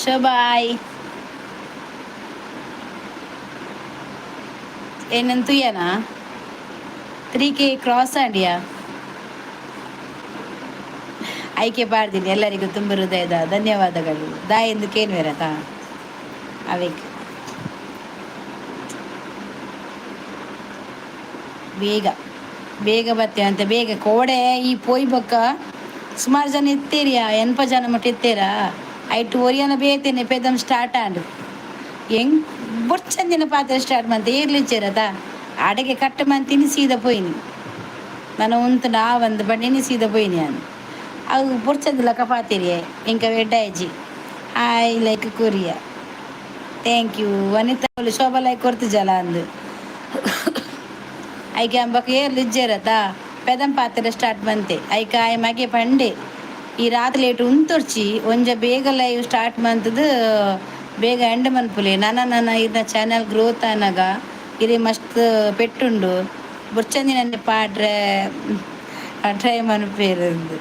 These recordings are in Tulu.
ಶೋಬಾಯ್ ಏನಂತುಯನಾ? 3K cross ಆಂಡಿಯಾ? ಆಯ್ಕೆ ಪಾಡ್ತೀನಿ. ಎಲ್ಲರಿಗೂ ತುಂಬ ಹೃದಯದ ಧನ್ಯವಾದಗಳು. ದಾ ಎಂದು ಕೇನ್ವೇರತಾ ಅವೇಕ್ ಬೇಗ ಬೇಗ ಬತ್ತೆ ಅಂತ ಬೇಗ ಕೋಡೆ ಈ ಪೋಯ್ ಬೊಕ್ಕ ಸುಮಾರು ಜನ ಇತ್ತೀರಿಯಾ, ಎನ್ಪ ಜನ ಮಟ್ಟ ಇತ್ತೀರಾ. ಐಟ್ ಒರಿಯನ ಬೇತೇನೆ ಪೆದಂ ಸ್ಟಾರ್ಟ್ ಆಂಡ್ ಎಂಗ್ ಬೊರ್ಚಂದಿನ ಪಾತ್ರ ಸ್ಟಾರ್ಟ್ ಮಂತೆ ಏರ್ಲಿಚ್ಚೇರತ ಅಡಗೆ ಕಟ್ಟ ಮಂತಿನಿ ಸೀದಾ ಪೋಯಿನಿ. ನಾನು ಉಂತು ನಾ ಒಂದು ಬಂಡಿನಿ ಸೀದಾ ಪೋಯಿನಿ. ನಾನು ಅವು ಬೊರ್ಚಂದಿಲ್ಲ ಕಪಾತಿರಿಯೇ ಎಂಕ ವೆಡ್ಡಾಯ್ಜಿ. Hi like Korea, thank you Vanitha. Shobha like ಕೊರ್ತು ಅಂದು ಐಕೆ ಅಂಬಕ ಏರ್ಲು ಇಜ್ಜೇರತ ಪೆದಂ ಪಾತ್ರೆ ಸ್ಟಾರ್ಟ್ ಬಂತೆ. ಐಕ ಆಯ್ ಮಗೆ ಪಂಡೆ, ಈ ರಾತ್ರಿ ಲೇಟ್ ಉಂತೊರ್ಚಿ, ಒಂಜ ಬೇಗ ಲೈವ್ ಸ್ಟಾರ್ಟ್ ಮಂತದು, ಬೇಗ ಎಂಡ್ ಮನ್ಪುಲೆ. ನನ ನನ ಇರ್ನ ಚಾನಲ್ ಗ್ರೋತ್ ಆನಗ ಇರೆ ಮಸ್ತ್ ಪೆಟ್ಟುಂಡು. ಬೊರ್ಚಂದಿನ ಪಾಡ್ರೆ ಟ್ರೈ ಮನ್ಪೇರಂದು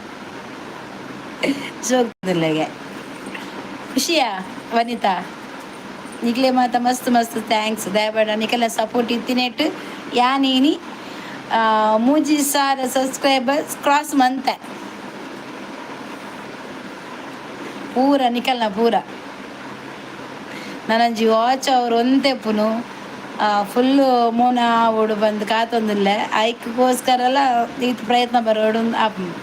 ಜೋಕ್ದಿಲ್ಲಗೆ. ಖುಷಿಯಾ ವನಿತಾ? ನಿಕ್ಲೆ ಮಾತ ಮಸ್ತ್ ಮಸ್ತ್ thanks. ದಯಬೇಡ ನಿಕೆಲ್ಲ ಸಪೋರ್ಟ್ ಇತ್ತಿನೆಟ್ ಯಾನೀನಿ 3000 ಸಬ್ಸ್ಕ್ರೈಬರ್ಸ್ ಕ್ರಾಸ್ ಮಂತೆ. ಪೂರ ನಿಕಲ್ನ ಪೂರ ನನಂಜಿ ವಾಚ್ ಅವ್ರು ಒಂತೆಪ್ಪುನು ಫುಲ್ಲು ಮೋನ ಆವೊಡು ಬಂದು ಕಾತೊಂದುಲ್ಲೆ. ಐಕ್ಗೋಸ್ಕರಲ ಈತ್ ಪ್ರಯತ್ನ ಬರೋಡು ಆಪುಂಡು.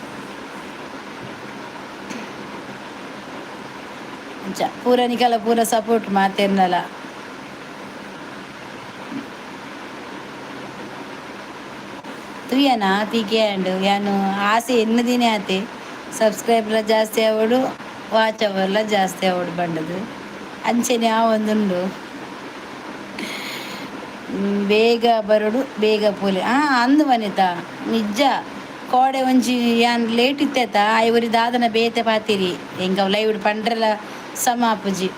ಅಂಚ ಪೂರ ನಿಕಲ ಪೂರ ಸಪೋರ್ಟ್ ಮಾತೆರ್ನಲ. ತೂಯನಾ ತೀಕೆ ಅಂಡ್ ಯಾನು ಆಸೆ ಎನ್ನ ದಿನ ಆತೆ ಸಬ್ಸ್ಕ್ರೈಬರ್ಲ ಜಾಸ್ತಿ ಆವೊಡು, ವಾಚ್ ಅವರ್ಲ ಜಾಸ್ತಿ ಆವೊಡು ಬಂಡದು. ಅಂಚೆನೆ ಆವೊಂದುಂಡು. ಬೇಗ ಬರೋಡು ಬೇಗ ಪೋಲೆ. ಅಂದು ವನಿತಾ ನಿಜ ಕೋಡೆ ಒಂಜಿ ಯಾನ್ ಲೇಟ್ ಇತ್ತೆತ ಆಯ್ ಒರಿ ದಾದನ ಬೇತೆ ಪಾತಿರಿ. ಎಂಕ ಲೈವ್ ಪಂಡ್ರೆಲ ಸಮ ಆಪುಜಿ.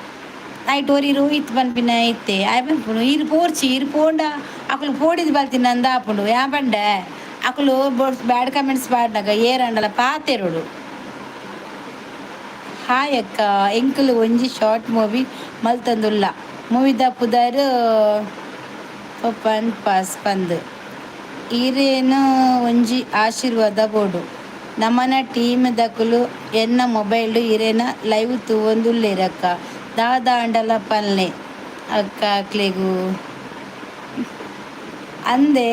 ನೈಟ್ ಒರಿ ರೋಹಿತ್ ಪನ್ಪಿನ ಇತ್ತೆ ಆಯ್ ಪನ್ಪುನು ಈರ್ ಪೋರ್ಚಿ, ಈರ್ ಪೋಂಡ ಅಕುಲು ಪೋಡಿದ್ ಬಲ್ತಿನ ಅಂದ ಆಪುಂಡು. ಯಾ ಪಂಡೆ ಅಕುಲು ಬ್ಯಾಡ್ ಕಮೆಂಟ್ಸ್ ಪಾಡ್ನಗ ಏರಂಡಲ ಪಾತೆರೊಡು. ಹಾಯ್ ಅಕ್ಕ, ಎಂಕುಲು ಒಂಜಿ ಶಾರ್ಟ್ ಮೂವಿ ಮಲ್ತೊಂದುಲ್ಲ. ಮೂವಿದ ಪುದರ್ ಪಪ್ಪನ್ ಪಾಸ್ ಪಂದ್. ಈರೇನು ಒಂಜಿ ಆಶೀರ್ವಾದ ಬೋಡು. ನಮನ ಟೀಮ್ ದಕುಲು ಎನ್ನ ಮೊಬೈಲ್ ಇರೇನ ಲೈವ್ ತೂವೊಂದುಲ್ಲೆರಕ್ಕ. ದಾದಾಂಡಲ ಪನ್ಲೆ ಅಕ್ಕ ಅಕ್ಲೆಗು ಅಂದೆ.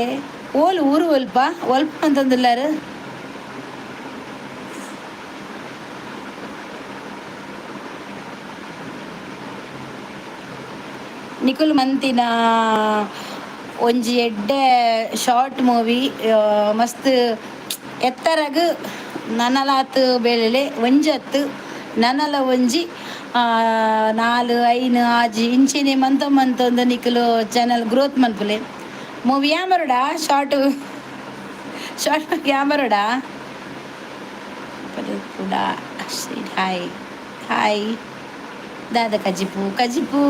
ಓಲು ಊರು ಒಲ್ಪ ಒಲ್ಪ ಅಂತಂದುಲ್ಲಾರು? ನಿಕುಲು ಮಂತಿನ ಒಂಜಿ ಎಡ್ಡೆ ಶಾರ್ಟ್ ಮೂವಿ ಮಸ್ತ್ ಎತ್ತರಗ್ ನನಲಾತ್ ಬೇಲೆಲೆ ಒಂಜತ್ತು ನನಲ ಒಂಜಿ ನಾಲ್ ಐನ್ ಆಜಿ ಇಂಚಿನೆ ಮಂತ ಮಂತೊಂದು ನಿಕುಲು ಚಾನಲ್ ಗ್ರೋತ್ ಮನ್ಪುಲೆ. ಮೂವಿ ಯಾಮರುಡಾ? ಶಾರ್ಟ್ ಶಾರ್ಟ್ ಕ್ಯಾಮರುಡಾ? ಕೂಡ. Hi hi. ದಾದ ಕಜಿಪು? ಕಜಿಪು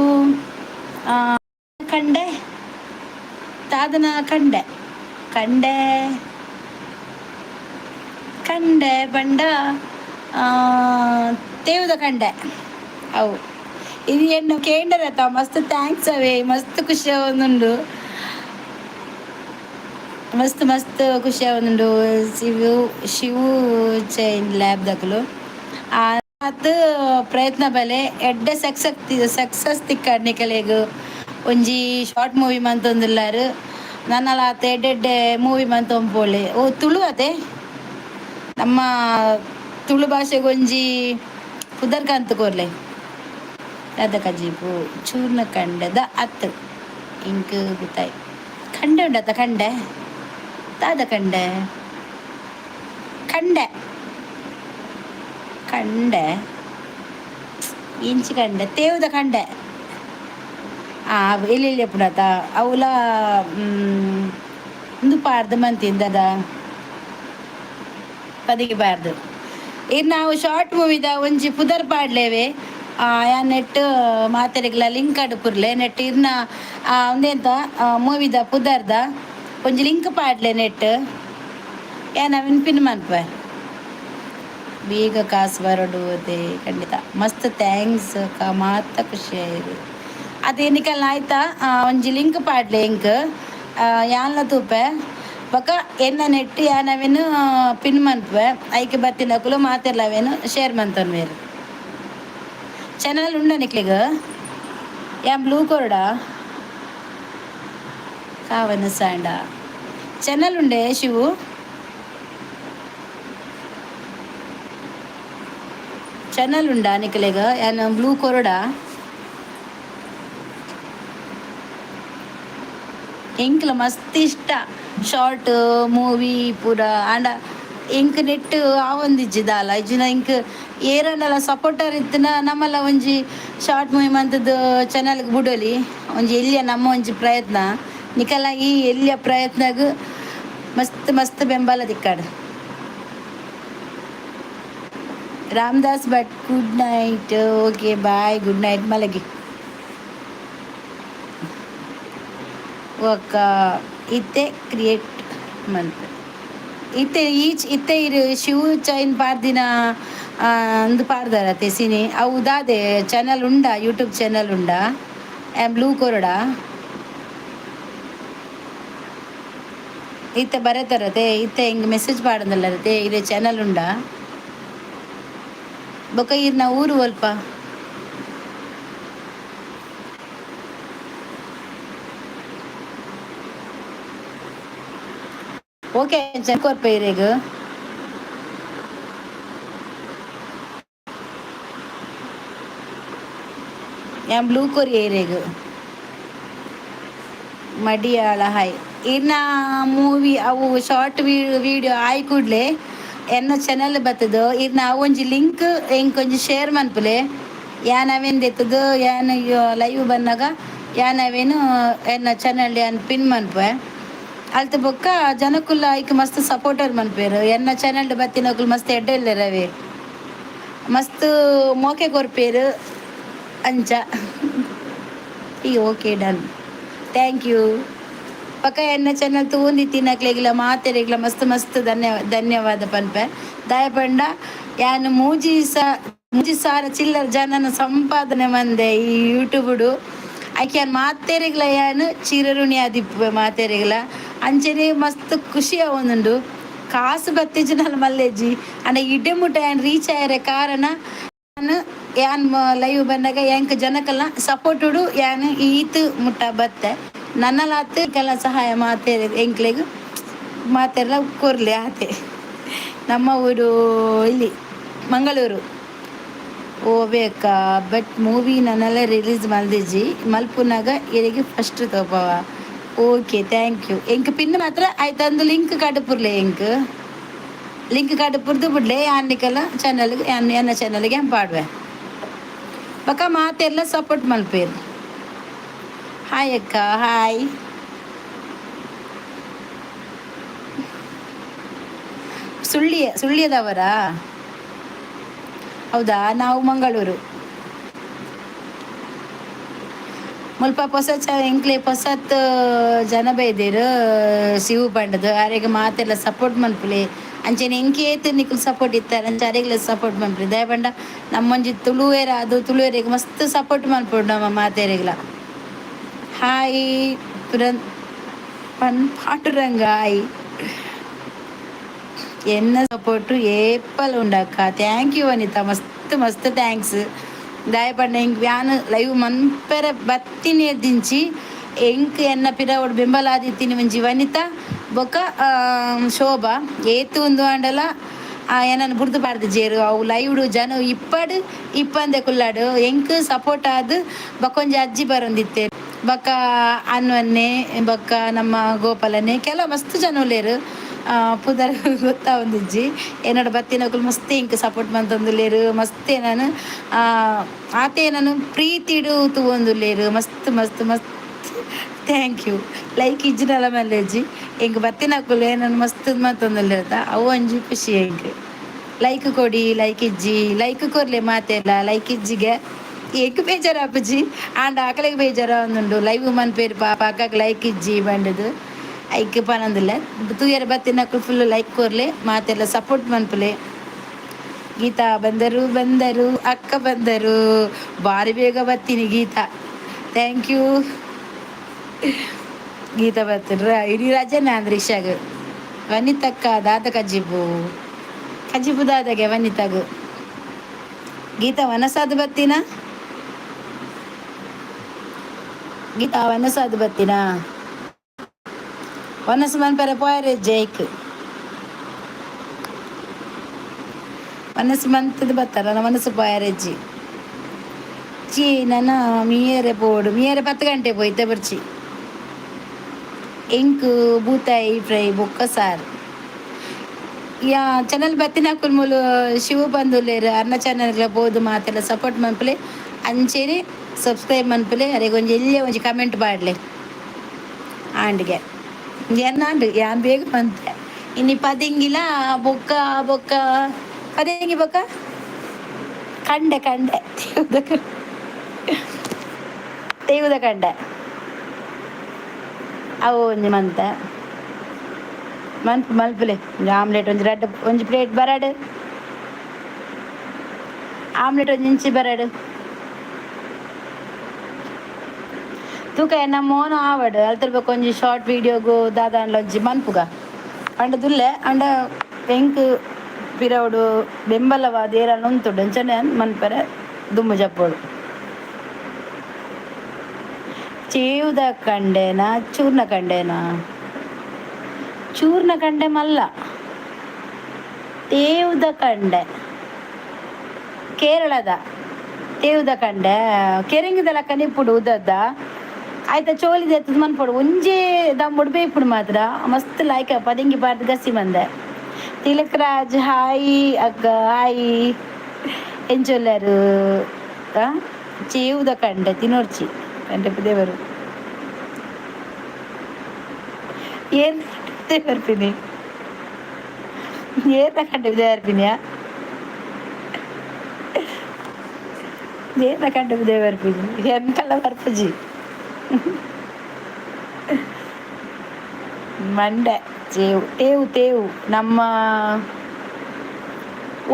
ಕಂಡೆ. ದಾದನ ಕಂಡೆ? ಕಂಡೆ ಕಂಡೆ ಬಂಡ ತೇವುದ ಕಂಡೆ ಅವು. ಇದು ಏನು ಕೇಂಡರತ್ತ? ಮಸ್ತ್ thanks ಅವೇ. ಮಸ್ತ್ ಖುಷಿ ಆವೊಂದುಂಡು, ಮಸ್ತ್ ಮಸ್ತ್ ಖುಷಿ ಆವೊಂದುಂಡು. ಶಿವು ಶಿವು ಚೈನ್ ಲ್ಯಾಬ್ ದಕುಲು ಆತ್ ಪ್ರಯತ್ನ ಬಲೆ. ಎಡ್ಡೆ ಸಕ್ಸಸ್ ಸಕ್ಸಸ್ ತಿಕ್ಕಡ್ ನಿಕಲೆಗ್. ಒಂಜಿ ಶಾರ್ಟ್ ಮೂವಿ ಮಂತೊಂದುಲ್ಲಾರ್. ನನಲ ಆತ್ ಎಡ್ಡೆ ಎಡ್ಡೆ ಮೂವಿ ಮಂತೊಂಪೋಲೆ. ಓ, ತುಳು ಅತೆ? ನಮ್ಮ ತುಳು ಭಾಷೆಗೊಂಜಿ ಪುದರ್ ಕಂತ್ ಕೊರ್ಲೆ. ದಾದ ಕಜಿಪು? ಚೂರ್ಣ ಕಂಡದ ಅತ್ತು ಇಂಕ್ ಗೊತ್ತಾಯ್. ಖಂಡೆ ಉಂಡತ್ತ? ಖಂಡೆ ದಾದ? ಕಂಡೆ ಖಂಡೆ ಕಂಡೆ ಇಂಚಿ ಕಂಡೆ, ತೇವುದ ಕಂಡೆ. ಇಲ್ಲಿ ಇಲ್ಲಿ ಎಪ್ಪುಡತ ಅವುಲ ಉಂದು ಪಾಡ್ದು ಮಂತಿಂದದ ಪದಿಗೆ ಬಾರ್ದು. ಇನ್ನು ನಾವು ಶಾರ್ಟ್ ಮೂವಿದ ಒಂಜಿ ಪುದರ್ ಪಾಡ್ಲೇವೆ. ಯಾನ್ ನೆಟ್ ಮಾತೆರೆಗ್ಲ ಲಿಂಕ್ ಅಡುಪುರ್ಲೆ. ನೆಟ್ ಇರ್ನ ಉಂದೆಂತ ಮೂವಿದ ಪುದರ್ದ ಒಂಜಿ ಲಿಂಕ್ ಪಾಡ್ಲೆ ನೆಟ್. ಯಾನ್ ಅವೆನ್ ಪಿನ್ ಮನ್ಪುವೆ. ಬೇಗ ಕಾಸು ಬರಡು ಅದೇ. ಖಂಡಿತ. ಮಸ್ತ್ thanks ಅಕ್ಕ, ಮಾತ ಖುಷಿ ಆಯ್ತು. ಅದೇ ನಿಕಲ್ನ ಆಯ್ತಾ, ಒಂಜಿ ಲಿಂಕ್ ಪಾಡ್ಲೆ ಎಂಕ್. ಯಾನ್ಲ ತೂಪೆ. ಬೊಕ ಎನ್ನ ನೆಟ್ ಯಾನ್ ಅವೆನ್ ಪಿನ್ ಮನ್ಪುವೆ. ಐಕ್ ಬತ್ತಿನಕುಲು ಮಾತೆರ್ಲ ಅವೇನು ಶೇರ್ ಮಂತೊನ್ವೆರ್. ಚಾನಲ್ ಉಂಡ ನಿಕ್ಲೆಗ್? ಯಾನ್ ಬ್ಲೂ ಕೊರಡ ಕಾವನ ಸಾಂಡ. ಚಾನಲ್ ಉಂಡೆ ಶಿವು? ಚಾನಲ್ ಉಂಡಾ ನಿಕ್ಲೆಗ್? ಯಾನ್ ಬ್ಲೂ ಕೊರಡ. ಎಂಕ್ಲ ಮಸ್ತ್ ಇಷ್ಟ ಶಾರ್ಟ್ ಮೂವಿ ಪೂರ. ಆಂಡ ಎಂಕ್ ನೆಟ್ ಆವೊಂದಿಜ್ಜಿ ದಾಲ. ಇಜ್ಜಿಂಡ ಎಂಕ್ ಏರಾಂಡಲ ಸಪೋರ್ಟರ್ ಇತ್ತಿನ ನಮ್ಮಲ ಒಂಜಿ ಶಾರ್ಟ್ ಮೂವಿ ಮಂತುದು ಚಾನಲ್ಗ್ ಬುಡೊಲಿ. ಒಂಜಿ ಎಲ್ಯ ನಮ್ಮ ಒಂಜಿ ಪ್ರಯತ್ನ. ನಿಕಲ ಈ ಎಲ್ಯ ಪ್ರಯತ್ನಗ್ ಮಸ್ತ್ ಮಸ್ತ್ ಬೆಂಬಲ ತಿಕ್ಕಡ್. Ramdas Bhat, good night. Okay, bye, good night. ಮಲಗಿ. ಒಕ್ಕ ಇತ್ತೆ ಕ್ರಿಯೇಟ್ ಮಲ್ಪೆ. ಇತ್ತೆ ಈಚ್ ಇತ್ತೆ ಇರು ಶಿವು ಚೈನ್ ಪಾರ್ದಿನ ಅಂದು ಪಾಡ್ದಾರತೆ ಸಿನಿ. ಅವು ದಾದೆ? ಚಾನಲ್ ಉಂಡಾ? ಯೂಟ್ಯೂಬ್ ಚಾನಲ್ ಉಂಡಾ? ಆ್ಯಂ ಬ್ಲೂ ಕೊರಡಾ. ಇತ್ತೆ ಬರತಾರತೆ. ಇತ್ತೆ ಹಿಂಗೆ ಮೆಸೇಜ್ ಪಾಡೊಂದುಲ್ಲರತೆ. ಇರೆ ಚಾನಲ್ ಉಂಡಾ? ಬೊಕ ಈರ್ನ ಊರು ಒಲ್ಪ? ಓಕೆ, ಕೊರ್ಪ ಇರೆಗ್. ಯಾನ್ ಬ್ಲೂ ಕೊರಿಯ ಇರೆಗ್. ಮಡಿಯಾಳ ಹಾಯ್. ಇನ್ನ ಮೂವಿ ಅವು ಶಾರ್ಟ್ ವಿಡಿಯೋ ಆಯ್ ಕೂಡ್ಲೆ ಎನ್ನ ಚಾನಲ್ ಬತ್ತದು. ಇರ್ನ ಒಂಜಿ ಲಿಂಕ್ ಎಂಕೊಂಜಿ ಶೇರ್ ಮನ್ಪುಲೆ. ಯಾನ್ ಅವೇನ್ ದೆತ್ತದು ಯಾನ್ ಲೈವ್ ಬನ್ನಗ ಯಾನ್ ಅವೇನು ಎನ್ನ ಚಾನಲ್ ಯಾನ್ ಪಿನ್ ಮನ್ಪುವೆ. ಅಲ್ತ ಬೊಕ್ಕ ಜನಕುಲ್ಲ ಐಕ್ ಮಸ್ತ್ ಸಪೋರ್ಟರ್ ಮನ್ಪುವೆರ್. ಎನ್ನ ಚಾನಲ್ ಬತ್ತಿನಕುಲು ಮಸ್ತ್ ಎಡ್ಡೆ ಉಲ್ಲೆರ್ ಅವೇ. ಮಸ್ತ್ ಮೋಕೆ ಕೊರ್ಪೇರು ಅಂಚ. ಈ ಓಕೆ, ಡನ್, thank you. ಪಕ್ಕ ಎನ್ನ ಚಾನಲ್ ತೂವೊಂದಿತ್ತಿನಕ್ಲೆಗ್ಲ ಮಾತೆರೆಗ್ಲ ಮಸ್ತ್ ಮಸ್ತ್ ಧನ್ಯವಾದ ಪನ್ಪೆ. ದಾಯೆ ಪಂಡ ಯಾನ್ 3000 ಚಿಲ್ಲರ್ ಜನನ ಸಂಪಾದನೆ ಮಂದೆ ಈ ಯೂಟ್ಯೂಬುಡು. ಐಕ್ ಯಾನ್ ಮಾತೆರೆಗ್ಲ ಯಾನ್ ಚಿರಋಣಿ ಆದಿಪ್ಪುವೆ ಮಾತೆರೆಗ್ಲ. ಅಂಚನೆ ಮಸ್ತ್ ಖುಷಿ ಆವೊಂದುಂಡು. ಕಾಸು ಬತ್ತಿಜಿನಲ್ ಮಲ್ಲೆಜ್ಜಿ ಅಂಡ ಇಡೆ ಮುಟ ಯಾನ್ ರೀಚ್ ಆಯೆರೆ ಕಾರಣ ಯಾನ್ ಯಾನ್ ಲೈವ್ ಬನ್ನಗ ಎಂಕ್ ಜನಕಲ್ನ ಸಪೋರ್ಟುಡು ಯಾನ್ ಈತ್ ಮುಟ್ಟ ಬತ್ತೆ. ನನಲಾತ್ ಕೆಲ ಸಹಾಯ ಮಾತೆರ್ ಎಂಕ್ಲೆಗ್ ಮಾತೆರ್ಲ ಕೊರ್ಲೆ ಆತೆ. ನಮ್ಮ ಊರು ಇಲ್ಲಿ ಮಂಗಳೂರು. ಓ ಬೇಕಾ? ಬಟ್ ಮೂವಿ ನನಲ ರಿಲೀಸ್ ಮಲ್ದಿಜ್ಜಿ. ಮಲ್ಪುನಗ ಇರೆಗ್ ಫಸ್ಟ್ ತೋಪವ. Okay, thank you. ಎಂಕ್ ಪಿನ್ ಮಾತ್ರ ಆಯ್ತಂದು ಲಿಂಕ್ ಕಡುಪುರ್ಲೆ ಎಂಕ್. ಲಿಂಕ್ ಕಾರ್ಡ್ ಪುರ್ದು ಬುಡ್ಲೆ ಯಾನ್ ನಿಕಲ ಚಾನಲ್ ಯಾನ್ ಎನ್ನ ಚಾನಲ್ಗೆ ಪಾಡುವೆ. ಬೊಕ ಮಾತೆರ್ಲ ಸಪೋರ್ಟ್ ಮಲ್ಪೇರು. ಹಾಯ್ ಅಕ್ಕ, ಹಾಯ್. ಸುಳ್ಳಿಯ, ಸುಳ್ಯದವರಾ? ಹೌದಾ? ನಾವು ಮಂಗಳೂರು. ಮುಲ್ಪ ಪೊಸ ಚ ಎಂಕ್ಲೆ ಪೊಸತ್ ಜನ ಬೈದೆರ್ ಶಿವು ಪಂಡದು. ಆರೆಗ್ ಮಾತೆರ್ಲ ಸಪೋರ್ಟ್ ಮನ್ಪುಲೆ. ಅಂಚೆನೆ ಎಂಕೇತ್ ನಿಕುಲು ಸಪೋರ್ಟ್ ಇತ್ತಾರೆ ಅಂಚ ಅರೆಗ್ಲ ಸಪೋರ್ಟ್ ಮನ್ಪುಲೆ. ದಾಯೆ ಪಂಡ ನಮ್ಮೊಂಜಿ ತುಳುವೆರ್ ಅದು ತುಳುವೆರೆಗ್ ಮಸ್ತ್ ಸಪೋರ್ಟ್ ಮನ್ಪೊಡು ನಮ್ಮ ಮಾತೆರೆಗ್ಲ. ಹಾಯ್ ಪುರನ್ ಪನ್ ಪಾಂಡುರಂಗ, ಹಾಯ್. ಎನ್ನ ಸಪೋರ್ಟು ಏಪಲ್ ಉಂಡಕ್ಕ. Thank you Anita, ಮಸ್ತ್ ಮಸ್ತ್ thanks. ದಾಯೆ ಪಂಡ ಎಂಕ್ ಯಾನ್ ಲೈವ್ ಮನ್ಪೆರೆ ಬತ್ತಿನೆರ್ದಿಂಚಿ ಎಂಕ್ ಎನ್ನ ಪಿರವುಡು ಬೆಂಬಲ ಆದಿತ್ತಿನಿ ಒಂಜಿ ವನಿತಾ ಬೊಕ್ಕ ಶೋಭಾ. ಏತ್ ಉಂದು ಆಂಡಲ ಎನನ್ ಬುಡ್ದು ಪಾಡ್ದಿಜೆರ್. ಅವು ಲೈವ್ಡ್ ಜನ ಇಪ್ಪಡ್ ಇಪ್ಪಂದೆ ಕುಲ್ಲಡ್ ಎಂಕ್ ಸಪೋರ್ಟ್ ಆದ್ ಬೊಕೊಂಜಿ ಅಜ್ಜಿ ಬರೊಂದಿತ್ತೆರ್. ಬೊಕ್ಕ ಅನ್ವನ್ನೆ ಬೊಕ್ಕ ನಮ್ಮ ಗೋಪಾಲನ್ನೆ, ಕೆಲವು ಮಸ್ತ್ ಜನ ಉಲ್ಲೆರ್, ಪುದರ್ ಗೊತ್ತಾವೊಂದಿಜ್ಜಿ. ಎನ್ನಡ ಬತ್ತಿನಕುಲು ಮಸ್ತ್ ಎಂಕ್ ಸಪೋರ್ಟ್ ಮಂತೊಂದುಲ್ಲೆರ್. ಮಸ್ತ್ ಎನನ್ ಆತೆ ಎನನ್ ಪ್ರೀತಿಡ್ ತೂವೊಂದುಲ್ಲೆರ್. ಮಸ್ತ್ ಮಸ್ತ್ ಮಸ್ತ್ thank you. Like ಇಜ್ಜಿಡಲ ಮಲ್ಲೆಜ್ಜಿ, ಎಂಕ್ ಬತ್ತಿನಕುಲು ಎನನ್ ಮಸ್ತ್ ಮಂತೊಂದುಲ್ಲೆರ್. ಅವು ಒಂಜಿ ಖುಷಿ ಎಂಕ್. ಲೈಕ್ ಕೊಡಿ, ಲೈಕ್ ಇಜ್ಜಿ, ಲೈಕ್ ಕೊರ್ಲೆ ಮಾತೆರ್ಲ. ಲೈಕ್ ಇಜ್ಜಿಗೆ ಎಂಕ್ ಬೇಜಾರಾಪುಜಿ, ಆಂಡ ಅಕಲೆಗ್ ಬೇಜಾರಾವೊಂದುಂಡು. ಲೈವ್ ಮನ್ಪೇರು ಪಾಪ, ಅಕ್ಕಗ್ ಲೈಕ್ ಇಜ್ಜಿ ಪಂಡುದು. ಐಕ್ ಪನೊಂದುಲ್ಲೆ, ತೂಯೆರೆ ಬತ್ತಿನಕುಲು ಫುಲ್ ಲೈಕ್ ಕೊರ್ಲೆ, ಮಾತೆರ್ಲ ಸಪೋರ್ಟ್ ಮನ್ಪುಲೆ. ಗೀತಾ ಬಂದರು ಬಂದರು, ಅಕ್ಕ ಬಂದರು. ಬಾರಿ ಬೇಗ ಬತ್ತೀನಿ ಗೀತಾ, thank you. Geetha ಬತ್ತಿರ. ಇಡೀ ರಜೆನ ಅಂದ್ ರಿಕ್ಷಾಗ್. ವನಿತಕ್ಕ ದಾದ ಕಜ್ಜಿಪು? ಕಜ್ಜಿಪು ದಾದಗೆ ವನಿತಾಗ್? ಗೀತಾ ವನಸಾದ್ ಬತ್ತಿನ? ಗೀತಾ ವನಸಾದ್ ಬತ್ತಿನ? ವನಸ್ ಮನ್ಪರೆ ಪೋಯರೆ ಜೈಕ್ ವನಸ್ ಮಂತದ ಬತ್ತಾರ, ವನಸ್ ಪೋಯರೆಜ್ಜಿ. ಚಿ ನನ ಮೀಯರೆ ಪೋಡು, ಮೀಯರೆ 10 ಗಂಟೆ ಪೋಯ್ತೆ ಬರ್ಚಿ. ಎಂಕ್ ಬೂತಾಯಿ ಫ್ರೈ ಬೊಕ್ಕ ಸಾರು. ಯಾ ಚಾನಲ್ ಬತ್ತಿನಕುಲು ಮೂಲು ಶಿವ ಬಂದುಲ್ಲೆರ್, ಅರ್ನ ಚಾನಲ್ಗ್ಲ ಪೋದು ಮಾತೆಲ್ಲ ಸಪೋರ್ಟ್ ಮನ್ಪುಲೆ. ಅಂಚೆನೆ ಸಬ್ಸ್ಕ್ರೈಬ್ ಮನ್ಪುಲೆ. ಅರೆಗ್ ಒಂಜಿ ಎಲ್ಯ ಒಂಜಿ ಕಮೆಂಟ್ ಪಾಡ್ಲೆ. ಆಂಡ್ಗೆ ಎನ್ನಾಂಡ್ ಯಾನ್ ಬೇಗ ಮಂತೆ. ಇನಿ ಪದಿಂಗಿಲ ಬೊಕ್ಕ ಬೊಕ್ಕ ಪದಿಂಗಿ ಬೊಕ್ಕ ಕಂಡೆ ಕಂಡೆ ತೇವುದ ಕಂಡೆ ಅವು ಒಂಜಿ ಮಂತೆ ಮನ್ಪು ಮಲ್ಪುಲೆ. ಒಂಜಿ ಆಮ್ಲೆಟ್ ಒಂಜಿ ರಡ್ಡ್ ಒಂಜಿ ಪ್ಲೇಟ್ ಬರಡ್, ಆಮ್ಲೆಟ್ ಒಂಜಿ ಇಂಚಿ ಬರಡ್. ತೂಕ ಎನ್ನ ಮೋನ ಆವಡ್ ಅಲ್ತರ್ ಬೊಕ ಒಂಜಿ ಶಾರ್ಟ್ ವೀಡಿಯೋಗು ದಾದಾಂಡ್ಲ ಒಂಜಿ ಮನ್ಪುಗ ಪಂಡದುಲ್ಲೆ. ಆಂಡ ಎಂಕ್ ಪಿರವುಡು ಬೆಂಬಲವಾದ್ ಏರಾಂಡ ಉಂತುಡು, ಅಂಚನೆ ಮನ್ಪೆರೆ ದುಂಬು ಜಪ್ಪೊಡು. ಚೇವುದ ಕಂಡೆನಾ, ಚೂರ್ಣ ಕಂಡೆನಾ? ಚೂರ್ಣ ಕಂಡೆ ಮಲ್ಲ, ತೇವುದ ಕಂಡೆ ಕೇರಳದ. ತೇವುದ ಕಂಡೆ ಕೆರೆಂಗಿದ ಲೆಕ್ಕನೆ ಇಪ್ಪುಡು ಉದ್ದದ್ದ. ಆಯ್ತ ಚೋಲಿ ದೆತ್ತುದು ಮನ್ಪೊಡು. ಒಂಜೇ ದಮ್ಮುಡು ಬೇಯ್ಪುಡು ಮಾತ್ರ. ಮಸ್ತ್ ಲಾಯ್ಕ್ ಪದಿಂಗಿ ಪಾಡ್ದ್ ಗಸಿ ಮಂದೆ. ತಿಲಕ್ ರಾಜ್ ಹಾಯ್ ಅಕ್ಕ, ಹಾಯ್. ಎಂಚೊಲ್ಲೆರ್? ಚೇವುದ ಕಂಡೆ ತಿನೊರ್ಚಿ ಕಂಡೆ ದೇವರು ಏನ್ ದೇವರ್ಪಿನಿ? ಏರ್ನ ಕಂಡೆ ದೇವರ್ಪಿನಿಯಾ? ಏರ್ನ ಕಂಡೆ ದೇವರ್ಪಿನಿ? ಎಂಕಲ್ಲ ಬರ್ಪುಜಿ. ಮಂಡೆ ಚೇವು ತೇವು ತೇವು ನಮ್ಮ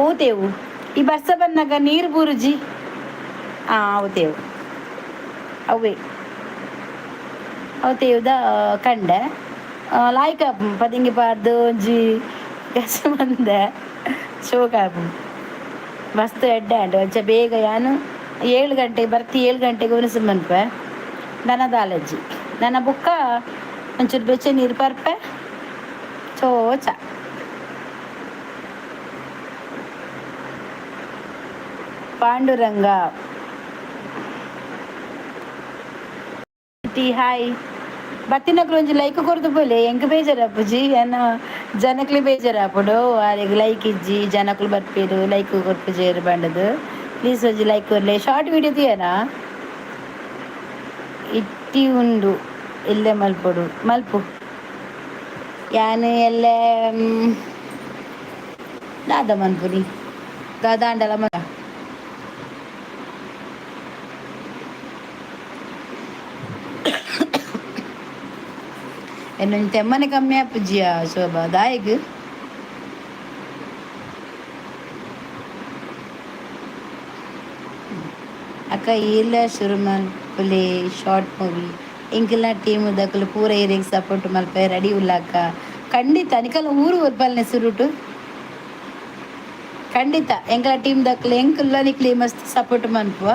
ಓ ತೇವು. ಈ ಬರ್ಸ ಬಂದಾಗ ನೀರು ಬೂರುಜಿ, ಅವು ತೇವು. ಅವೇ ಅವು ತೇವುದ ಕಂಡೆ. ಲಾಯ್ಕ್ ಪದಿಂಗಿ ಪಾಡ್ದು ಒಂಜಿ ಗಸಿ ಮಂದೆ, ಶೋಕ ಆಪುಂಡು. ಮಸ್ತ್ ಎಡ್ಡೆ ಆಂಡ್. ಅಂಚ ಬೇಗ ಯಾನ್ 7 ಗಂಟೆಗೆ ಬರ್ತಿ, 7 ಗಂಟೆಗೆ ಉನಸು ಮನ್ಪೆ. ನನ ದಾಲಜ್ಜಿ ನನ ಬೊಕ್ಕ ಒಂಚೂರು ಬೆಚ್ಚ ನೀರು ಪರ್ಪೆ, ಚೋಚ. Pandurang T hi. ಬತ್ತಿನಕ್ಲು ಒಂಜಿ ಲೈಕ್ ಕೊರ್ದು ಪೋಲೆ. ಎಂಕ್ ಬೇಜಾರಾಪುಜಿ, ಎನ್ನ ಜನಕ್ಲೆ ಬೇಜಾರಾಪುಂಡು. ಆರೆಗ್ ಲೈಕ್ ಇಜ್ಜಿ, ಜನಕ್ಲು ಬರ್ಪೇರು, ಲೈಕ್ ಕೊರ್ಪುಜೇರು ಪಂಡದು. ಪ್ಲೀಸ್ ಒಂಜಿ ಲೈಕ್ ಕೊರ್ಲೆ. ಶಾರ್ಟ್ ವಿಡಿಯೋ ತೀಯನಾ ಇಟ್ಟಿ ಉಂಡು ಎಲ್ಲೆ ಮಲ್ಪೊಡು ಮಲ್ಪು. ಯಾನ್ ಎಲ್ಲೆ ದಾದ ಮನ್ಪುನಿ? ದಾದಾಂಡಲ ಮಗ. ಎನ್ನೊಂಜಿ ತೆಮ್ಮನೆ ಕಮ್ಮಿ ಆಪುಜಿಯ ಶೋಭಾ, ದಾಯೆಗ್? ಅಕ್ಕ, ಈಲ ಶುರು ಮಲ್ಪುಲೆ ಶಾರ್ಟ್ ಮೂವಿ. ಎಂಕಲ್ನ ಟೀಮ್ ದಕುಲು ಪೂರ ಇರೆಗ್ ಸಪೋರ್ಟ್ ಮಲ್ಪೆ ರೆಡಿ ಉಲ್ಲಕ್ಕ. ಖಂಡಿತ. ನಿಕಲ್ನ ಊರು ಒಲ್ಪಲ್ನೆ ಸುರುಟು? ಖಂಡಿತ ಎಂಕಲ ಟೀಮ್ ದಕುಲು ಎಂಕುಲ್ಲ ನಿಕ್ಲೆ ಮಸ್ತ್ ಸಪೋರ್ಟ್ ಮನ್ಪುವ.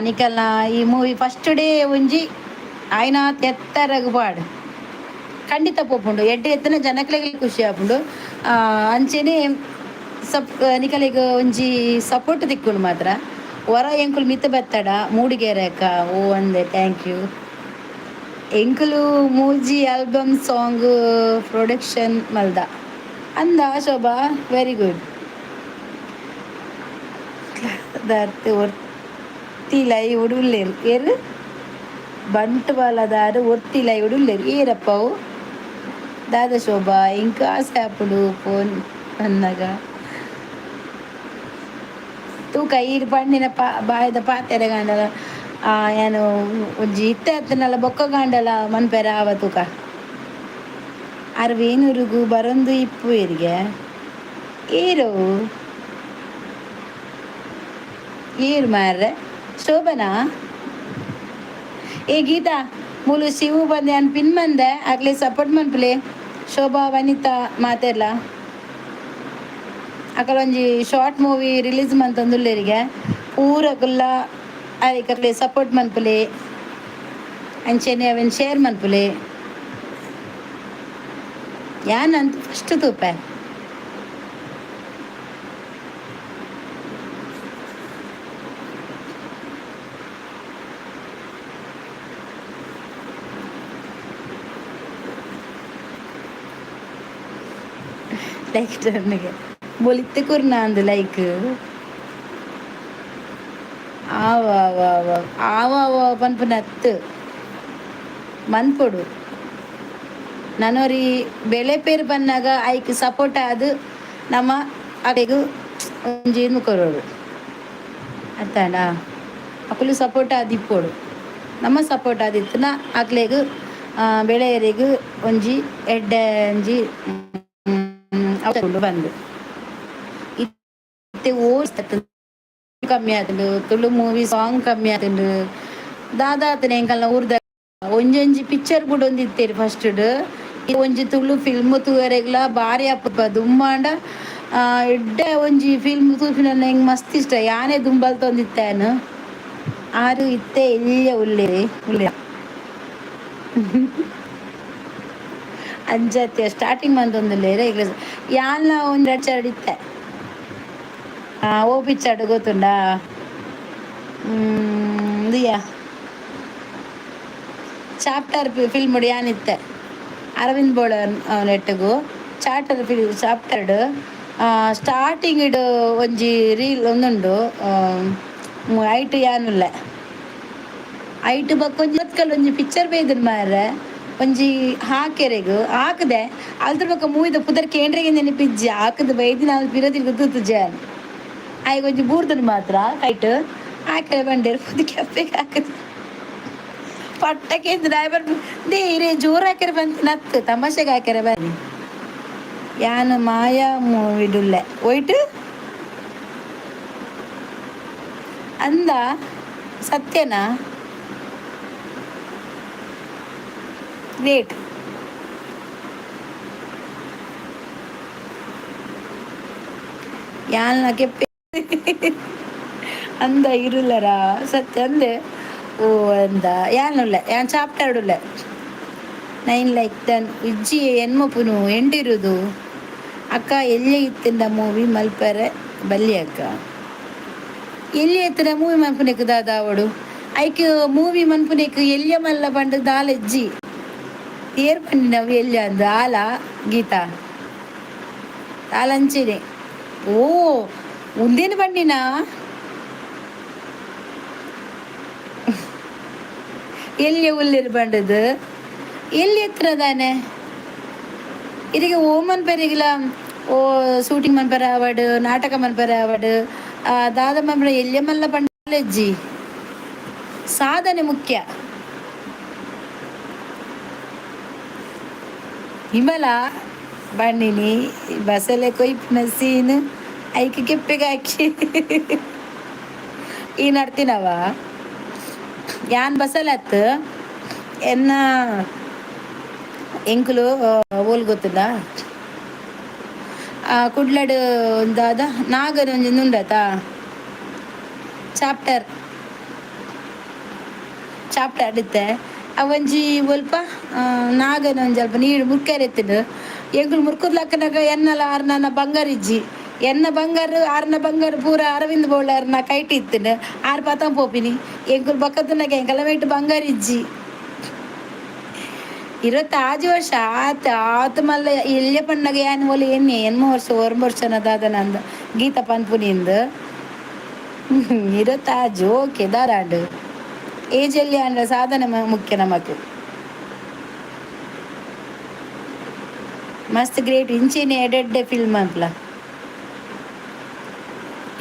ನಿಕಲ್ನ ಈ ಮೂವಿ ಫಸ್ಟ್ ಡೇ ಒಂಜಿ ಆಯ್ನಾತ್ ಎತ್ತರಗ್ ಪಾಡ್. ಖಂಡಿತ ಪೋಪುಂಡು. ಎಡ್ಡೆ ಎತ್ತನ ಜನಕ್ಲೆಗ್ ಖುಷಿ ಆಪುಂಡು. ಅಂಚೆನೆ ಸಪ್ ನಿಕಲೆಗ್ ಒಂಜಿ ಸಪೋರ್ಟ್ ತಿಕ್ಕುಂಡು ಮಾತ್ರ. ವರ ಎಂಕುಲು ಮಿತ್ತ ಬತ್ತಡ ಮೂಡಿಗೆರೆ ಅಕ್ಕ. ಓ ಅಂದೆ, thank you. ಎಂಕುಲು ಮೂಜಿ ಆಲ್ಬಮ್ ಸಾಂಗ್ ಪ್ರೊಡಕ್ಷನ್ ಮಲ್ದ ಅಂದ ಶೋಭಾ, ವೆರಿ ಗುಡ್. ದಾರ್ತ್ ಒರ್ತಿ ಲೈವ್ ಉಲ್ಲೇರು. ಏರು ಬಂಟ್ವಾಳದಾರು ಒರ್ತಿ ಲೈವ್ ಉಲ್ಲೇರು? ಏರಪ್ಪವು ದಾದ ಶೋಭಾ? ಇಂಕ ಆಸೆ ಆಪುಂಡು ಫೋನ್ ಅನ್ನಾಗ. ತೂಕ, ಈರ್ ಪಂಡಿನ ಪಾ ಬಾಯ್ದ ಪಾತೆರಗಾಂಡಲ ಯಾನು ಒಂಜಿ ಇತ್ತೆ ಅತ್ತನಲ್ಲ ಬೊಕ್ಕ ಗಾಂಡಲ ಮನ್ಪೆರ ಆವ ತೂಕ. ಆರ್ ವೇಣೂರುಗು ಬರೊಂದು ಇಪ್ಪುವೆರಿಗೆ. ಏರು ಏರು ಮಾರ್ರೆ? ಶೋಭನಾ? ಏ ಗೀತಾ, ಮೂಲು ಶಿವು ಬಂದೆ ಅನ್ ಪಿನ್ ಬಂದೆ. ಆಗ್ಲೇ ಸಪೋರ್ಟ್ ಮನ್ಪುಲೆ. ಶೋಭಾ, ವನಿತಾ ಮಾತೆರ್ಲ. ಅಕಲೊಂಜಿ ಶಾರ್ಟ್ ಮೂವಿ ರಿಲೀಸ್ ಮಂತೊಂದುಲ್ಲೆರಿಗೆ. ಪೂರಗುಲ್ಲ ಅರೆಕರ್ಲೆ ಸಪೋರ್ಟ್ ಮನ್ಪುಲೆ. ಅಂಚೆನೆ ಅವೆನ್ ಶೇರ್ ಮನ್ಪುಲೆ. ಯಾನ್ ಅಂತ ಫಸ್ಟ್ ತೂಪೆ. ಲೈಕ್ ಟರ್ನ್ಗೆ ಬೊಲಿತ್ತೆ ಕುರ್ನಾಂದು ಲೈಕ್. ಆವ ಆವ ಆವ ಆವ ಪನ್ಪುನತ್ತು ಮನ್ಪೊಡು. ನನೊರಿ ಬೆಳೆ ಪೇರು ಬನ್ನಾಗ ಐಕ್ ಸಪೋರ್ಟ್ ಆದ್ ನಮ ಅಡೆಗ್ ಒಂಜಿ ಕೊರೊಡು ಅತ್ತಾಂಡ? ಅಕುಲು ಸಪೋರ್ಟ್ ಆದಿಪ್ಪೊಡು, ನಮ್ಮ ಸಪೋರ್ಟ್ ಆದಿತ್ತುನ ಅಕ್ಲೆಗ್ ಬೆಳೆಯರಿಗ್ ಒಂಜಿ ಎಡ್ಡೆ ಒಂಜಿ ಬಂದು. ಇತ್ತೆ ಕಮ್ಮಿ ಆತುಂಡು, ತುಳು ಮೂವಿ ಸಾಂಗ್ ಕಮ್ಮಿ ಆತುಂಡು. ದಾದಾತನೆ ಎಂಕಲ್ನ ಊರ್ದ ಒಂಜೊಂಜಿ ಪಿಕ್ಚರ್ ಬುಡೊಂದಿತ್ತೇರು ಫಸ್ಟ್. ಒಂಜಿ ತುಳು ಫಿಲ್ಮ್ ತೂವರೆಗ್ಲ ಬಾರಿ ಅಪ್ಪುಪ. ದುಂಬಾಂಡ ಎಡ್ಡೆ ಒಂಜಿ ಫಿಲ್ಮ್ ತೂಪಿನ ಎಂಕ್ ಮಸ್ತ್ ಇಷ್ಟ. ಯಾನೇ ದುಂಬಲ್ತೊಂದಿತ್ತೇನು. ಆರು ಇತ್ತೆ ಎಲ್ಯ ಉಲ್ಲೇರಿ ಉಲ್ಲೆ ಅಂಚತ್ತೆ ಸ್ಟಾರ್ಟಿಂಗ್ ಮಂತೊಂದುಲ್ಲೇರೆ. ಯಾನ್ಲ ಒಂಜಿ ರಡ್ಡ್ ಇತ್ತೆ. ಓ ಪಿಕ್ಚರ್ ಗೊತ್ತುಂಡಾ? ಇಂದುಯಾ ಚಾಪ್ಟರ್ ಫಿಲ್ಮ್ ಯಾನಿತ್ತೆ ಅರವಿಂದ್ ಬೋಳ ನೆಟ್ಟಗು ಚಾರ್ಟರ್ ಫಿಲ್ಮ್ ಚಾಪ್ಟರ್ಡ್ ಸ್ಟಾರ್ಟಿಂಗ್ ಒಂಜಿ ರೀಲ್ ಒಂದುಂಡು. ಐಟ್ ಯಾನುಲ್ಲೆ. ಐಟ್ ಬೊಕ್ಕ ಒಂಜಿ ಬತ್ಕಲ್ ಒಂಜಿ ಪಿಕ್ಚರ್ ಬೈದನ್ ಮಾರ್ರೆ. ಒಂಜಿ ಹಾಕೆರೆಗ್ ಹಾಕದೆ ಅಲ್ತ ಬೊಕ್ಕ ಮೂವಿದ ಪುದರ್ ಕೇಂದ್ರೆಗೆ ನೆನಪಿಜ್ಜಿ. ಹಾಕದ ಬೈದಿನ ಅಲ್ಪ ಪಿರ ತಿರ್ಗ್ ತೂತುಜೆ. ಆಯ್ಗ್ ಒಂಜಿ ಬೂರ್ದನ್ ಮಾತ್ರ ಕೈಟ್ ಹಾಕೆರೆ ಬಂಡೇರು ಪುದಕ್ಕೆ ಕೆಪ್ಪೆಗೆ ಹಾಕದ ಪಟ್ಟಕ್ಕೆ ಡ್ರೈವರ್ they ಇರೇ ಜೋರು ಹಾಕ್ಯಾರ ಬಂತ ನತ್ತು ತಮಾಷೆಗೆ ಹಾಕ್ಯಾರ ಬನ್ನಿ. ಯಾನ್ ಮಾಯಾ ಮೂವಿಡುಲ್ಲೆ ಒಯ್ಟ್ ಅಂದ ಸತ್ಯನಾ? ಗ್ರೇಟ್. ಯಾಲ್ನ ಕೆಪ್ಪೆ ಅಂದ ಇರುಲ್ಲರಾ? ಸತ್ಯ ಅಂದೆ. ಓ ಅಂದ. ಯಾನುಲ್ಲೆ, ಯಾನ್ ಚಾಪ್ಟರ್ ಉಲ್ಲೆ. ನೈನ್ ಲೈಕ್ ದನ್ ಇಜ್ಜಿ. ಎನ್ಮಪುನು ಎಂಡಿರುದು ಅಕ್ಕ? ಎಲ್ಲಿ ಇತ್ತಿಂದ ಮೂವಿ ಮಲ್ಪರೆ ಬಲ್ಲಿ ಅಕ್ಕ. ಎಲ್ಲಿ ಎತ್ತಿನ ಮೂವಿ ಮನ್ಪುನೆಕ್ ದಾದ ಅವಡು? ಐಕ್ ಮೂವಿ ಮನ್ಪುನೆಕ್ ಎಲ್ಯ ಮಲ್ಲ ಪಂಡ ದಾಲ ಇಜ್ಜಿ. ಏರ್ ಪಂಡಿನವು ಎಲ್ಲಿ ಅಂದು ಆಲ ಗೀತಾ ಆಲಂಚೆನೆ. ಓ, ಉಂದೇನು ಬಂಡಿನ ಎಲ್ಲಿ ಉಲ್ಲಿರು ಬಂಡದು ಎಲ್ಲಿ ಎತ್ತರದಾನೆ ಇದೀಗ ಓಮನ್ ಪೆರಿಗಿಲ ಓ ಶೂಟಿಂಗ್ ಮನ್ಪರ ಆವಡ್, ನಾಟಕ ಮನ್ಪರ ಆವಡ್, ದಾದ ಮನ್ಪರ ಎಲ್ಯ ಮಲ್ಲ ಪಂಡಜ್ಜಿ, ಸಾಧನೆ ಮುಖ್ಯ. ಹಿಮಲ ಬಣ್ಣಿನಿ ಬಸಲೆ ಕೊಯ್ಪಿನ ಸೀನ್ ಐಕ್ ಕೆಪ್ಪೆಗೆ ಹಾಕಿ ಈ ನಡ್ತಿನವ. ಯಾನ್ ಬಸಲತ್ ಎನ್ನ ಎಂಕುಲು ಓಲ್ ಗೊತ್ತದ, ಕುಡ್ಲಡ್ ದಾದ ನಾಗರ ಒಂಜಿ ಉಂಡತ ಚಾಪ್ಟರ್ ಚಾಪ್ಟರ್ ಅಡಿತ್ತೆ. ಅವಂಜಿ ಒಲ್ಪ ನಾಗನ ಒಂಜಿ ಅಲ್ಪ ನೀರು ಮುರ್ಕರೆತ್ತುಂಡು. ಎಂಕುಲು ಮುರ್ಕುದ್ಲಕ್ಕನಾಗ ಎನ್ನಲ ಆರ್ನ ಬಂಗಾರ ಇಜ್ಜಿ. ಎನ್ನ ಬಂಗಾರ ಆರ್ನ ಬಂಗಾರ ಪೂರ ಅರವಿಂದ್ ಬೋಳಾರ್ನ ಕೈಟ್ ಇತ್ತುಂಡು. ಆರ್ ಪಾತಂ ಪೋಪಿನಿ ಎಂಕುಲು ಬಕ್ಕದನಾಗ ಎಂಕಲ ಮೇಟ್ ಬಂಗಾರ ಇಜ್ಜಿ. 25 ವರ್ಷ ಆತ ಆತ ಮಲ್ಲ ಎಲ್ಯ ಪಣ್ಣಗ ಯಾನ್ ಒಲೆ ಎನ್ನೆ ಎನ್ಮ ವರ್ಷ ಒರ್ಂಬ ವರ್ಷನ ದಾದ ನಂದ ಗೀತಾ ಪನ್ಪುನಿಂದು 26. ಓಕೆ, ದಾರಾಂಡು ಏಜ್ ಎಲ್ಲಿ ಅಂದ್ರೆ ಸಾಧನೆ ಮುಖ್ಯ ನಮಕ್. ಮಸ್ತ್ ಗ್ರೇಟ್ ಇಂಚಿನ ಎಡೆಡ್ಡೆ ಫಿಲ್ಮ್ ಅನ್ಪ್ಲ.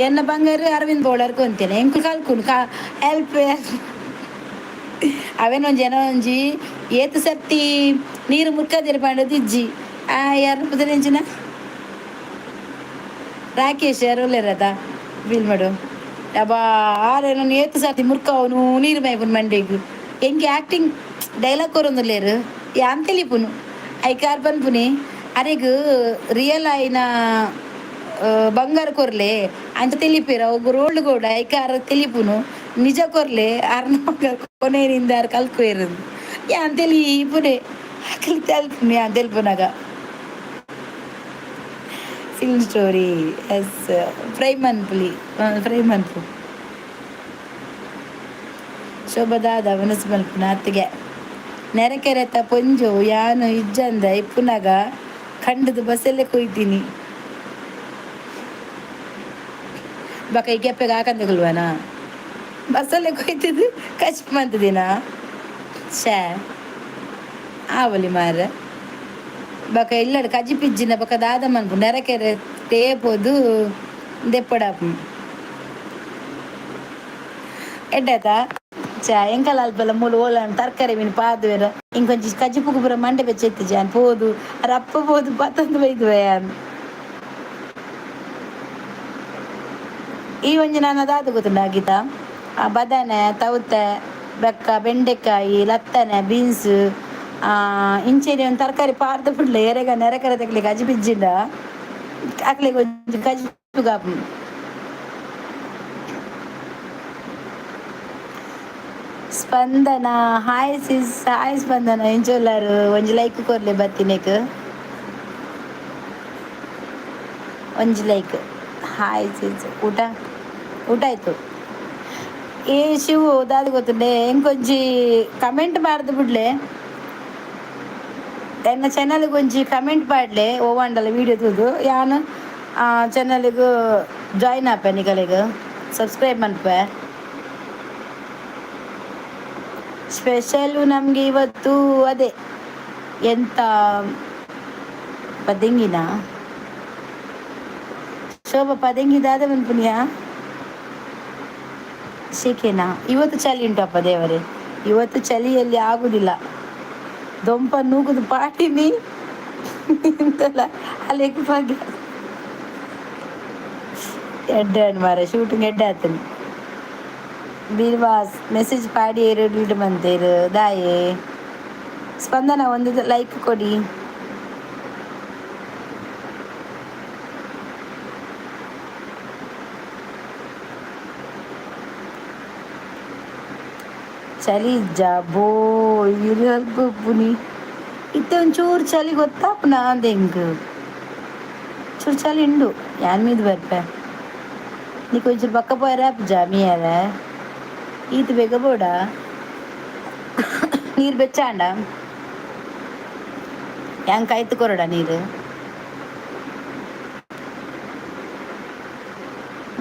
ಎನ್ನ ಬಂಗಾರ ಅರವಿಂದ್ ಬೋಳರ್ ಕೊಂತೇನೆ. ಎಂಕುಲು ಕಲ್ಕುನು ಕಾ ಹೆಲ್ಪ್ ಅವೇನೊಂಜಿ ಏನೋ ಒಂಜಿ ಏತ್ ಸರ್ತಿ ನೀರು ಮುರ್ಕದಿರ ಪಂಡದು ಇಜ್ಜಿ. ಆ ಯಾರು ಪುದರೆಂಚಿನ ರಾಕೇಶ್ ಯಾರು ಉಲ್ಲೇರದ ಫಿಲ್ಮಡು. ಅಬ್ಬಾ, ಆರೇನು ಏತ್ ಸರ್ತಿ ಮುರ್ಕವನು ನೀರು ಮೈಪುನು ಮಂಡೆಗ್. ಎಂಕೆ ಆಕ್ಟಿಂಗ್ ಡೈಲಾಗ್ ಕೊರೊಂದುಲ್ಲೇರು ಯಾನ್ ತೆಲಿಪುನು. ಐಕಾರ್ ಪನ್ಪುನಿ ಅರೆಗ್ ರಿಯಲ್ ಆಯಿನ ಬಂಗಾರ ಕೊರ್ಲೆ ಅಂಚ ತೆಲಿಪೇರ ಅವು ರೋಲ್ಡ್ ಗೋಲ್ಡ್. ಐಕಾರ ತೆಲಿಪುನು ನಿಜ ಕೊರ್ಲೆ ಅರ್ನ ಬಂಗಾರ ಕೊನೇರಿಂದ ಆರ್ ಕಲ್ಕುವೆರ್ ಯಾನ್ ತೆಲಿಪುನೆ. ಅಕಲ್ ತೆಲ್ಪುನು ಯಾನ್ ತೆಲ್ಪುನಗ. ಫಿಲ್ಮ್ ಸ್ಟೋರಿ ಎಸ್ ಫ್ರೈ ಮನ್ಪುಲಿ ಫ್ರೈ ಮನ್ಪು. ಶೋಭದಾದ ಮನಸ್ಸು ಮಲ್ಪುನ ಅತ್ತಿಗೆ ನೆರೆಕೆರೆತ ಪೊಂಜು ಯಾನು ಇಜ್ಜಂದ ಇಪ್ಪುನಗ ಖಂಡದ ಬಸ್ಸಲ್ಲೇ ಕೊಯ್ತೀನಿ. ಬಕ ಈ ಕೆಪ್ಪೆಗೆ ಹಾಕಂದಗುಲ್ವನ ಬಸ್ಸಲ್ಲೇ ಕೊಯ್ತಿದ್ದು ಕಷ್ಟ ಮಂತದಿನ ಶೇ ಆವಲಿ ಮಾರ. ಬಕ ಇಲ್ಲಡ್ ಕಜಿ ಪಿಜ್ಜಿನ ಬಕ ದಾದ ಮನ್ಪು ನೆರೆಕೆರೆ ತೇಪೋದು ದೆಪ್ಪಡಾಪು ಎಡ್ಡಾತ ಚಾ ಎಂಕಲ ಅಲ್ಪಲ ಮೂಲು ಓಲಾಂಡ್ ತರಕಾರಿ ಮೀನು ಪಾದುವೆರ ಇಂಕೊಂಚಿ ಕಜಿಪುಗು ಪೂರ ಮಂಡೆ ಬೆಚ್ಚ ಇತ್ತಿಜಿ. ಪೋದು ರಪ್ಪ ಪೋದು ಪತ್ತೊಂದು ಬೈದುವೆ ಯಾನ್. ಈ ಒಂಜಿ ನಾನು ದಾದ ಗೊತ್ತುಂಡ ಗೀತಾ? ಆ ಬದನೆ, ತೌತೆ, ಬೆಕ್ಕ, ಬೆಂಡೆಕಾಯಿ, ಲತ್ತನೆ, ಬೀನ್ಸ್ ಇಂಚೆನೆ ಒಂದು ತರಕಾರಿ ಪಾರ್ದ ಬಿಡ್ಲೆ ಎರೆಗ ನೆರೆಕರೆ ತಕ್ಲಿ ಕಜಿ ಪಿಜ್ಜಿಂಡ ಅಕ್ಲೆಗ್ ಒಂಜಿ ಕಜಿಪುಗು ಆಪುಂಡು. ಸ್ಪಂದನ, ಹಾಯ್ ಸಿಸ್. ಹಾಯ್ ಸ್ಪಂದನ, ಎಂಚ ಉಲ್ಲಾರು? ಒಂಜಿ ಲೈಕ್ ಕೊರ್ಲೆ ಬತ್ತಿನೆಕ್ ಒಂಜಿ ಲೈಕ್. ಹಾಯ್ ಸಿಸ್, ಊಟ ಊಟ ಆಯ್ತು. ಏ ಶಿವು, ದಾದ ಗೊತ್ತುಂಡೆ, ಎಂಕೊಂಜಿ ಕಮೆಂಟ್ ಪಾಡ್ದು ಬಿಡ್ಲೆ. ಎನ್ನ ಚಾನಲ್ಗೆ ಒಂಜಿ ಕಮೆಂಟ್ ಪಾಡ್ಲೆ. ಓವಾಂಡಲ ವೀಡಿಯೋ ತೂದು ಯಾನ್ ಚಾನಲ್ಗ್ ಜಾಯಿನ್ ಆಪೆ, ನಿಕಲೆಗ್ ಸಬ್ಸ್ಕ್ರೈಬ್ ಮನ್ಪೆ. ಸ್ಪೆಷಲು ನಮಗೆ ಇವತ್ತು ಅದೇ ಎಂತ ಪದೆಂಗಿನ ಶೋಭಾ ಪದೆಂಗಿ ದಾದ ಮನ್ಪುನಿಯಾ ಶೆಕೆನಾ? ಇವತ್ತು ಚಳಿ ಉಂಟಪ್ಪ ದೇವರೇ, ಇವತ್ತು ಚಳಿಯಲ್ಲಿ ಆಗುದಿಲ್ಲ. ದೊಂಪ ನೂಕುದು ಪಾಟಿನಿ ಇಂತಲ್ಲ ಅಲೆಗ್ ಭಾಗ್ಯ ಎಡ್ಡೆ ಮಾರ ಶೂಟಿಂಗ್ ಎಡ್ಡೆ ಆತನಿ. ಬಿರ್ವಾಸ್ ಮೆಸೇಜ್ ಪಾಡಿಯೇರು ಡಿಲೀಟ್ ಮಂತೇರು ದಾಯೆ? ಸ್ಪಂದನ, ಒಂದು ಲೈಕ್ ಕೊಡಿ. ಚಳಿ ಇಜ್ಜಾ ಬೋ ಇರು ಪುನಿ. ಇತ್ತೆ ಒಂಚೂರು ಚಳಿ ಗೊತ್ತಾಪುನ ಅಂದ ಎಂಕ್ ಚೂರು ಚಳಿ ಉಂಡು. ಯಾನ್ ಮೀದ್ ಬರ್ಪೆ ನೀ ಒಂಚೂರು ಬಕ್ಕ ಪೋಯರೆ ಆಪುಜ ಮೀಯರೆ ಈತ್ ಬೇಗ ಬೋಡ ನೀರು ಬೆಚ್ಚಾಂಡ. ಯಾಂಕ್ ಐತ್ ಕೊರಡ ನೀರು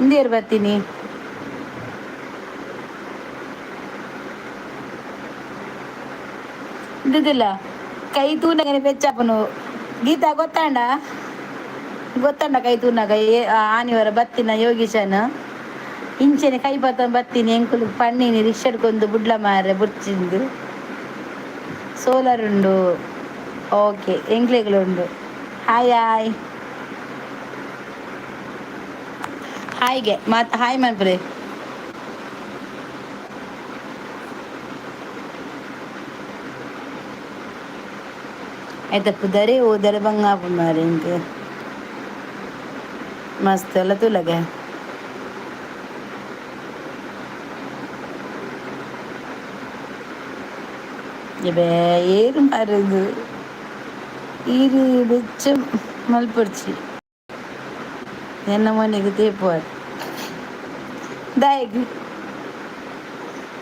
ಇಂದೇರು ಬರ್ತೀನಿ. ಇದ್ದಿದ್ದಿಲ್ಲ ಕೈ ತೂನಗನೆ ಬೆಚ್ಚಾಪನು ಗೀತಾ ಗೊತ್ತಾಂಡ ಗೊತ್ತಂಡ ಕೈ ತೂನಗ ಆನಿವರ ಬತ್ತಿನ ಯೋಗೀಶನ ಇಂಚೆನೆ ಕೈ ಪತ್ತ ಬತ್ತೀನಿ ಎಂಕುಲು ಪಣ್ಣಿನಿ ರಿಕ್ಷಡ್ಕೊಂದು ಬುಡ್ಲ ಮಾರೆ ಬುಡ್ಚಿಂದು ಸೋಲಾರ್ ಉಂಡು. ಓಕೆ, ಎಂಕ್ಲೆಗಳು ಉಂಡು. ಹಾಯ್ ಹಾಯ್ ಹಾಯ್ಗೆ ಮಾತು ಹಾಯ್ ಮನ್ಪುರೆ. ಆಯ್ತಾ ಪುದರೇ ಓದರೆ ಬಂಗಾಪು ಮಾರೆ ಇಂಕ್ ಮಸ್ತ್ ಎಲ್ಲ ತುಲಗೆ. ಇಬೆ ಏರು ಮಾರದು ಈರು ಬೆಚ್ಚ ಮಲ್ಪೊಡ್ಚಿ ಎನ್ನ ಮೊನೆಗ್ ತೇಪುವರ್ ದಾಯೆಗ್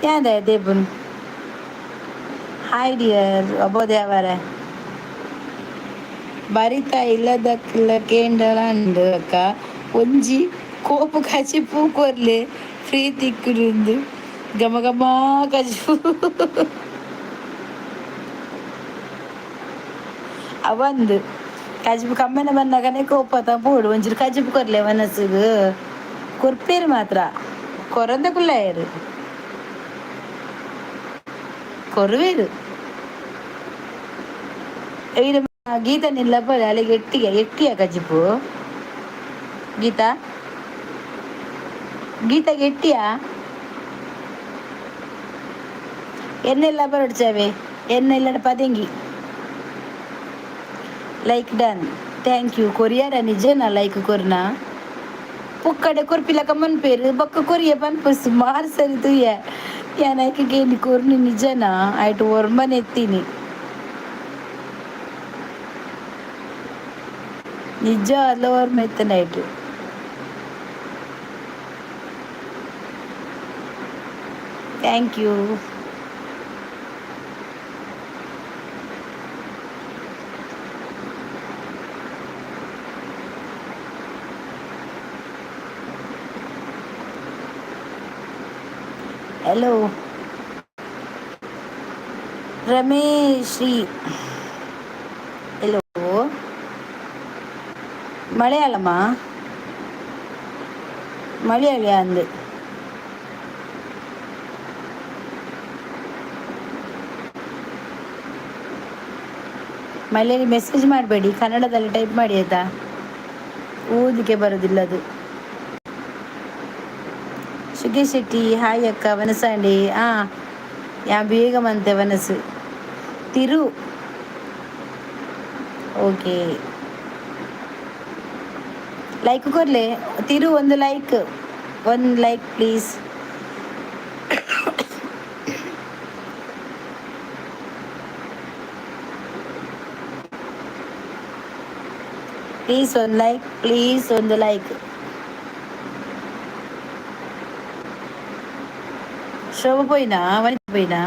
ಯಾನ್ ದಾಯೆ ತೇಪುನು. ಹಾಯ್ ಡಿಯರ್ ಅಬೋದೇವರ ಬರಿತ ಇಲ್ಲದಕ್ಲ ಕೇಂಡಲ ಅಕ್ಕ ಒಂಜಿ ಕೋಪು ಕಜಿಪು ಕೊರ್ಲೆ ಫ್ರೀ ತಿಕ್ಕುಂದು ಘಮ ಘಮ ಕಜಿಪು ಅವಂದು ಕಜಿಪು ಕಮ್ಮೆನ ಬಂದಾಗನೆ ಕೋಪತ ಬೋಡು ಒಂಚೂರು ಕಜಿಪು ಕೊರ್ಲೆ ಮನಸ್ಸುಗು ಕೊರ್ಪೇರು ಮಾತ್ರ ಕೊರಂದ ಕುಲ್ಲಾಯರು ಕೊರುವೇರು. ಈರು ಗೀತಾ ನಿಲ್ಲಪ್ಪ ಅಲ್ಲಿಗೆ ಎಟ್ಟಿಗೆ ಎಟ್ಟಿಯ ಕಜಿಪು ಗೀತಾ ಗೀತಾಗೆ ಎಟ್ಟಿಯಾ ಎಣ್ಣೆಲ್ಲ ಬರಡ್ಚಾವೆ ಎಣ್ಣೆ ಪದಂಗಿ. Like done, thank you. ಕೊರಿಯಾರ ನಿಜನಾ ಲೈಕ್ ಕೊರ್ನಾ ಪುಕ್ಕಡೆ ಕೊರ್ಪಿಲಕ ಮನ್ಪೇರು ಬೊಕ್ಕ ಕೊರಿಯ ಪನ್ಪ ಸುಮಾರು ಸರಿ ತೂಯ ಯಾನ್ ಐಕ್ ಗೇಣಿ ಕೊರ್ನಿ ನಿಜನಾ ಐಟ್ ಒರ್ಂಬನೆ ಎತ್ತೀನಿ ನಿಜ ಅಲ್ಲ ಒರ್ಮ ಎತ್ತನ ಐಟ್. Thank you. Hello Ramesh Shri, hello. ಮಲಯಾಳಮಾ ಮಲಯಾಳಿಯಾ ಅಂದು ಮಲಯಾಳಿ ಮೆಸೇಜ್ ಮಾಡಬೇಡಿ, ಕನ್ನಡದಲ್ಲಿ ಟೈಪ್ ಮಾಡಿ ಆಯ್ತಾ? ಓದಲಿಕ್ಕೆ ಬರೋದಿಲ್ಲ ಅದು. ಸುಗೇಶ್ ಶೆಟ್ಟಿ ಹಾಯ್ ಅಕ್ಕ ವನಸಾಂಡಿ. ಹಾಂ ಯಾ ಬೇಗ ಮಂತೆ ವನಸು ತಿರು. ಓಕೆ, ಲೈಕ್ ಕೊರ್ಲೆ ತಿರು, ಒಂದು ಲೈಕ್, ಒಂದು ಲೈಕ್ ಪ್ಲೀಸ್. ಪ್ಲೀಸ್ ಒಂದು ಲೈಕ್ ಪ್ಲೀಸ್, ಒಂದು ಲೈಕ್. ಶೋಭ ಪೋಯಿನಾ ವನಿತ ಪೋಯಿನಾ?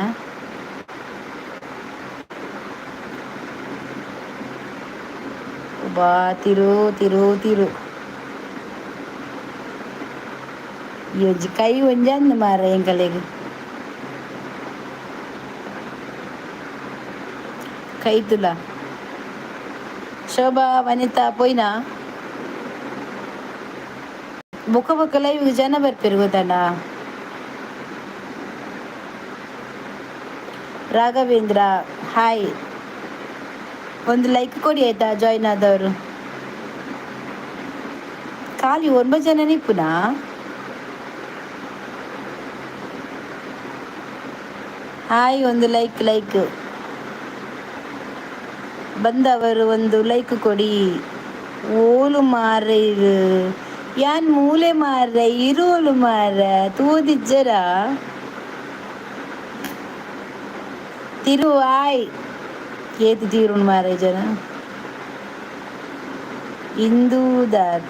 ಬಾ ತಿರು ತಿರು ತಿರು ಈ ಒಂಜಿ ಕೈ ಒಂಜಂದು ಮಾರ ಎಂಕಲೆಗ್ ಕೈತುಲ. ಶೋಭಾ ವನಿತಾ ಪೋಯಿನಾ? ಬೊಕ್ಕ ಬೊಕ್ಕ ಲೈವ್ ಜನ ಬರ್ಪೆರ್ ಗೊತ್ತಲ್ಲ. ರಾಘವೇಂದ್ರ ಹಾಯ್, ಒಂದು ಲೈಕ್ ಕೊಡಿ ಆಯ್ತಾ ಜಾಯಿನ್ ಆದವರು. ಖಾಲಿ ಒಂಬತ್ತು ಜನ ನಿಪ್ಪುನಾ? ಹಾಯ್, ಒಂದು ಲೈಕ್ ಲೈಕ್ ಬಂದವರು ಒಂದು ಲೈಕ್ ಕೊಡಿ. ಓಲು ಮಾರ್ರೆ ಇರು ಯಾನ್ ಮೂಲೆ ಮಾರ್ರೆ ಇರೋಲು ಮಾರ್ರೆ ತೂದಿಜ್ಜರ ತಿರು. ಆಯ್ ಏತು ತೀರುಣ್ ಮಾರ್ರೆ ಜನ ಇಂದೂದಾರ್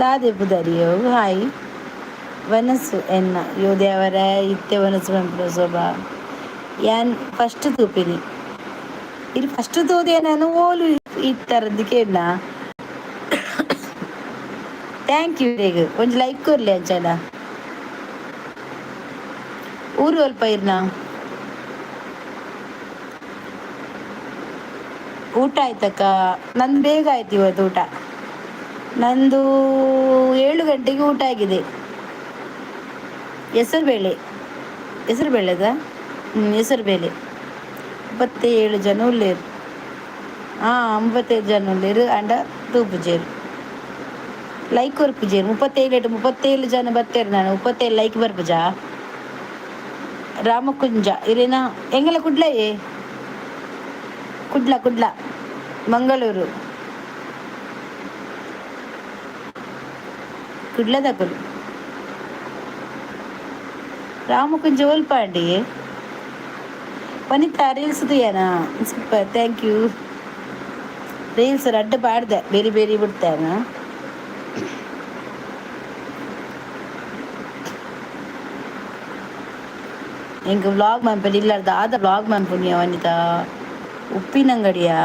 ದಾದೆ ಪುದರಿಯೋ. ಹಾಯ್. ವನಸು ಎನ್ನ ಯೋ ದೇವರೇ ಇತ್ತೆ ವನಸು ಪನ್ಪುನ ಶೋಭಾ ಯಾನ್ ಫಸ್ಟ್ ತೂಪಿನಿ. ಇರ್ ಫಸ್ಟ್ ತೂದು ನಾನು ಓಲು ಇತ್ತರಂದು ಕೇನ್ನ. Thank you ಇರೆಗ್. ಒಂಜಿ ಲೈಕ್ ಕೊರ್ಲೆ ಅಂಚನ. ಊರು ಅಲ್ಪ ಇರ್ನ? ಊಟ ಆಯ್ತಕ್ಕ? ನಂದು ಬೇಗ ಆಯ್ತು ಇವತ್ತು ಊಟ. ನಂದು 7 ಗಂಟೆಗೆ ಊಟ ಆಗಿದೆ. ಹೆಸರುಬೇಳೆ, ಹೆಸರು ಬೇಳೆದ, ಹ್ಞೂ, ಹೆಸರುಬೇಳೆ. 37 ಜನ ಉಳ್ಳೇರು. ಹಾಂ, 57 ಜನ ಉಳ್ಳೇರು. ಅಂಡ ತೂಪುಜೇರು, ಲೈಕ್ ಕೊರ್ಪುಜೇರು. 37, 37 ಜನ ಬತ್ತೇರು. ನಾನು 37 ಲೈಕ್ ಬರ್ಪುಜಾ? ರಾಮಕುಂಜ ಇರೇನಾ? ಎಂಗಲ ಕುಡ್ಲಯೇ? ಕುಡ್ಲ, ಕುಡ್ಲ, ಮಂಗಳೂರು, ಕುಡ್ಲದಕುಲು. ರಾಮಕುಂಜ ಒಲ್ಪಾಂಡಿ? ವನಿತಾ, ರೀಲ್ಸ್ ತೂಯನಾ? Super, thank you. Reels ರಡ್ಡ್ ಪಾಡ್ದೆ, ಬೇರಿ ಬೇರಿ ಬಿಡ್ತೇನ. ಎಂಕ್ ವ್ಲಾಗ್ ಮನ್ಪೆರೆ ಇಲ್ಲರ್ದ ದಾದ ವ್ಲಾಗ್ ಮನ್ಪುನಿಯ ವನಿತಾ? ಉಪ್ಪಿನಂಗಡಿಯಾ?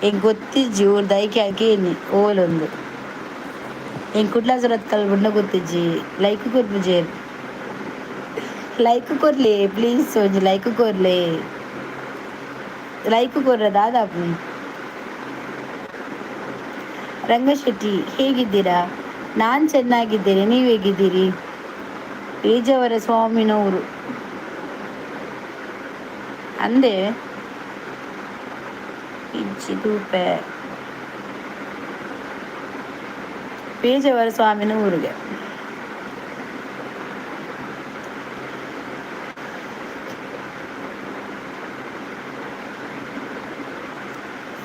ಎಂಕ್ ಗೊತ್ತಿಜ್ಜಿ ಊರ್ದ, ಐಕೆ ಕೇನಿ ಓಲೊಂದು. ಎಂಕ್ ಕುಡ್ಲ ಸುರತ್ಕಲ್ ಬುಡ್ನ ಗೊತ್ತಿಜ್ಜಿ. ಲೈಕ್ ಕೊರ್ಪುಜೆರ್. ಲೈಕ್ ಕೊರ್ಲೆ ಪ್ಲೀಸ್, ಒಂಜಿ ಲೈಕ್ ಕೊರ್ಲೆ. ಲೈಕ್ ಕೊರ್ರ ದಾದಾಪು? ರಂಗಶೆಟ್ಟಿ, ಹೇಗಿದ್ದೀರಾ? ನಾನು ಚೆನ್ನಾಗಿದ್ದೇನೆ, ನೀವು ಹೇಗಿದ್ದೀರಿ? ಪೇಜಾವರ ಸ್ವಾಮಿನವರು ಅಂದೆ ಇಜ್ಜಿ ತೂಪೆ. ಪೇಜಾವರ ಸ್ವಾಮಿನ ಊರಿಗೆ.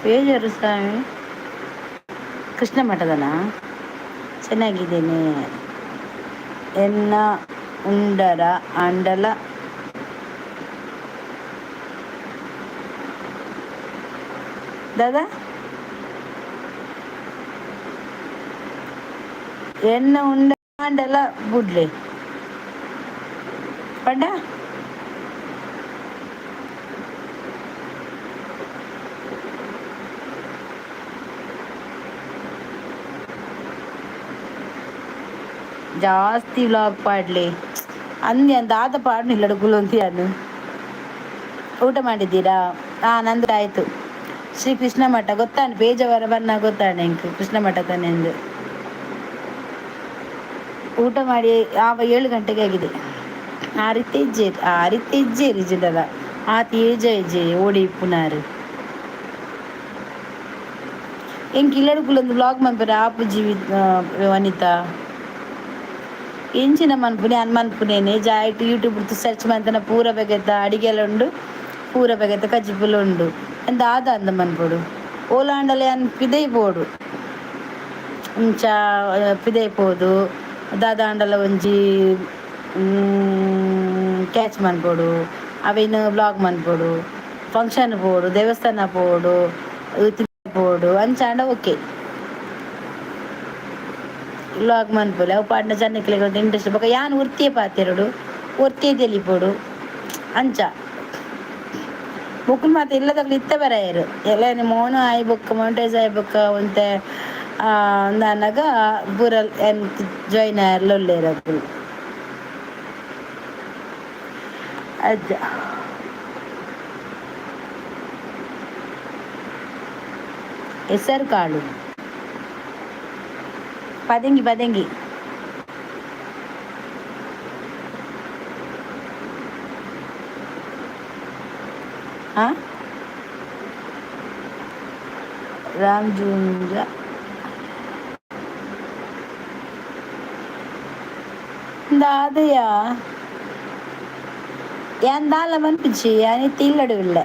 ಪೇಜಾವರ ಸ್ವಾಮಿ ಕೃಷ್ಣ ಮಠದನ. ಚೆನ್ನಾಗಿದ್ದೇನೆ. ಎನ್ನ ಉಂಡರ ಅಂಡಲ ದಾದಾ? ಎನ್ನ ಉಂಡ ಅಂಡಲ ಬುಡ್ಲೆ ಪಂಡ. ಜಾಸ್ತಿ ವ್ಲಾಗ್ ಪಾಡ್ಲೆ ಅಂದೆ ದಾದ ಪಾಡ್ನಿಲ್ಲ ಕುಲೊಂತಿಯಾನು. ಊಟ ಮಾಡಿದ್ದೀರಾ? ಹಾಂ, ನಂದು ಆಯಿತು. ಶ್ರೀ ಕೃಷ್ಣ ಮಠ ಗೊತ್ತಾನೆ. ಪೇಜಾವರ ಬನ್ನ ಗೊತ್ತಾನೆ ಎಂಕ್ ಕೃಷ್ಣ ಮಠ ತಾನೆಂದು. ಊಟ ಮಾಡಿ ಆವ 7 ಗಂಟೆಗೆ ಆಗಿದೆ. ಆ ರೀತಿ ಇಜ್ಜೇರಿ, ಆ ರೀತಿ ಇಜ್ಜೇರಿ ಜಿಂಡಲ ಆತ ಏಜ ಇಜ್ಜೆ ಓಡಿ ಇಪ್ಪುನಾರು. ಎಂಕ್ ಇಲ್ಲಡುಕುಲೊಂದು ವ್ಲಾಗ್ ಮನ್ಪೆರೆ ಆಪುಜಿ ವನಿತಾ. ಎಂಚಿನ ಮನ್ಪುನಿ ಅನ್ ಮನ್ಪುನೇನೆ ಜಾಯ್ಟ್ ಯೂಟ್ಯೂಬ್ ಸರ್ಚ್ ಮಂತನ ಪೂರ ಬಗೆತ ಅಡಿಗೆಲ ಉಂಡು, ಪೂರ ಬಗೆತ ಕಜಿಪುಲ ಉಂಡು. ಎಂತ ದಾದ ಅಂದ ಮನ್ಪೊಡು? ಓಲಾಂಡಲೆ ಅನ್ ಪಿದೈ ಪೋಡು, ಇಂಚ ಪಿದೈ ಪೋದು ದಾದಾಂಡಲ ಒಂಜಿ ಕ್ಯಾಚ್ ಮನ್ಪೊಡು, ಅವೆನ್ ವ್ಲಾಗ್ ಮನ್ಪೊಡು. ಫಂಕ್ಷನ್ ಪೋಡು, ದೇವಸ್ಥಾನ ಪೋಡು, ಪೋಡು, ಅಂಚಾಂಡ ಓಕೆ, ವ್ಲಾಗ್ ಮನ್ಪೊಲಿ. ಅವು ಪಾಡ್ನ ಜನಕ್ಲೆಗ್ ಒಂತೆ ಇಂಟ್ರೆಸ್ಟ್. ಬೊಕ ಯಾನ್ ಒರ್ತಿಯೇ ಪಾತೆರೊಡು, ಒರ್ತಿಯೇ ತೆಲಿಪೊಡು. ಅಂಚ ಮೊಕುಲು ಮಾತ ಇಲ್ಲದಕ್ಲು ಇತ್ತೆ ಬರಾಯೆರ್. ಎಲ್ಲ ಮೋನು ಆಯಿ ಬೊಕ್ಕ, ಮೊನಿಟೈಸ್ ಆಯಿ ಬೊಕ್ಕ ಒಂತೆ ಅಂದಾನಗ ಪೂರ ಎಂಕ್ ಜಾಯಿನ್ ಆಯೆರ್ಲ ಉಲ್ಲೆರ್ ಅಕುಲು. ಅಜ್ಜ ಹೆಸರು ಕಾಳು, ಪದಂಗಿ, ಪದಂಗಿ. ಹಾಂ, ರಾಮ್ ಜೂಂಜ ದಾದಯಾ? ಯಾನ್ ದಾಲ ಮನ್ಪುಜಿ. ಯಾನ್ ಇತ್ತೆ ಇಲ್ಲಡೆ ಉಲ್ಲೆ.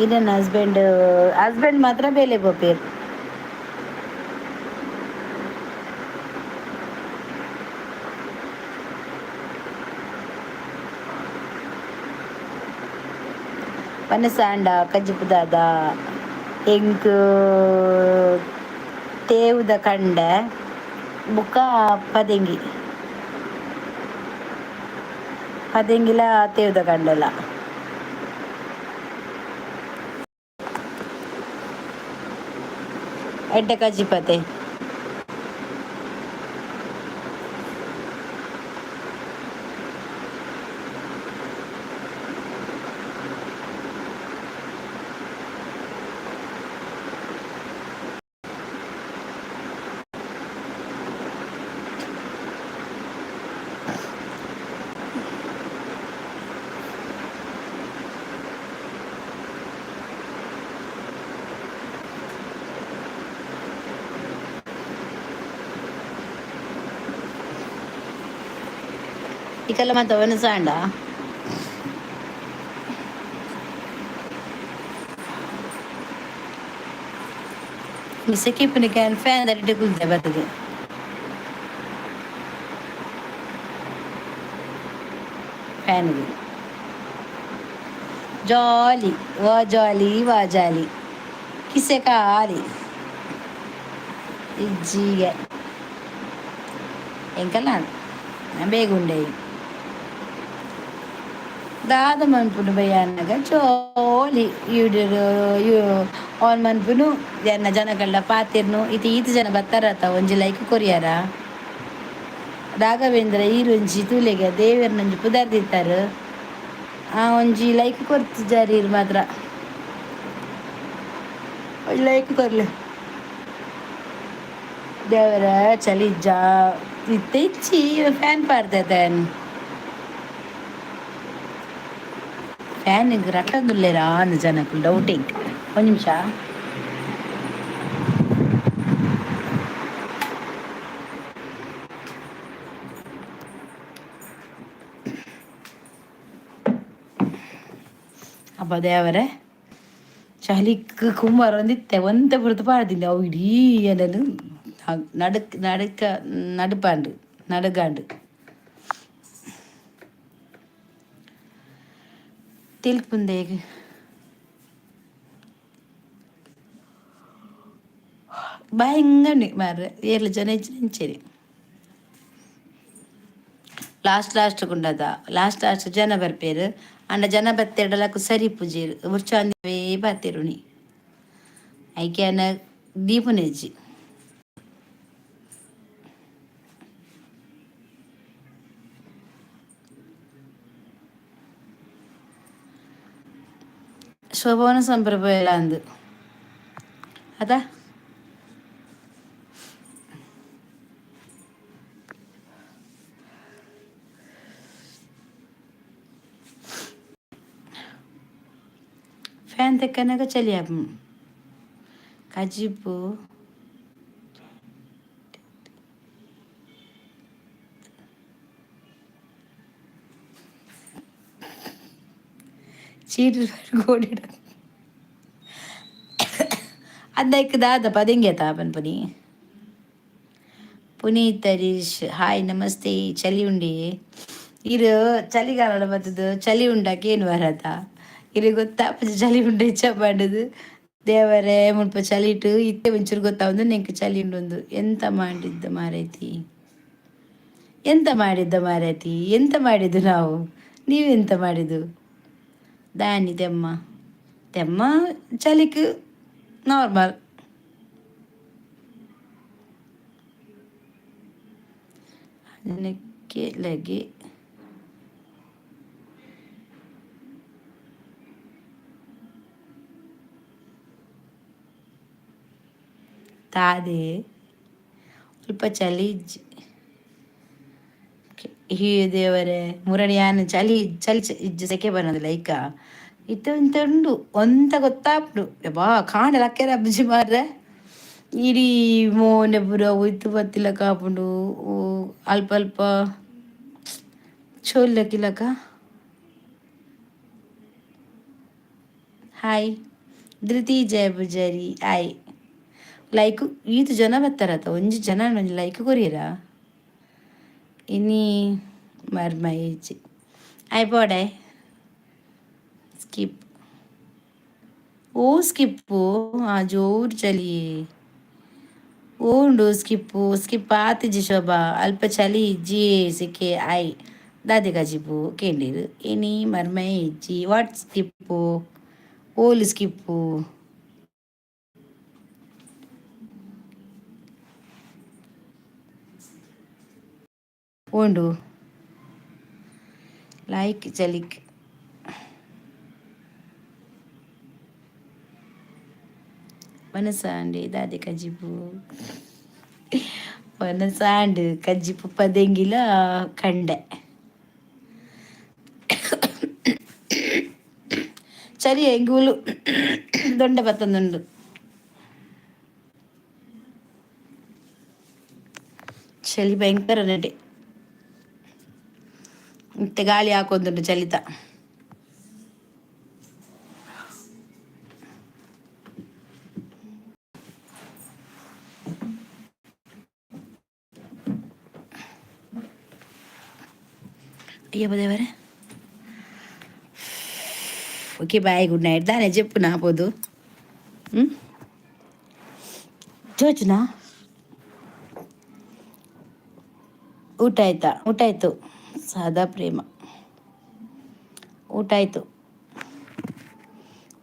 ಇರೆನ ಹಸ್ಬೆಂಡ್? ಹಸ್ಬೆಂಡ್ ಮಾತ್ರ ಬೇಲೆ ಪೋಪೆರ್. ವನಸಾಂಡ ಕಜಿಪು ದಾದ? ಎಂಕ್ ತೇವುದ ಕಂಡೆ ಬೊಕ್ಕ ಪದೆಂಗಿ ಪದೆಂಗಿಲ ತೇವುದ ಕಂಡೆಲ. ಎಡ್ಡೆ ಕಜಿಪತೆ. ಇಕಲ್ಲ ಮಾತ ವನಸಾಂಡ. ಮಿಸೆಕಿ ಪುನಿಕೆ ಫ್ಯಾನ್ ದರಿಟ್ ಕುಲ್ದೆ ಬತ್ತುದು. ಫ್ಯಾನ್ಗೆ ಜಾಲಿ ವಾ ಜಾಲಿ ವಾ ಜಾಲಿ ಕಿಸೆ ಖಾಲಿ ಇಜ್ಜಿಗೆ ಎಂಕಲ್ಲ ಬೇಗ ಉಂಡೆ ದಾದ ಮನ್ಪುನು ಬಯ್ಯನ್ನಗ ಜೋಲಿ ಯೂಡ್ಯೂಬ್ you on ಮನ್ಪುನು ಎನ್ನ ಜನಕಲ್ಡ ಪಾತಿರ್ನು ಇತ್ತೆ ಈತ್ ಜನ ಬತ್ತಾರತ್ತ ಒಂಜಿ ಲೈಕ್ ಕೊರಿಯಾರ. ರಾಘವೇಂದ್ರ ಈರೊಂಜಿ ತೂಲೆಗೆ ದೇವೆರ್ನೊಂಜಿ ಪುದರ್ ದೀತಾರ್. ಆ ಒಂಜಿ ಲೈಕ್ ಕೊರ್ತಿಜಾರ್ ಈರ್ ಮಾತ್ರ. ಒಂಜಿ ಲೈಕ್ ಕೊರ್ಲೆ. ದೇವರ ಚಳಿ ಜಾ ಇತ್ತೆ ಇಚ್ಚಿ ಫ್ಯಾನ್ ಪಾಡ್ದೆ ಫ್ಯಾನ್ ರಟ್ಟೊಂದುಲ್ಲೆರಾ ಅಂದ್ ಜನಕುಲು ಡೌಟಿಂಗ್ ಒಂಜಿ ನಿಮಿಷ. ಅಬ್ಬ ದೇವರೇ ಚಳಿಕ್ ಕುಮಾರ್ ಒಂದಿತ್ತೆ ಒಂತೆ ಪೊರ್ತು ಪಾಡ್ದಿನಿ ಅವು ಇಡೀ ಎನನ್ ನಡುಕ್ ನಡುಕ ನಡುಪಾಂಡ್ ನಡುಗಾಂಡ್. ತೆಲ್ಪುಂದೆಗ್ ಭಯಂಕರ ಮಾರ್ರೆ ಏರ್ಲ ಜನ ಹೆಚ್ಚಿನ ಲಾಸ್ಟ್ ಲಾಸ್ಟ್ ಕುಂಡದ ಲಾಸ್ಟ್ ಲಾಸ್ಟ್ ಜನ ಬರ್ಪೇರು ಅಂಡ ಜನ ಬತ್ತೆಡಲಕ್ಕ ಸರಿ ಪೂಜೆರ್ ಬುರ್ಚಾಂದಿವೇ ಬಾತೆರುನಿ ಐಕ್ಯಾನ ದೀಪುನೆಜ್ಜಿ. ಶೋಭಾನ ಸಂಪ್ರದಾಯ ಅಂದು ಅದ. ಫ್ಯಾನ್ ತೆಕ್ಕನಾಗ ಚಳಿ ಆಪುಂಡು ಕಜಿಪು. ಚೀಟಿ ಗೋಡಿಡ ಅಂದೈಕ್ ದಾದ ಪದೆಂಗೆ ಪನ್ಪುನಿ. ಪುನೀತ್ ಹರೀಶ್ ಹಾಯ್ ನಮಸ್ತೆ. ಚಳಿ ಉಂಡಿ ಇರು ಚಳಿಗಾಲ ಬತ್ತದು ಚಳಿ ಉಂಡಾಕ ಏನು ಬರತ್ತ ಇರು ಗೊತ್ತಾಪುಜಿ ಚಳಿ ಉಂಡು ಇಚ್ಚ ಪಂಡುದು ದೇವರೇ ಮುಲ್ಪ ಚಳಿಟ್ ಇತ್ತೆ ಒಂಚೂರು ಗೊತ್ತಾವಂದು ನೆಂಕ್ ಚಳಿ ಉಂಡು ಎಂತ ಮಾಡಿದ್ದ ಮಾರೈತಿ ಎಂತ ಮಾಡಿದ್ದ ಮಾರೈತಿ ಎಂತ ಮಾಡಿದ್ದು ನಾವು ನೀವೆಂತ ಮಾಡಿದ್ದು ದಾನಿ ತೆಮ್ಮ ತೆಮ್ಮ ಚಳಿಕ್ ನಾರ್ಮಲ್. ಅದಕ್ಕೆ ಲಗೆ ತಾದೆ ಸ್ವಲ್ಪ ಚಳಿ ಇಜ್ಜಿ. ಈ ದೇವರೇ ಮುರಳಿ ಯಾನ್ ಚಳಿ ಚಳಿ ಇಜ್ಜಿ ಸೆಕೆ ಬರೋದಿಲ್ಲ ಐಕ ಇತ್ತೆ ಒಂತೆ ಉಂಡು ಒಂತ ಗೊತ್ತಾಪುಂಡು ಯಬ್ಬಾ ಕಾಂಡೆ ಲಕ್ಕೆರೆ ಅಬ್ಬುಜಿ ಮಾರ್ರೆ ಇಡೀ ಮೋನೆ ಪೂರ ಒಯ್ತು ಬತ್ತಿಲಕ ಆಪುಂಡು ಅಲ್ಪ ಅಲ್ಪ ಚೋಲ್ಲಕಿಲಕ. ಹಾಯ್ ಧೃತಿ ಜಯ ಪೂಜಾರಿ ಹಾಯ್. ಲೈಕ್ ಈತ್ ಜನ ಬತ್ತಾರತ್ತ ಒಂಜಿ ಜನ ಒಂಜಿ ಲೈಕ್ ಕೊರಿಯರಾ ಇನಿ ಮರ್ಮಯಿಜಿ ಆಯ್ ಸ್ಕಿಪ್ ಓ ಸ್ಕಿಪ್ಪು ಆ ಜೋರು ಚಳಿ. ಉಂಡು ಸ್ಕಿಪ್ಪು ಸ್ಕಿಪ್ ಆತಿಜಿ ಶೋಭಾ. ಅಲ್ಪ ಚಲಿ ಇಜ್ಜಿ ಸಿಕ್ಕೆ I ದಾದೆ ಕಜಿಪು ಕೇಂಡಿರು ಇನಿ ಮರ್ಮೆ ಇಜ್ಜಿ. What skip? ಓಲು ಸ್ಕಿಪ್ಪು? ಉಂಡು ಲೈಕ್ ಚಲಿಕ್ ವನಸಾಂಡ್ ದಾದೆ ಕಜಿಪು? ವನಸಾಂಡ್ ಕಜ್ಜಿಪು ಪದೆಂಗಿಲ ಕಂಡೆ. ಚಳಿ ಎಂಗುಲು ದೊಂಡೆ ಬತ್ತೊಂದುಂಡು. ಚಳಿ ಭಯಂಕರ ನಡೆ. ಮತ್ತೆ ಗಾಳಿ ಹಾಕೊಂದುಂಡು ಚಲಿತ. ಅಯ್ಯಪ್ಪ ದೇವರೇ. Okay bye, good night. ದಾನೆ ಜೆಪ್ಪುನಾ ಪೋದು ಚೋಚುನಾ? ಊಟ ಆಯ್ತಾ? ಊಟ ಆಯ್ತು. ಸಾದಾ ಪ್ರೇಮ. ಊಟ ಆಯಿತು.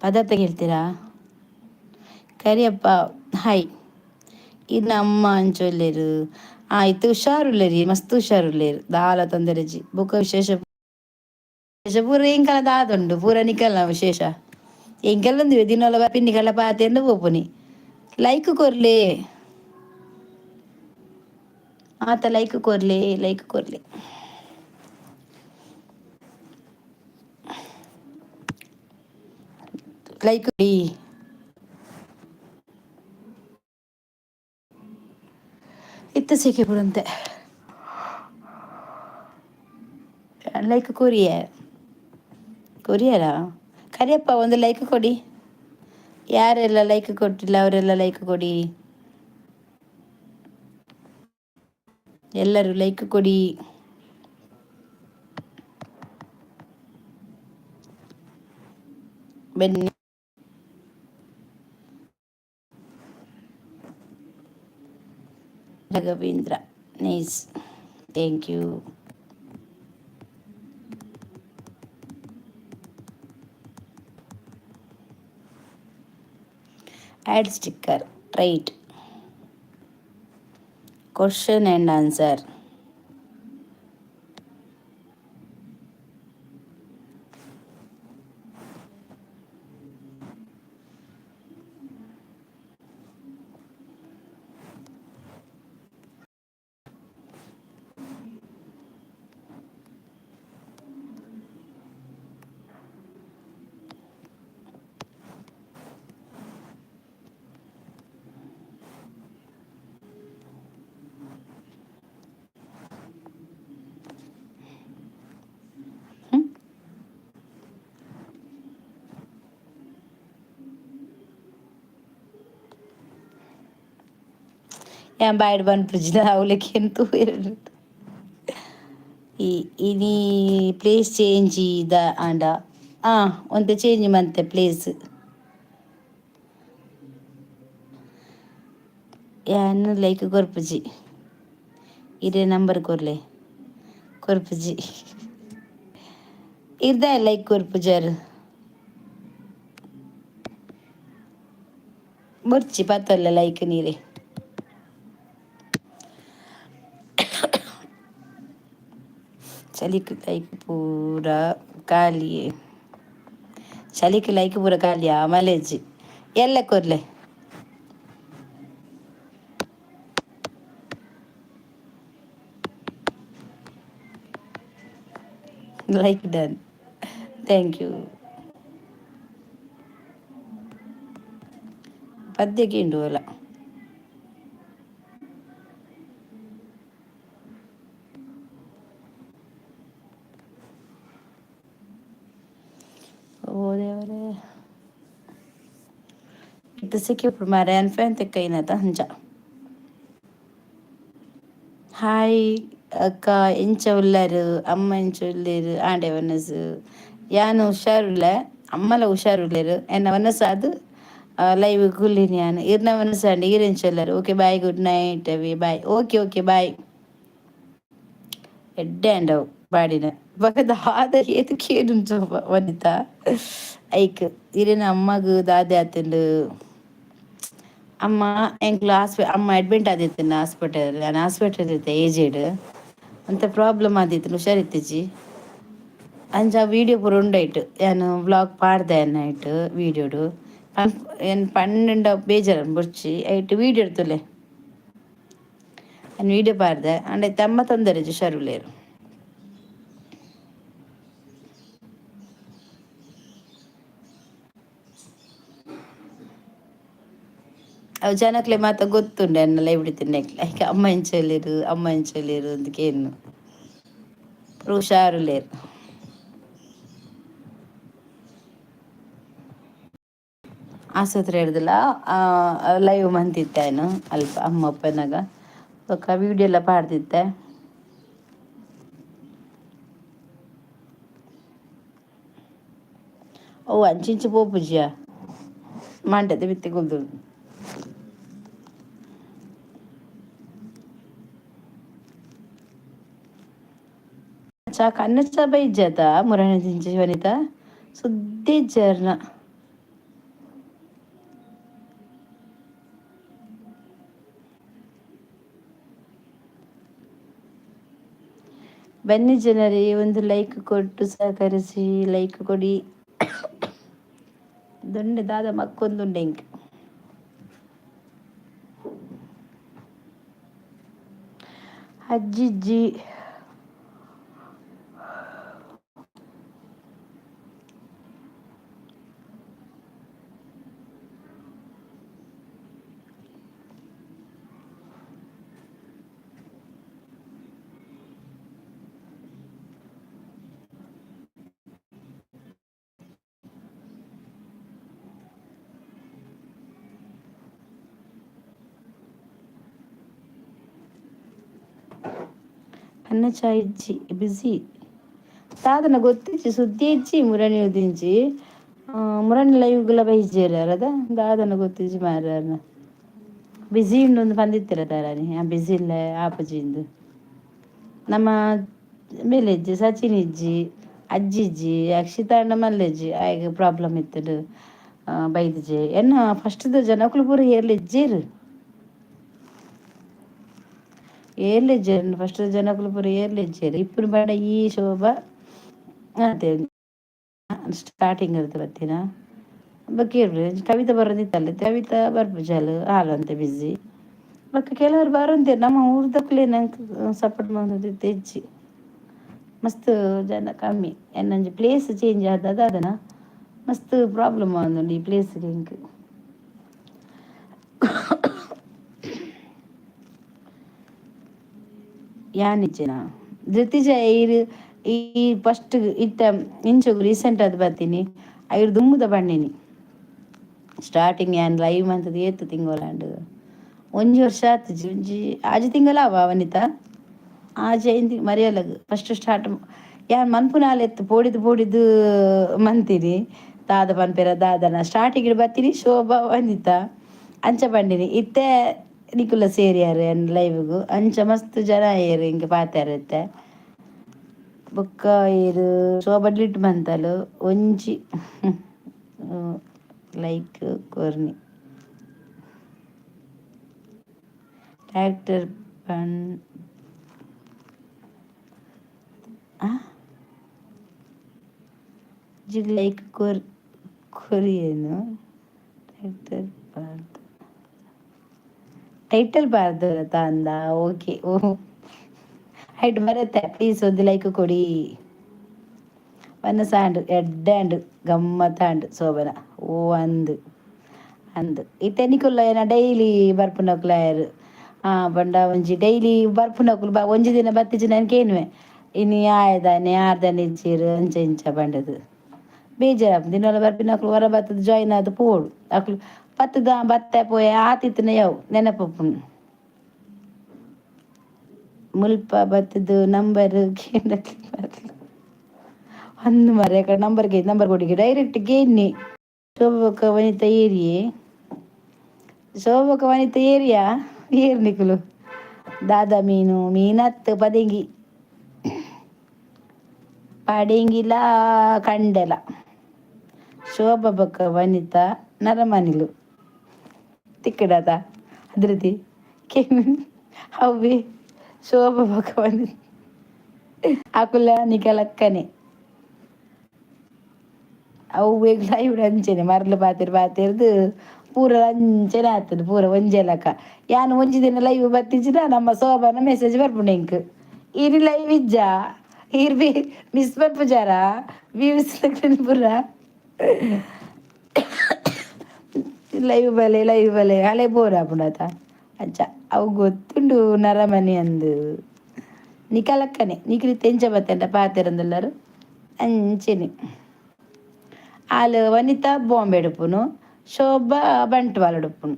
ಪದಾರ್ಥ ಹೇಳ್ತೀರಾ? ಕರಿಯಪ್ಪ ಹಾಯ್. ಇನ್ನು ಅಮ್ಮ ಅಂಚೊಲ್ಲೇರು ಆಯ್ತು. ಹುಷಾರುಲ್ಲೇರಿ, ಮಸ್ತ್ ಹುಷಾರುಲ್ಲೇರು. ದಾಲ ತೊಂದರೆಜಿ. ಬೊಕ ವಿಶೇಷ ವಿಶೇಷ ಪೂರ ಎಂಕಲ ದಾದುಂಡು ಪೂರ ನಿಕಲ್ನ ವಿಶೇಷ ಎಂಕಲ್ಲೊಂದು ದಿನೊಲ ಪಿನ್ನಿಕಲ್ಲ ಪಾತೆಂದು ಪೋಪುನಿ. ಲೈಕ್ ಕೊರ್ಲೆ ಆತ, ಲೈಕ್ ಕೊರ್ಲೆ, ಲೈಕ್ ಕೊರ್ಲೆ. ಲೈಕ್ ಇತ್ತ ಸೆಕೆ ಪುರಂತೆ. ಲೈಕ್ ಕೊರಿಯೇ ಕೊರಿಯರಾ? ಕರಿಯಪ್ಪ, ಒಂದು ಲೈಕ್ ಕೊಡಿ. ಯಾರೆಲ್ಲ ಲೈಕ್ ಕೊಟ್ಟಿಲ್ಲ ಅವರೆಲ್ಲ ಲೈಕ್ ಕೊಡಿ. ಎಲ್ಲರೂ ಲೈಕ್ ಕೊಡಿ. ಬನ್ನಿ. Raghavendra nice, thank you. Add sticker, right. Question and answer. ಏನ್ ಬಾಯ್ಡ್ ಪನ್ಪುಜಿಡ ಅವ್ಲೆಕ್ ತೂಯೆರ್. ಈ ಇನಿ ಪ್ಲೇಸ್ ಚೇಂಜ್ ದ ಆಂಡ ಆ ಒಂತೆ ಚೇಂಜ್ ಮಂತೆ ಪ್ಲೇಸ್. ಯಾನ್ ಲೈಕ್ ಕೊರ್ಪುಜಿ. ಇರೆ ನಂಬರ್ ಕೊರ್ಲೆ. ಕೊರ್ಪುಜಿ. ಇರ್ದ ಲೈಕ್ ಕೊರ್ಪುಜಾರ್. ಬೊರ್ಚಿ ಪತ್ತೊಲ್ಲೆ ಲೈಕ್ ನೀರೆ. ಚಲಿಕ್ ಲೈಕ್ ಪೂರ ಖಾಲಿ. ಚಲಿಕ್ ಲೈಕ್ ಪೂರ ಖಾಲಿ ಮಲೇಜಿ ಎಲ್ಲ ಕೊರ್ಲೆ. Like done, thank you. ಪದ್ಯಕ್ಕೆ ಅಲ್ಲ. ಓ ದೇವರೇ, ಇತ್ತ ಸಿಕ್ಕಿ ಮಾರೆ ಅನ್ಫೆನ್ ತೆಕ್ಕೈನತ ಅಂಚ. ಹಾಯ್ ಅಕ್ಕ, ಎಂಚ ಉಲ್ಲರು? ಅಮ್ಮ ಎಂಚ ಉಲ್ಲೇರು? ಆಂಡೆ ವನಸು ಯಾನು ಹುಷಾರುಲ್ಲ, ಅಮ್ಮಲ ಹುಷಾರುಲ್ಲೇರು. ಎನ್ನ ವನಸು ಅದು Live ಕುಲ್ಲಿನಿ ಯಾನ್. ಇರ್ನ ಮನಸ್ಸಂడి ಈರೆಂಚೆಲ್ಲರು. Okay bye, good night ಅವಿ, ಬಾಯ್. Okay okay bye. ಎಡ್ಡೆ ಅಂಡವು ಬಾಡಿನ ಬೊಕ ದಾದ ಏತ್ ಕೇನುಂಚ ವನಿತಾ ಐಕ್ ಇರೆನ ಅಮ್ಮಗ್ ದಾದೆ ಆತುಂಡು? ಅಮ್ಮ ಎಂಕ್ಲು ಅಮ್ಮ ಅಡ್ಮಿಟ್ ಆದಿತ್ತಿನ ಹಾಸ್ಪಿಟಲ್, ನಾನು ಹಾಸ್ಪಿಟಲ್ ಇತ್ತೆ ಏಜೆಡ್ ಅಂತ ಪ್ರಾಬ್ಲಮ್ ಆದಿತ್ತು, ಹುಷಾರಿತ್ತಿಜಿ. ಅಂಚ ವೀಡಿಯೋ ಪೂರ ಉಂಡೈಟ್ ಯಾನ್ ವ್ಲಾಗ್ ಪಾಡ್ದೆ ನೈಟ್ ವೀಡಿಯೋಡು. ಏನ್ ಪಂಡ ಬೇಜಾರ ಬೊರ್ಚಿ ಐಟ್ ವೀಡಿಯೋ ತುಲೆ, ಯಾನ್ ವೀಡಿಯೋ ಪಾಡ್ದೆ. ಅಂಡ ಇತ್ತೆ ಅಮ್ಮ ತೊಂದರೆ ಹುಷಾರುಲ್ಲೇರು. ಅವು ಜನಕ್ಲೆ ಮಾತ ಗೊತ್ತುಂಡೆ ಎನ್ನ ಲೈವ್ ತಿನ್ನಕ್ಲೆ. ಐಕ್ ಅಮ್ಮ ಎಂಚೊಲ್ಲೆರ್, ಅಮ್ಮ ಎಂಚೊಲ್ಲೆರ್ ಅಂದ್ ಕೇನ್ನು. ಹುಷಾರುಲ್ಲೇರು. ಆಸ್ಪತ್ರೆ ಹಿಡ್ದಲ್ಲ ಲೈವ್ ಮಂತಿತ್ತೆ ಅಲ್ಪ ಅಮ್ಮ ಅಪ್ಪನಾಗ. ಬೊಕ್ಕ ವೀಡಿಯೋ ಎಲ್ಲ ಪಾಡ್ದಿತ್ತೆ. ಓ ಅಂಚಿಂಚಿ ಪೋಪುಜಿಯ ಮಂಟದ ಬಿತ್ತಿ ಕುಲ್ದು. ಚಾ ಕಣ್ಣು ಚಾ ಬೈಜದ ಮುರಣಿ ದಿಂಚಿ ವನಿತಾ ಸುದ್ದಿ ಜರ್ನ. ಬನ್ನಿ ಜನರೇ, ಒಂದು ಲೈಕ್ ಕೊಟ್ಟು ಸಹಕರಿಸಿ, ಲೈಕ್ ಕೊಡಿ. ದೊಂಡೆ ದಾದ ಮಕ್ಕೊಂದುಂಡೆ ಇಂಕ್. ಅಜ್ಜಿಜ್ಜಿ ಅನ್ನ ಚಾ ಇಜ್ಜಿ ಬಿಸಿ ದಾದನ ಗೊತ್ತಿಜ್ಜಿ, ಸುದ್ದಿ ಇಜ್ಜಿ. ಮುರಣಿ ಉದಿಂಜಿ ಮುರಣಿ ಲೈವ್ಗುಲ ಬೈಜೇರ್ ಅದ ದಾದನ ಗೊತ್ತಿಜ್ಜಿ ಮಾರ್ಯಾರ್ನ. ಬಿಸಿ ಉಂಡು ಪಂದಿತ್ತಿರ ತಾರಾನಿ. ಆ ಬಿಸಿ ಇಲ್ಲ ಆಪುಜಿ ಇಂದು. ನಮ್ಮ ಮೇಲೆಜ್ಜಿ ಸಚಿನ್ ಇಜ್ಜಿ, ಅಜ್ಜಿಜ್ಜಿ, ಅಕ್ಷಿತಾ ಅಣ್ಣ ಮಲ್ಲೆಜ್ಜಿ ಆಯ್ಗೆ ಪ್ರಾಬ್ಲಮ್ ಇತ್ತದು ಬೈದಿಜೆ. ಎನ್ನ ಫಸ್ಟ್ದ ಜನಕುಲು ಪೂರ ಏರ್ಲಿಜ್ಜೇರು, ಏರ್ಲಿಜ್ಜೇರು ಫಸ್ಟ್ ಜನಕುಲು ಪೂರ ಏರ್ಲಿಜ್ಜೇರು. ಇಪ್ಪುನ ಪಂಡ ಈ ಶೋಭಾ ಅದೇ ಸ್ಟಾರ್ಟಿಂಗ್ ಇರ್ತದೆ ಬತ್ತಿನ ಬೊಕ್ಕ ಏರ್ಲು ಕವಿತಾ ಬರೋದಿತ್ತಲ್ಲ, ಕವಿತಾ ಬರ್ಪುಜಲ್ ಆಲ್ ಒಂತೆ ಬಿಸಿ. ಬೊಕ್ಕ ಕೆಲವರು ಬರೋಂತೆರ್ ನಮ್ಮ ಊರ್ದಕ್ಲೆ ನಂಕ್ ಸಪೋರ್ಟ್ ಮಂತೊಂದಿತ್ತೆ ಇಜ್ಜಿ. ಮಸ್ತ್ ಜನ ಕಮ್ಮಿ. ಎನ್ನೊಂಜಿ ಪ್ಲೇಸ್ ಚೇಂಜ್ ಆದ ದಾದನ ಮಸ್ತ್ ಪ್ರಾಬ್ಲಮ್ ಆವೊಂದುಂಡು ಈ ಪ್ಲೇಸ್ ಎಂಕ್. ಯಾನಿಜ್ಜೆನಾ ಧೃತಿಜ ಇರ್ ಈ ಫಸ್ಟ್ ಇತ್ತ ಇಂಚೊಗು ರೀಸೆಂಟ್ ಆದ್ ಬತ್ತೀನಿ. ಐರ್ ದುಂಬುದ ಬಣ್ಣಿನಿ ಸ್ಟಾರ್ಟಿಂಗ್ ಯಾನ್ ಲೈವ್ ಮಂತುದು ಏತ್ ತಿಂಗೊಲಾಂಡ್? ಒಂಜಿ ವರ್ಷ ಆತುಜಿ, ಒಂಜಿ ಆಜಿ ತಿಂಗೊಲ ಆವ ವನಿತಾ? ಆಜಿ ಐನ್ ಮರಿಯಲಗ್ ಫಸ್ಟ್ ಸ್ಟಾರ್ಟ್ ಯಾನ್ ಮನ್ಪುನಾಲ್ ಎತ್ತು ಪೋಡಿದ್ ಪೋಡಿದ್ ಮಂತಿನಿ. ದಾದ ಪನ್ಪೆರ ದಾದನ ಸ್ಟಾರ್ಟಿಂಗ್ ಬತ್ತೀನಿ ಶೋಭಾ ವನಿತಾ ಅಂಚ ಪಂಡಿನಿ. ಇತ್ತೆ ನಿಕುಲ ಸೇರಿಯಾರ್ ಎನ್ ಲೈವ್ಗು. ಅಂಚ ಮಸ್ತ್ ಜನ ಆಯೆರ್ ಇಂಕ್ ಪಾತೆರ ಇತ್ತೆ. ಬೊಕ್ಕ ಏರ್ ಶೋಭಾ ಡಿಲೀಟ್ ಮಂತಲ್. ಒಂಜಿ ಲೈಕ್ ಕೊರ್ನಿ. ಟ್ಯಾಕ್ಟರ್ ಪನ್ ಲೈಕ್ ಕೊರ್ ಕೊರಿಯೇನು. ಟ್ಯಾಕ್ಟರ್ ಪಾರ್ದ್ ಟೈಟಲ್ ಬಾರ್ದತ ಅಂದ. ಓಕೆ, ಓ ಹೈಟ್ ಬರುತ್ತೆ. ಪ್ಲೀಸ್ ಒಂದು ಲೈಕ್ ಕೊಡಿ. ವನಸಾಂಡ್ ಎಡ್ಡೆ ಆಂಡ್, ಗಮ್ಮತ್ತಾಂಡ್ ಶೋಭನ. ಓ ಅಂದ್ ಅಂದ್ ಇತ್ತೆ ನಿಕುಲ್ಲ ಏನ ಡೈಲಿ ಬರ್ಪುನಕುಲು ಆಯೆರ್. ಪಂಡ ಒಂಜಿ ಡೈಲಿ ಬರ್ಪುನಕುಲು ಬ ಒಂಜಿ ದಿನ ಬತ್ತಿಜಿ ನನ್ ಕೇನುವೆ, ಇನಿ ಆಯದಾನೆ ಆರ್ದಾನೆ ಇಜ್ಜೆರ್ ಅಂಚ ಇಂಚ ಪಂಡದು ಬೇಜಾರಾಪುಂಡು. ದಿನೊಲ ಬರ್ಪಿನಕುಲು ಹೊರ ಬತ್ತದ್ ಜಾಯಿನ್ ಆದ್ ಪೋವೊಡು. ಅಕ್ಲು ಬತ್ತದ ಬತ್ತೆ ಪೋಯೆ ಆತಿತ್ತಿನ ಯಾವು ನೆನಪುಪ್ಪುಂಡು. ಮುಲ್ಪ ಬತ್ತುದು ನಂಬರ್ ಅಂದ್ ಮಾರ್ರೆ ನಂಬರ್ ನಂಬರ್ ಕೊಡಿಗೆ ಡೈರೆಕ್ಟ್ ಗೇನ್ನಿ. ಶೋಭಕ್ಕ ವನಿತಾ ಏರಿಯೆ. ಶೋಭಕ ವನಿತ ಏರಿಯಾ ಏರ್ ನಿಕುಲು ದಾದಾ ಮೀನು ಮೀನತ್ತು ಪದೆಂಗಿ ಪಡೆಂಗಿಲ ಕಂಡೆಲ ಶೋಭ ಬೊಕ್ಕ ವನಿತಾ ನರಮನಿಲು ತಿಕ್ಕಡದ ಅದ್ರತಿ ಅವ್ವೆ ಶೋಭ ಬೊಕ್ಕ ವನಿತಾ ಅಕುಲ ನಿಕಲಕ್ಕನೆ ಅವು ಬೇಗ ಲೈವ್ ಅಂಚೆನೆ ಮರ್ಲು ಪಾತೆರ್ ಪಾತೆರ್ದು ಪೂರ ಅಂಚೆನೆ ಆತುಂಡು ಪೂರ ಒಂಜೆ ಲಕ. ಯಾನ್ ಒಂಜಿ ದಿನ ಲೈವ್ ಬತ್ತಿಜಿಡ ನಮ್ಮ ಶೋಭಾನ ಮೆಸೇಜ್ ಬರ್ಪುಂಡು ಎಂಕ್. ಇರಿ ಲೈವ್ ಇಜ್ಜ ಈರ್ ಬಿ ಮಿಸ್ ಮನ್ಪುಜಾರ ವ್ಯೂಸ್ ಪೂರ ಲೈವ್ ಬಲೆ ಲೈವ್ ಬಲೆ ಅಲೆ ಬೋರ್ ಆಪುಂಡು ಅತ. ಅಂಚ ಅವು ಗೊತ್ತುಂಡು ನರಮನಿ ಅಂದ್. ನಿಕಲಕ್ಕನೆ ನಿಕ್ಲ್ ಎಂಚ ಬತ್ತೆಂಡ ಪಾತೆರಂದುಲ್ಲರು ಅಂಚೆನೆ. ಆಲ್ ವನಿತಾ ಬಾಂಬೆ ಉಪ್ಪುನು, ಶೋಭಾ ಬಂಟ್ವಾಳ ಉಪ್ಪುನು.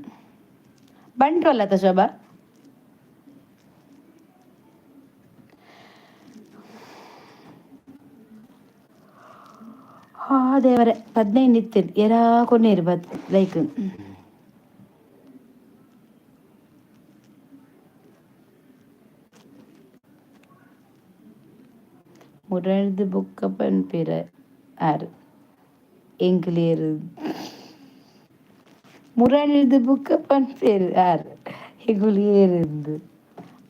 ಬಂಟ್ವಾಳ ಅತ್ತ ಶೋಭಾ? ಹಾ ದೇವರೇ, 15 ಇತ್ತು ಏರಾ ಕೊನೇರು ಬತ್ ಲೈಕ್. ಮುರಳ್ದು ಬೊಕ್ಕ ಪನ್ಪೆರ್ ಆರ್ ಎಂಕ್ಲೇರ್ ಮುರಣಿರ್ದ್ ಬೊಕ್ಕ ಪನ್ಪೆರ್ ಆರ್ ಎಂಕುಲು ಏರಿಂದು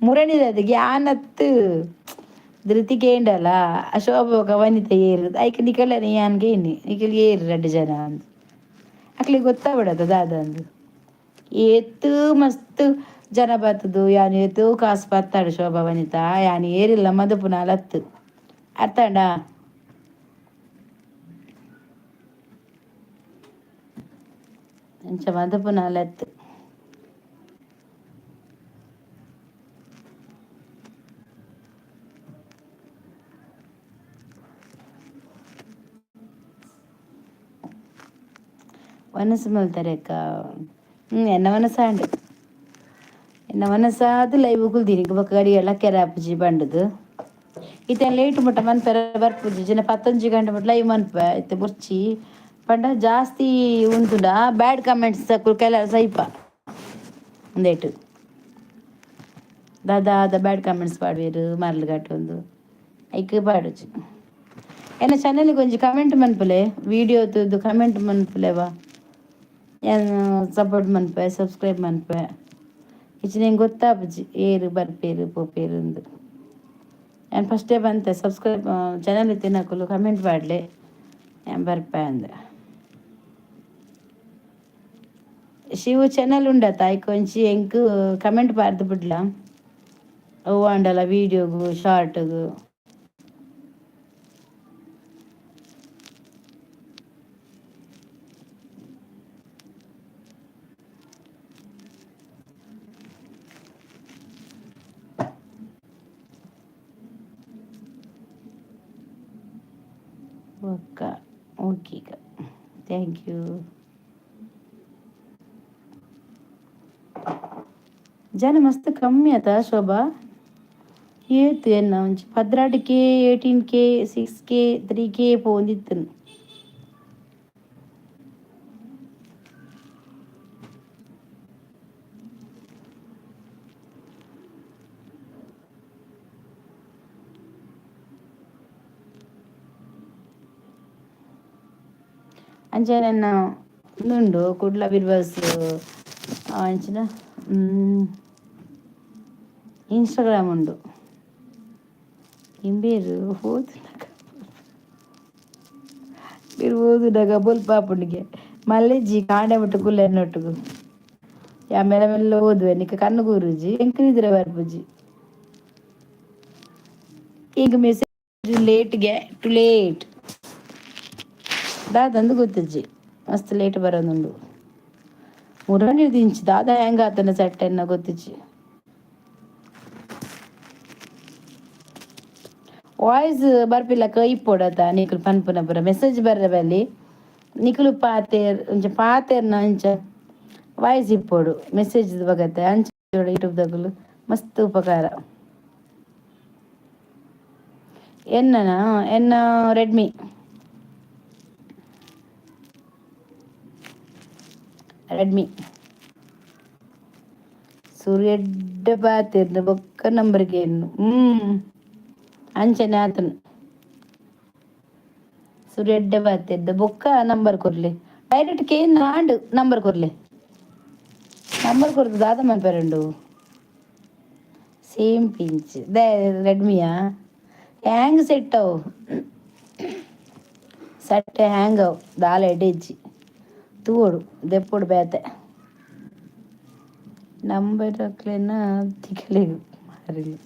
ಮುರಣಿದ ಯಾನತ್ ಧೃತಿ ಕೇಂಡಲ ಶೋಭ ವನಿತ ಏರು ಐಕ್ ನಿಕಲೆನ ಯಾನ್ ಕೇಂಡಿ ನಿಕಲ್ ಏರು ರಡ್ಡ್ ಜನ ಅಂದ್. ಅಕ್ಲೆಗ್ ಗೊತ್ತಾವಡತ ದಾದ ಅಂದ್. ಏತ್ ಮಸ್ತ್ ಜನ ಬತ್ತುದು ಯಾನ್ ಏತೋ ಕಾಸು ಪತ್ತಾಡು ಶೋಭಾ ವನಿತಾ ಯಾನ್ ಏರಿಲ್ಲ ಮದಪುನಾಲತ್ತು ಅರ್ಥ ಆಂಡಾ? ಅಂಚ ಮದಪುನಾಲತ್ತು. ವನಸು ಮಲ್ತಾರೆ ಅಕ್ಕ. ಎನ್ನ ವನಸಾಂಡ್ ಎನ್ನ ವನಸಾದ್ ಲೈವ್ ಕುಲ್ದೀನಿ ಬೊಕ್ಕ ಗಡಿಗೆ ಲಕ್ಕೆರೆ ಆಪುಜಿ ಪಂಡುದು. ಇತ್ತೆ ಲೇಟ್ ಮುಟ್ಟ ಮನ್ಪೆರೆ ಬರ್ಪುಜಿ ಜಿನ 11 ಗಂಟೆ ಮುಟ್ಟ ಲೈವ್ ಮನ್ಪೆ ಇತ್ತೆ ಬೊರ್ಚಿ ಪಂಡ ಜಾಸ್ತಿ ಉಂತುಂಡ ಬ್ಯಾಡ್ ಕಮೆಂಟ್ಸ್ ಅಕುಲು ಕೆಲ ಸೈಪ ಉಂದೆಟ್ ದಾದ ಬ್ಯಾಡ್ ಕಮೆಂಟ್ಸ್ ಪಾಡುವೆರ್ ಮರ್ಲ್ ಕಟ್ಟೊಂದು ಐಕ್ ಪಾಡುಜಿ. ಎನ್ನ ಚಾನೆಲ್ಗ್ ಒಂಜಿ ಕಮೆಂಟ್ ಮನ್ಪುಲೆ, ವೀಡಿಯೋ ತೂದು ಕಮೆಂಟ್ ಮನ್ಪುಲೆವಾ, ಯಾನ್ ಸಪೋರ್ಟ್ ಮನ್ಪೆ ಸಬ್ಸ್ಕ್ರೈಬ್ ಮನ್ಪೆ. ಇಜ್ಜಿಂಡ ಎಂಕ್ ಗೊತ್ತಾಪುಜಿ ಏರ್ ಬರ್ಪೆರ್ ಪೋಪೆರ್ ಇಂದ್. ಯಾನ್ ಫಸ್ಟೇ ಬಂತೆ ಸಬ್ಸ್ಕ್ರೈಬ್ ಚಾನೆಲ್ ಇತ್ತಿನಕುಲು ಕಮೆಂಟ್ ಪಾಡ್ಲೆ ಯಾನ್ ಬರ್ಪೆ ಅಂದ್. ಶಿವು ಚಾನೆಲ್ ಉಂಡತ ಐಕ್ ಒಂಜಿ ಎಂಕ್ ಕಮೆಂಟ್ ಪಾಡ್ದ್ ಬುಡ್ಲ ಅವು ಆಂಡಲ ವೀಡಿಯೋಗು ಶಾರ್ಟ್ಗು. ಬೊಕ್ಕ ಓಕೆ thank you. ಜನ ಮಸ್ತ್ ಕಮ್ಮಿ ಆತ ಶೋಭಾ? ಏತ್ ಎನ್ನ ಒಂಜಿ 12 ಕೆ 18 ಕೆ 6 ಕೆ 3 ಕೆ ಪೋವೊಂದಿತ್ತುಂಡು. ಅಂಚನೆ ಉಂದುಂಡು ಕುಡ್ಲ ಬಿರ್ಬಾಸ್ ಅಂಚಿನ ಇನ್ಸ್ಟಾಗ್ರಾಮ್ ಉಂಡು. ಇಂಬೆರ್ ಓದುನಗ ಬೇರು ಓದುನಗ ಬೊಲ್ಪ ಆಪುಂಡುಗೆ ಮಲ್ಲೆಜ್ಜಿ ಕಾಂಡೆ ಮುಟ್ಟ ಕುಲ್ಲೆನ್ನೊಟ್ಟುಗು ಯಾ ಮೆಲ್ಲ ಮೆಲ್ಲ ಓದುವೆ ನಿಕ್ಕ ಕಣ್ಣು ಕೂರುಜಿ ಎಂಕ್ ನಿದ್ರೆ ಬರ್ಪುಜಿ. ಈಗ ಮೆಸೇಜ್ ಲೇಟ್ಗೆ ಟು ಲೇಟ್ ದಾದಂದು ಗೊತ್ತಿಜ್ಜಿ ಮಸ್ತ್ ಲೇಟ್ ಬರೋದುಂಡು. ಮುರಣಿ ದಿಂಚಿ ದಾದ ಹೆಂಗ ಆತನ ಸೆಟ್ ಎನ್ನ ಗೊತ್ತಿಜ್ಜಿ. ವಾಯ್ಸ್ ಬರ್ಪಿಲಕ ಇಪ್ಪೊಡತ ನಿಕುಲು ಪನ್ಪುನ ಪೂರ ಮೆಸೇಜ್ ಬರ್ರೆ ಬಲ್ಲಿ ನಿಕುಲು ಪಾತೆರ್ ಒಂಚ ಪಾತೆರ್ನ ಅಂಚ ವಾಯ್ಸ್ ಇಪ್ಪೊಡು ಮೆಸೇಜ್ ಬಗತೆ ಅಂಚ ಯೂಟ್ಯೂಬ್ ದಕುಲು ಮಸ್ತ್ ಉಪಕಾರ. ಎನ್ನನ ಎನ್ನ ರೆಡ್ಮಿ ರೆಡ್ಮಿ. ಸುರು ಎಡ್ಡೆ ಪಾತೆರ್ನ ಬೊಕ್ಕ ನಂಬರ್ಗೆ ಹ್ಞೂ ಅಂಚನೆ ಆತನು. ಸುರು ಎಡ್ಡೆ ಪಾತೆರ್ದ ಬೊಕ್ಕ ನಂಬರ್ ಕೊರ್ಲೆ. ಡೈರೆಕ್ಟ್ ಕೇನ್ ಆಂಡ್, ನಂಬರ್ ಕೊರ್ಲೆ. ನಂಬರ್ ಕೊರ್ದು ದಾದ ಮನ್ಪೆರುಂಡು? ಸೇಮ್ ಪಿಂಚ್ they ರೆಡ್ಮಿಯಾ? ಹ್ಯಾಂಗ್ ಸೆಟ್ ಅವು, ಸೆಟ್ ಹ್ಯಾಂಗ್ ಅವು. ದಾಲ ಎಡ್ಡೆ ಇಜ್ಜಿ. ತೂವೊಡು, ದೆಪ್ಪೊಡು ಬೇತೆ. ನಂಬರ್ ಅಕ್ಲೆನ ತಿಕಲೆಗ್ ಮಾರಿಲೆ.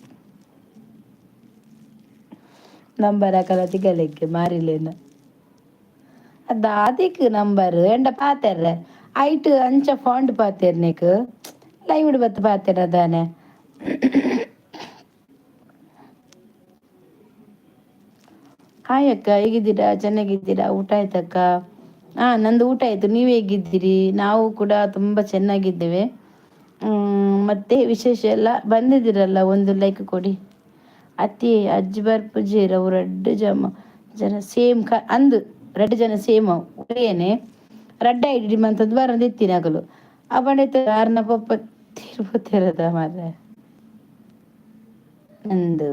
ನಂಬರ್ ಅಕಲ ತಿಕಲೆಗ್ ಮಾರಿಲೇನ. ದಾದಿಕ್ ನಂಬರ್ ಎಂಡ ಪಾತೆರ್ರೆ ಐಟ್ ಅಂಚ ಫಾಂಟ್ ಪಾತೆರ್ನೆಕ್ ಲೈವ್ ಬತ್ತು ಪಾತೆರ ದಾನೆ? ಹಾಯ್ ಅಕ್ಕ, ಹೇಗಿದ್ದೀರಾ? ಚೆನ್ನಾಗಿದ್ದೀರಾ? ಊಟ ಆಯ್ತಕ್ಕ? ಹಾಂ, ನಂದು ಊಟ ಆಯಿತು. ನೀವು ಹೇಗಿದ್ದೀರಿ? ನಾವು ಕೂಡ ತುಂಬ ಚೆನ್ನಾಗಿದ್ದೇವೆ. ಮತ್ತೆ ವಿಶೇಷ ಎಲ್ಲ? ಬಂದಿದ್ದೀರಲ್ಲ, ಒಂದು ಲೈಕ್ ಕೊಡಿ. ಅತ್ತಿ ಅಜ್ಜಿ ಬರ್ಪುಜೆರ್. ಅವು ರಡ್ಡ್ ಜಮ ಜನ ಸೇಮ್ ಕ ಅಂದು, ರಡ್ಡ್ ಜನ ಸೇಮ್. ಅವು ಒರಿಯನೆ ರಡ್ಡ್ ಐಡಿ ಮಂತೊಂದು ಬರೊಂದು ಇತ್ತಿನ ಅಕುಲು. ಅಪಂಡ ಇತ್ತೆ ಆರ್ನ ಪೊಪ್ಪ ತೀರ್ ಪೋತೆರದ ಮಾರ್ರೆ. ಅಂದು,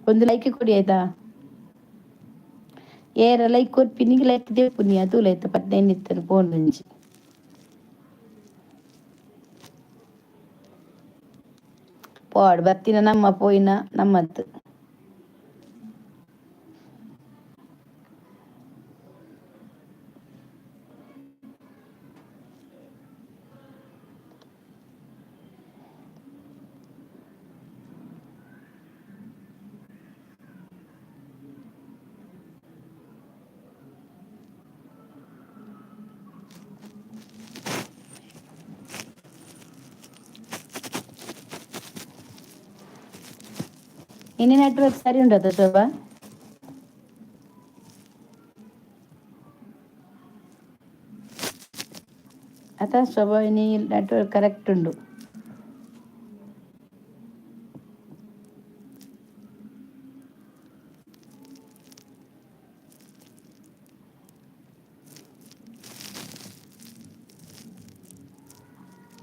ಒಂದು ಲೈಕ್ ಕೊಡಿ, ಆಯ್ತಾ? ಏರ ಲೈಕ್ ಕೊರ್ಪಿನಿಗ್ ಲೈಕ್ ದೆಪ್ಪುನಿ. ತೂಲೆ ಇತ್ತೆ 15 ಇತ್ತನ ಪೋಂಡೊಂಜಿ. ಪೋಡ್ ಬತ್ತಿನ ನಮ್ಮ ಪೋಯಿನ ನಮ್ಮತ್ತು. ಇನಿ ನೆಟ್ವರ್ಕ್ ಸರಿ ಉಂಡತ ಶೋಭಾ? ಅತ ಶೋಭಾ, ಇನಿ ನೆಟ್ವರ್ಕ್ ಕರೆಕ್ಟ್ ಉಂಡು.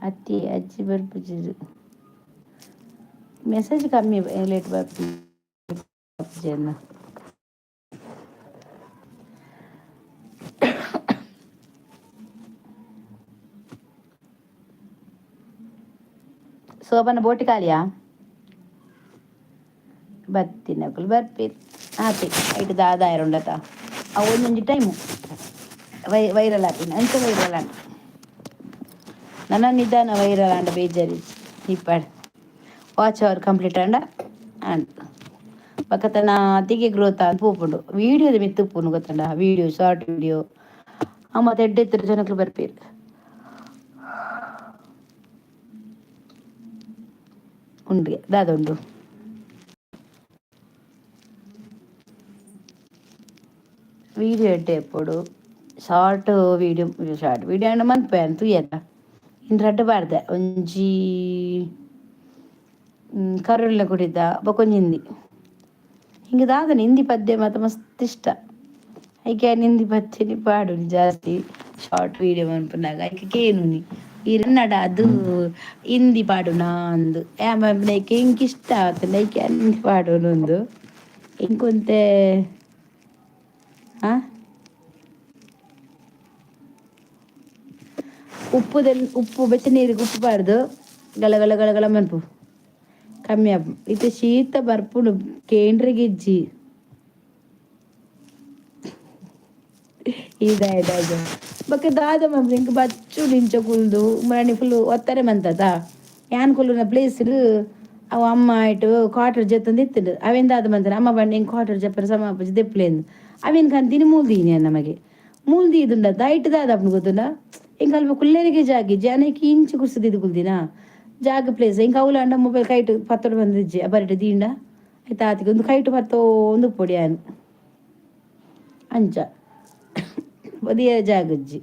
ಅತ್ತಿ ಅಜ್ಜಿ ಬರ್ಪುಜೆರ್. ಮೆಸೇಜ್ ಕಮ್ಮಿ ಲೇಟ್ ಬರ್ಪುಜೆರ್ನ. ಶೋಭನ ಬೋಟಿ ಖಾಲಿಯಾ? ಬತ್ತಿನಕುಲು ಬರ್ಪೇರು ಆತೆ. ಐಟ್ ದಾದ ಆಯರುಂಡತ? ಅವು ಒಂಜೊಂಜಿ ಟೈಮು ವೈರಲ್ ಆಪಿನ. ಅಂಚ ವೈರಲ್ ಆಂಡ್. ನನ ನಿಧಾನ ವೈರಲ್ ಆಂಡ ಬೇಜಾರಿಜ್ಜಿ. ಇಪ್ಪಡ್ watch hour complete ಆಂಡ ಆಂಡ್. ಬೊಕ ಅತಿಗೆ ಗ್ರೋತ್ ಆದ್ ಪೋಪುಂಡು. ವೀಡಿಯೋದ ಮಿತ್ತ್ ಉಪ್ಪುಂಡು, ಗೊತ್ತುಂಡ? Video, short video ಆ ಮತ್ತೆ ಎಡ್ಡೆ ಇತ್ತರ ಜನಕ್ಲು ಬರ್ಪೇರು. ಉಂಡು, ದಾದ ಉಂಡು? ವೀಡಿಯೋ ಎಡ್ಡೆ ಇಪ್ಪೊಡು, short video. Short video ಆಂಡ ಮನ್ಪೆ ತೂಯೆತ. ಇನ್ ರಡ್ಡ್ ಪಾಡ್ದೆ, ಒಂಜಿ ಕರುಳಿನ ಕುಡಿತ, ಬೊಕೊಂಜಿ ಹಿಂದಿ. ಹಿಂಗೆ ದಾದನೆ ಹಿಂದಿ ಪದ್ಯ ಮಾತ ಮಸ್ತ್ ಇಷ್ಟ. ಐಕೆ ಹಿಂದಿ ಪದ್ಯನಿ ಪಾಡುನಿ ಜಾಸ್ತಿ. ಶಾರ್ಟ್ ವೀಡಿಯೋ ಮನ್ಪುನಗ ಐಕೆ ಕೇನುನಿ, ಈರ್ ಅದು ಹಿಂದಿ ಪಾಡುನ ಅಂದ್. ಐಕೆ ಇಂಕ್ ಇಷ್ಟ ಆತುಂಡ, ಐಕೆ ಹಿಂದಿ ಪಾಡುನು ಇಂಕೊಂತೆ. ಆ ಉಪ್ಪುದೆಲ್ ಉಪ್ಪು, ಬೆಚ್ಚ ನೀರಿಗೆ ಉಪ್ಪು ಪಾಡ್ದು ಗಳ ಗಳ ಗಳ ಗಳ ಮನ್ಪು, ಕಮ್ಮಿ ಆಪುಂಡು. ಇತ್ತೆ ಶೀತ ಬರ್ಪುಂಡು, ಕೇಂಡ್ರೆಗಿಜ್ಜಿ. ಇದಾಯ್ತು. ಬೊಕ ದಾದ ಮನ್ಪುನು? ಎಂಕ್ ಬಚ್ಚುಡು ಇಂಚ ಕುಲ್ದು. ಮಣಿ ಫುಲ್ ಒತ್ತರೆ ಮಂತದ. ಯಾನ್ ಕುಲ್ಲುನ ಪ್ಲೇಸ್ ಅವು ಅಮ್ಮ ಐಟ್ ಕ್ವಾರ್ಟರ್ ಜೆತ್ತೊಂದು ಇತ್ತುಂಡು. ಅವೆನ್ ದಾದ ಮಂತನ? ಅಮ್ಮ ಪಂಡ, ಎಂಕ್ ಕ್ವಾರ್ಟರ್ ಜೆಪ್ಪರೆ ಸಮ ಆಪುಜಿ, ದೆಪ್ಪುಲೆಂದು. ಅವೆನ್ ಕಂತಿನಿ ಮೂಲು ದೀನಿ ನಮಗೆ. ಮೂಲು ದೀದುಂಡ ಐಟ್ ದಾದ ಆಪುಂಡು ಗೊತ್ತುಂಡ? ಎಂಕ್ ಅಲ್ಪ ಕುಲ್ಲೆರೆಗೆ ಜಾಗ ಇಜ್ಜಿ. ಅನೇಕ ಇಂಚಿ ಕುರ್ಸಿ ದೀದ್ ಕುಲ್ದಿನ ಜಾಗ ಪ್ಲೇಸ್. ಎಂಕ್ ಅವ್ಲಾಂಡ ಮೊಬೈಲ್ ಕೈಟ್ ಪತ್ತೊಡು ಬಂದಿಜ್ಜಿ. ಬರಿಟ್ ದೀಂಡ ಆಯ್ತು. ಆತಿಗೆ ಒಂದು ಕೈಟ್ ಪತ್ತೊಂದು ಉಪ್ಪೊಡು ಯಾನ್. ಅಂಚ ಬದಿಯ ಜಾಗಜ್ಜಿ.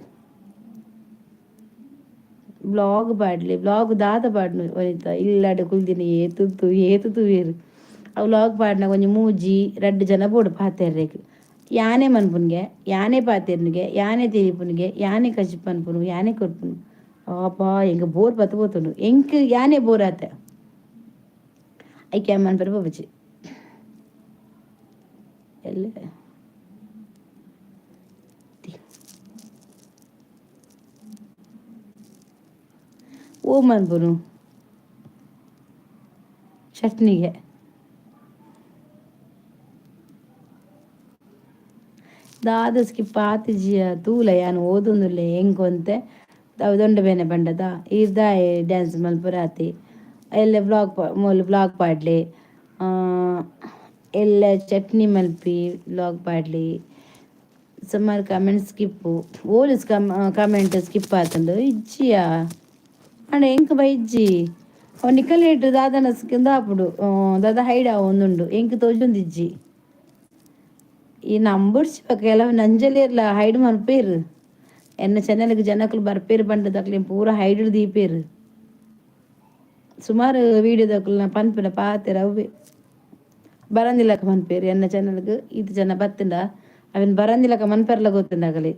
ಬ್ಲಾಗ್ ಪಾಡ್ಲೆ. ಬ್ಲಾಗ್ ದಾದ ಪಾಡ್ನು ವನಿತ? ಇಲ್ಲಡ್ ಕುಲ್ದಿನ ಏತು ಏತು ತೂವೇರು. ಅವು ವ್ಲಾಗ್ ಪಾಡ್ನಗ ಒಂಜಿ ಮೂಜಿ ರಡ್ಡ್ ಜನ ಬೋಡು ಪಾತೆರ್ರೆಗ್. ಯಾನೆ ಮನ್ಪುನ್ಗೆ, ಯಾನೆ ಪಾತೆರ್ನುಗೆ, ಯಾನೆ ತೆರಿಪುನಿಗೆ, ಯಾನೆ ಕಜಿಪು ಪನ್ಪುನು, ಯಾನೆ ಕೊರ್ಪುನು. ಅಬ್ಬಾ, ಎಂಕ್ ಬೋರ್ ಬತ್ತು ಪೋತುಂಡು. ಎಂಕ್ ಯಾನೇ ಬೋರ್ ಆತೆ. ಐಕೆ ಮನ್ಪೆರೆ ಪೋಪುಜಿ ಎಲ್ಲೆ. ಓ ಮನ್ಪುನು ಚಟ್ನಿಗೆ. ದಾದ ಸ್ಕಿಪ್ ಆತಿಜಿಯ ತೂಲ, ಯಾನ್ ಓದೊಂದುಲ್ಲೆ. ಎಂಕ್ ಒಂತೆ ಅವು ದೊಂಡೆ ಬೇನೆ ಪಂಡದ. ಈರ್ ದಾಯೆ ಡ್ಯಾನ್ಸ್ ಮಲ್ಪುರಾತಿ? ಎಲ್ಲೆ ವ್ಲಾಗ್, ಮೂಲು ವ್ಲಾಗ್ ಪಾಡ್ಲೆ. ಎಲ್ಲೆ ಚಟ್ನಿ ಮಲ್ಪಿ ವ್ಲಾಗ್ ಪಾಡ್ಲಿ. ಸುಮಾರು ಕಮೆಂಟ್ ಸ್ಕಿಪ್ಪು. ಓಲು ಕಮೆಂಟ್ ಸ್ಕಿಪ್ ಆತುಂಡು? ಇಜ್ಜಿಯಾ. ಆಂಡ ಎಂಕ್ ಬೈಜ್ಜಿ. ಅವು ನಿಕಲೇಟ್ ದಾದನ ದಾಪುಂಡು, ದಾದ ಹೈಡ್ ಆವೊಂದುಂಡು, ಎಂಕ್ ತೋಜೊಂದಿಜ್ಜಿ. ಈ ನಂಬರ್ಸ್ ಕೆಲವು ನಂಜಲೇರ್ಲ ಹೈಡ್ ಮನ್ಪೇರು. ಎನ್ನ ಚಾನೆಲ್ಗ್ ಜನಕುಲು ಬರ್ಪೇರು ಪಂಡದಕ್ಲೆ ಪೂರ ಹೈಡ್ ದೀಪೇರು. ಸುಮಾರು ವೀಡಿಯೋದಕ್ಲು ಪನ್ಪಿನ ಪಾತೆರ ಅವ್ವೆ. ಬರಂದಿಲಕ ಮನ್ಪೇರು ಎನ್ನ ಚಾನೆಲ್ಗ್. ಈತ್ ಜನ ಬತ್ತುಂಡ ಅವೆನ್ ಬರಂದಿಲಕ ಮನ್ಪೆರ್ಲ ಗೊತ್ತುಂಡು ಅಗಲೆ.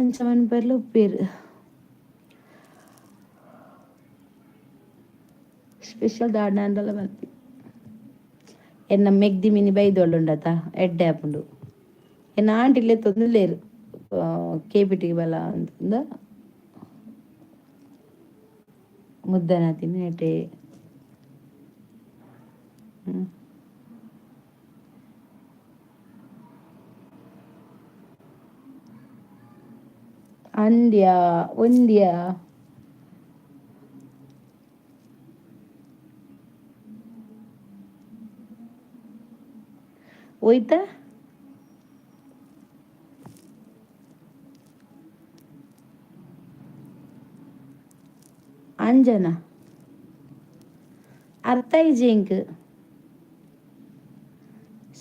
ಅಂಚ ಮನ್ಪೆರ್ಲ ಉಪ್ಪೇರು. ಸ್ಪೆಷಲ್ ದಾಡಾಂಡಲ ಮಲ್ಪಿ. ಎನ್ನ ಮೆಗ್ದಿ ಮಿನಿ ಬೈದೊಳ್ಳುಂಡತ, ಎಡ್ಡೆ ಆಪುಂಡು. ಎನ್ನ ಆಂಟಿಲೆ ತೊಂದುಲ್ಲೇರು ಕೆಪಿಟಿಗೆ ಬಲ ಅಂತಂದ ಮುದ್ದನ ತಿನ್ನೇಟೆ. ಅಂದ್ಯ ಒಂದ್ಯ ಹೋಯ್ತಾ? ಅಂಜನ ಅರ್ಥ ಇಜ್ಜಿ ಎಂಕ್.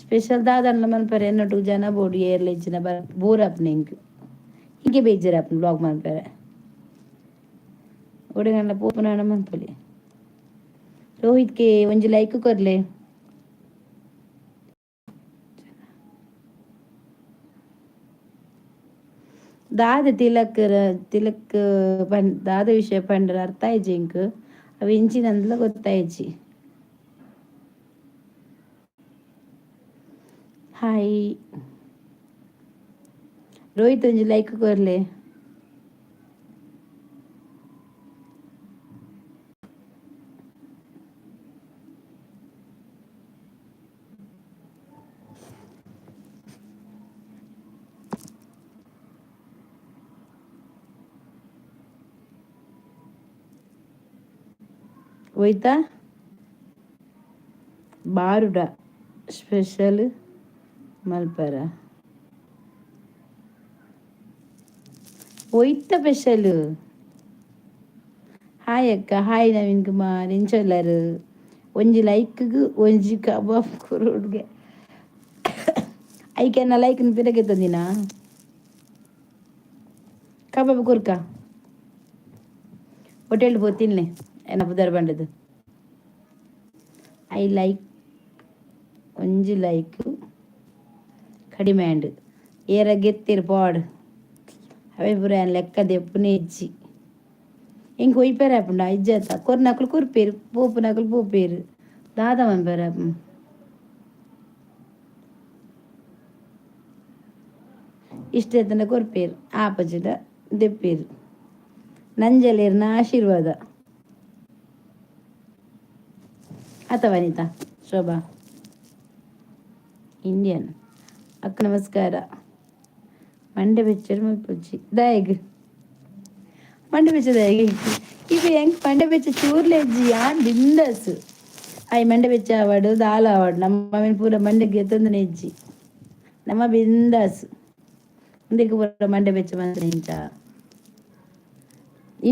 ಸ್ಪೆಷಲ್ ದಾದನ್ಲ ಮನ್ಪರೆ ಎನ್ನೊಟ್ಟುಗು ಜನ ಬೋಡು. ಏರ್ಲ ಇಜ್ಜಿನ ಬೋರ್ ಆಪುಂಡು ಎಂಕ್. ಇಂಕೆ ಬೇಜಾರ್ ಆಪುಂಡು ವ್ಲಾಗ್ ಮನ್ಪರೆ. ಒಡೆಗಂಡ ಪೋಪುನಾಂಡ ಮನ್ಪೊಲಿ. ರೋಹಿತ್ ಕೆ ಒಂಜಿ ಲೈಕ್ ಕೊರ್ಲೆ. ದಾದ ತಿಲಕ್ ತಿಲಕ್ ಪನ್ ದಾದ ವಿಷಯ ಪಂಡರ ಅರ್ಥ ಆಯ್ಜಿ ಎಂಕ್. ಅವು ಎಂಚಿನಂದ್ಲ ಗೊತ್ತಾಯ್ಜಿ. ಹಾಯ್ ರೋಹಿತ್, ಒಂಜಿ ಲೈಕ್ ಕೊರ್ಲೆ. ಹೋಯ್ತಾ? ಬಾರುಡ ಸ್ಪೆಷಲ್ ಮಲ್ಪರ. ಒಯ್ತ ಸ್ಪೆಷಲ್? ಹಾಯ್ ಅಕ್ಕ. ಹಾಯ್ ನವೀನ್ ಕುಮಾರ್, ಎಂಚೊಲ್ಲರು? ಒಂಜಿ ಲೈಕ್ಗ್ ಒಂಜಿ ಕಬಾಬ್ ಕೊರೊಡುಗೆ. ಐಕೆನ್ನ ಲೈಕ್ ಪಿರಗೆ ತಂದಿನ ಕಬಾಬ್ ಕೊರ್ಕ. ಹೋಟೆಲ್ ಪೋತಿನ್ಲೆ ಎನ್ನ ಪುದರ್ ಬಂಡದು. I like ಒಂಜಿ ಲೈಕ್ ಕಡಿಮೆ ಆಂಡ್. ಏರ ಗೆತ್ತೆರ್ ಪಾಡ್. ಅವೇ ಪೂರ ಯಾನ್ ಲೆಕ್ಕ ದೆಪ್ಪುನೆ ಇಜ್ಜಿ. ಎಂಕ್ ಒಯ್ಪೆರೆ ಆಪುಂಡ? ಇಜ್ಜತ್ತ. ಕೊರ್ನಕುಲು ಕೊರ್ಪೇರು, ಪೋಪುನಕುಲು ಪೋಪೇರು. ದಾದ ಮನ್ಪೆರೆ? ಇಷ್ಟ ಎತ್ತನ ಕೊರ್ಪೇರು, ಆಪಜಿಡ ದೆಪ್ಪೇರು. ನಂಜಲೇರ್ನ ಆಶೀರ್ವಾದ. ಅತ ವನಿತಾ ಶೋಭಾ ಇಂಡಿಯನ್ ಅಕ್ಕ ನಮಸ್ಕಾರ. ಮಂಡೆ ಬೆಚ್ಚಡ್ ಮಲ್ಪೊಚ್ಚಿ ದಾಯೆಗ್? ಮಂಡೆ ಬೆಚ್ಚ ದಾಯೆಗ್? ಇವ ಎಂಕ್ ಮಂಡೆ ಬೆಚ್ಚ ಚೂರ್ಲೆ ಇಜ್ಜಿ. ಯಾನ್ ಬಿಂದಾಸ್. ಆಯ್ ಮಂಡೆ ಬೆಚ್ಚ ಆವಡ್, ದಾಲ ಆವಡ್, ನಮ್ಮ ಅವೆನ್ ಪೂರ ಮಂಡೆಗ್ ಗೆತ್ತೊಂದುನೆ ಇಜ್ಜಿ. ನಮ್ಮ ಬಿಂದಾಸ್. ಉಂದೆಕ್ ಪೂರ ಮಂಡೆ ಬೆಚ್ಚ ಮಲ್ತ್ಂಡ ಎಂಚ?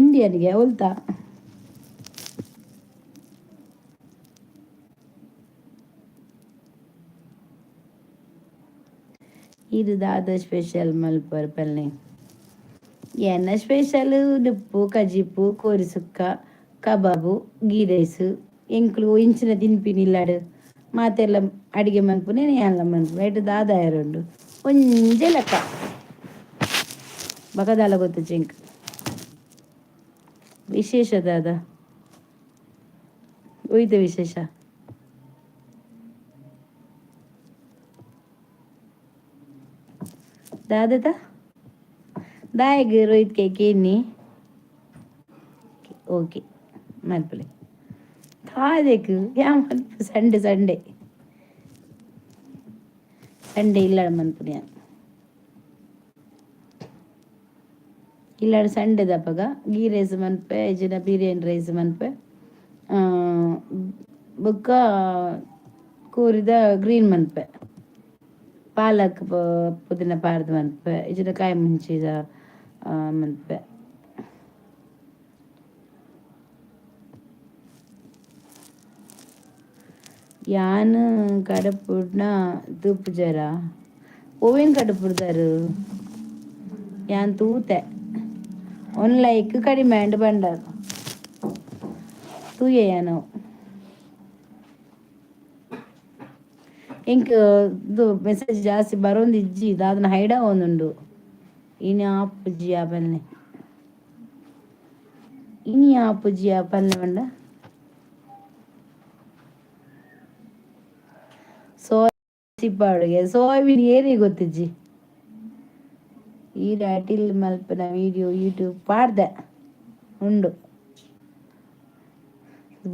ಇಂಡಿಯನ್ಗೆ ಒಲ್ತಾ? ಇದು ದಾದ ಸ್ಪೆಷಲ್ ಮಲ್ಪರ್ ಪಲ್ಲೆ? ಎನ್ನ ಸ್ಪೆಷಲ್ ನುಪ್ಪು ಕಜಿಪು, ಕೋರಿ ಸುಕ್ಕ, ಕಬಾಬು, ಗೀ ರೈಸ್. ಎಂಕ್ಲು ಇಂಚಿನ ತಿನ್ಪಿನಿ ಇಲ್ಲಡ್. ಮಾತೆರ್ಲ ಅಡಿಗೆ ಮನ್ಪುನೆ, ಯಾನ್ಲ ಮನ್ಪುನೆ. ಐಟ್ ದಾದ ಆಯೆರುಂಡು? ಒಂಜೇ ಲೆಕ್ಕ. ಬಕದಾಲ ಗೊತ್ತು ಜಿಂಕ್ ವಿಶೇಷ ದಾದ ಒಯ್ದ ವಿಶೇಷ. ದಾದತ ದಾಯಗ್ ರೋಹಿತ್ ಕೇಕೇನಿ. ಓಕೆ ಮಲ್ಪಲೆ ದಾದೆಕ್ ಯಾ ಮಲ್ಪ. ಸಂಡೆ ಸಂಡೆ ಸಂಡೆ ಇಲ್ಲಡ ಮನ್ಪುನಿ. ಇಲ್ಲಡ ಸಂಡೆದಪಗ ಗೀ ರೈಸ್ ಮನ್ಪೆ ಇಜ್ಜಿಂಡ ಬಿರಿಯಾನಿ ರೈಸ್ ಮನ್ಪೆ, ಬೊಕ್ಕ ಕೋರಿದ ಗ್ರೀನ್ ಮನ್ಪೆ, ಪಾಲಕ್ ಪುದೀನ ಪಾಡ್ದ್ ಮನ್ಪೆ, ಇಜ್ಜಿಂಡ ಕಾಯಿ ಮುಂಚಿದ ಮನ್ಪೆ. ಯಾನ್ ಕಡಪುಡ್ನ ತೂಪುಜರ? ಒವೆನ್ ಕಡಪುಡ್ದಾರ್? ಯಾನ್ ತೂತೆ, ಒನ್ ಲೈಕ್ ಕಡಿಮೆ ಆಂಡ್ ಪಂಡರ್. ತೂಯೆ ಯಾನ್. ಎಂಕ್ ಇದು ಮೆಸೇಜ್ ಜಾಸ್ತಿ ಬರೋಂದಿಜ್ಜಿ, ದಾದನ ಹೈಡ್ ಆವೊಂದುಂಡು. ಇನಿ ಆಪುಜಿ ಆ ಪನ್ನೆ, ಇನಿ ಆಪುಜಿ ಆ ಪನ್ನೆ ಪಂಡ. ಸೋಯ್ ಸೋಯಾಬೀನ್ ಏರಿ ಗೊತ್ತಿಜ್ಜಿ. ಈ ಅಟಿಲ್ ಮಲ್ಪನ ವೀಡಿಯೋ ಯೂಟ್ಯೂಬ್ ಪಾಡ್ದೆ ಉಂಡು,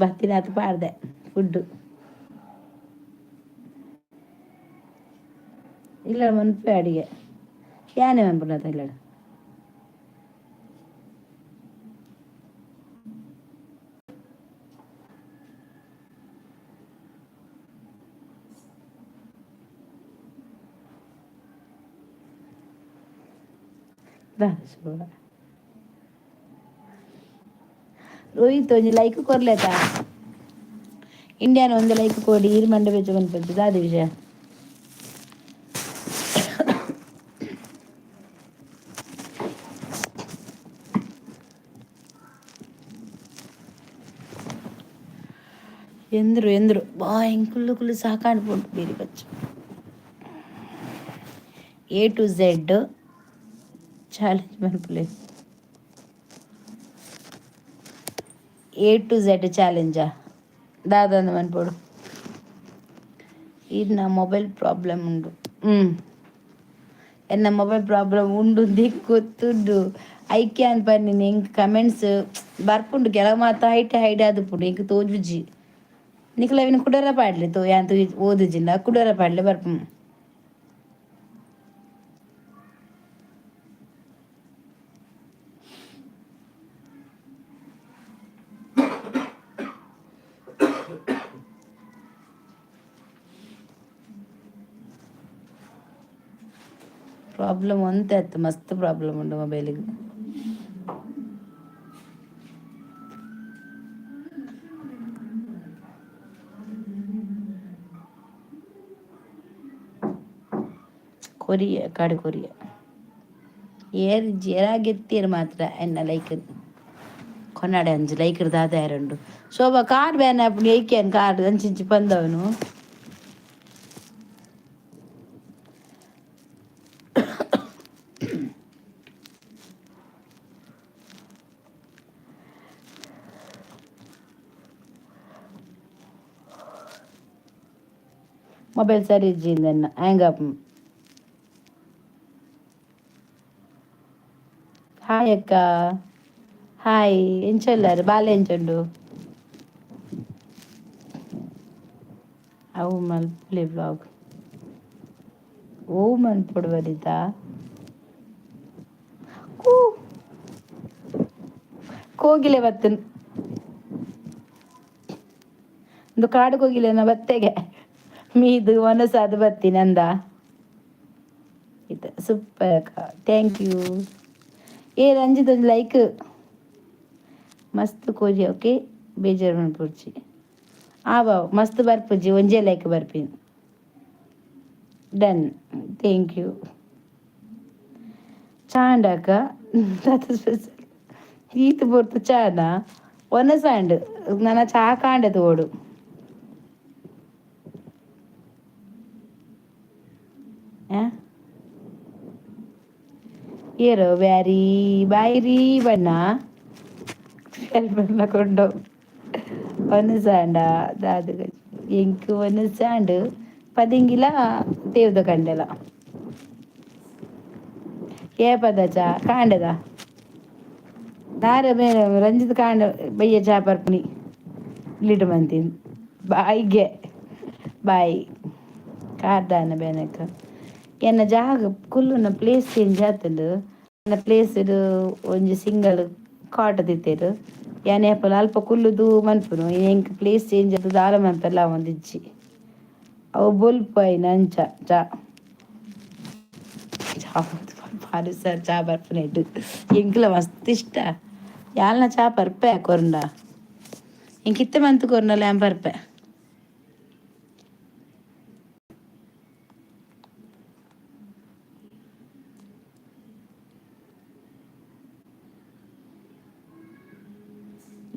ಬತ್ತಿನಾತ್ ಪಾಡ್ದೆ ಫುಡ್ಡು. ಇಲ್ಲ ಮನ್ಪೆ ಅಡಿಗೆ ಯಾನೆ ಮನ್ಪುನತ ಇಲ್ಲ. ರೋಹಿತ್ ಒಂಜಿ ಲೈಕ್ ಕೊರ್ಲೆತ. ಇಂಡಿಯಾನ ಒಂದು ಲೈಕ್ ಕೊಡಿ. ಈರ್ ಮಂಡೆ ಬೆಚ್ಚ ಮನ್ಪುಜಿ ದಾದ ವಿಷಯ? ಎಂದ್ರು ಎಂದ್ರು ಬಾ ಹಿಂಗೆ ಕುಲ್ಲು ಕುಲ್ಲು ಸಾಕಾಡ್ಬೋದು ಬೇರೆ ಬಚ್ಚು. ಎ ಟು ಝೆಡ್ ಚಾಲೆಂಜ್ ಮನ್ಪುಲೆ. ಎ ಟು ಝೆಡ್ ಚಾಲೆಂಜಾ? ದಾದಂದು ಮನ್ಪೊಡು? ಈರ್ನ ಮೊಬೈಲ್ ಪ್ರಾಬ್ಲಮ್ ಉಂಡು. ಎನ್ನ ಮೊಬೈಲ್ ಪ್ರಾಬ್ಲಮ್ ಉಂಡು ಗೊತ್ತುಂಡು. ಐಕ್ಯಾನ್ ಪನ್ನಿನಿ ಎಂಕ್ ಕಮೆಂಟ್ಸ್ ಬರ್ಪುಂಡು ಕೆಲವು ಮಾತ ಹೈಟ್ ಹೈಡ್ ಆದುಪ್ಪುಂಡು, ಎಂಕ್ ತೋಜುಜಿ. ನಿಕುಲು ಅವಿನ ಕುಡರ ಪಾಡ್ಲೆ ತೋ ಯಾನ್ ಓದುಜಿಂಡ ಕುಡರ ಪಾಡ್ಲೆ ಬರ್ಪುಂಡು. ಪ್ರಾಬ್ಲಮ್ ಒಂತೆ ಅತ್ತು, ಮಸ್ತ್ ಪ್ರಾಬ್ಲಮ್ ಉಂಡು ಮೊಬೈಲಿಗೆ. ಕೊರಿಯ ಕಾಡು ಕೊರಿಯ ಏರ್ ಜೇರಾಗೆತ್ತೀರ್ ಮಾತ್ರ ಎನ್ನ ಲೈಕ್ ಕೊನ್ನಾಡೆ ಅಂಜು ಲೈಕ್ ದಾದ ಯಾರುಂಡು. ಶೋಭಾ ಕಾರ್ ಬ್ಯಾನ್ ಆಪುಂಡು ಏಕೆನ್ ಕಾರ್ ಅಂಚಿಂಚಿ ಪಂದವನು. ಮೊಬೈಲ್ ಸರಿ ಇಜ್ಜಿ ಹ್ಯಾಂಗ್ ಆಪ್. ಹಾಯ್ ಅಕ್ಕ. ಹಾಯ್, ಎಂಚೊಲ್ಲಾರು? ಬಾಲೆ ಎಂಚುಂಡು? ಅವು ಮಲ್ಪುಲೆ ವ್ಲಾಗ್. ಓ ಮನ್ಪೊಡು ವನಿತಾ. ಕೂ ಕೋಗಿಲೆ ಬತ್ತನ್. ಒಂದು ಕಾಡು ಕೋಗಿಲೆನ ಬತ್ತೆಗೆ ಮೀದು ಒನಸಾದ ಬತ್ತಿ ನಂದ ಇದು. ಸೂಪರ್ ಅಕ್ಕ, thank you. ಏ ರಂಜಿತ್, ಒಂದು ಲೈಕ್. ಮಸ್ತ್ ಕೋಜಿ. ಓಕೆ, ಬೇಜಾರು ಮನ್ಪೊಡ್ಚಿ. ಆ ಬಾವು ಮಸ್ತ್ ಬರ್ಪುಜಿ, ಒಂಜೇ ಲೈಕ್ ಬರ್ಪಿನಿ. Done, thank you. ಚಾಂಡಕ ದಾದ ಸ್ಪೆಷಲ್ ಈತ್ ಪೊರ್ತು? ಚಾನ ಒನಸಾಂಡ್, ನನ ಚಾ ಕಾಂಡೆ ತೋಡು. ಏರೋ ಬ್ಯಾರಿ ಬಾಯ್ರಿ ಬಣ್ಣ ಕೊಂಡು ವನಸಾಂಡ ದಾದ ಎಂಕ್ ವನಸಾಂಡ್ ಪದಿಂಗಿಲ ತೇವ್ದ ಕಂಡೆಲ ಏಪದ ಚಾ ಕಾಂಡದ ದಾರ ಮೇರೆ ರಂಜಿತ್ ಕಾಂಡ ಬಯ್ಯ ಚಾ ಪರ್ಪುನಿ ಲಿಟು ಮಂತಿನ್ ಬಾಯಿಗೆ ಬಾಯಿ ಕಾರ್ದಾನ ಬೇನಕ ಎನ್ನ ಜಾಗ ಕುಲ್ಲುನ ಪ್ಲೇಸ್ ಚೇಂಜ್ ಆತುಂಡು. ಎನ್ನ ಪ್ಲೇಸ್ ಒಂಜಿ ಸಿಂಗಲ್ ಕಾಟ್ ದಿತ್ತೇರು ಯಾನ್ ಏಪಲ ಅಲ್ಪ ಕುಲ್ಲುದು ಮನ್ಪುನು ಎಂಕ್ ಪ್ಲೇಸ್ ಚೇಂಜ್ ಆದ್ ದಾಲ ಮನ್ಪೆರ್ಲ ಆವೊಂದಿಜ್ಜಿ ಅವು ಬೊಲ್ಪು ಆಯಿನ ಅಂಚ ಚಾ ಚಾ ಸರ್ ಚಾ ಬರ್ಪುನೆಟ್ ಎಂಕ್ಲ ಮಸ್ತ್ ಇಷ್ಟ ಯಾಲ್ನ ಚಾ ಪರ್ಪೆ ಕೊರ್ಂಡ ಎಂಕ್ ಇತ್ತೆ ಮಂತ್ ಕೊರ್ಂಡಲ ಯಾನ್ ಪರ್ಪೆ.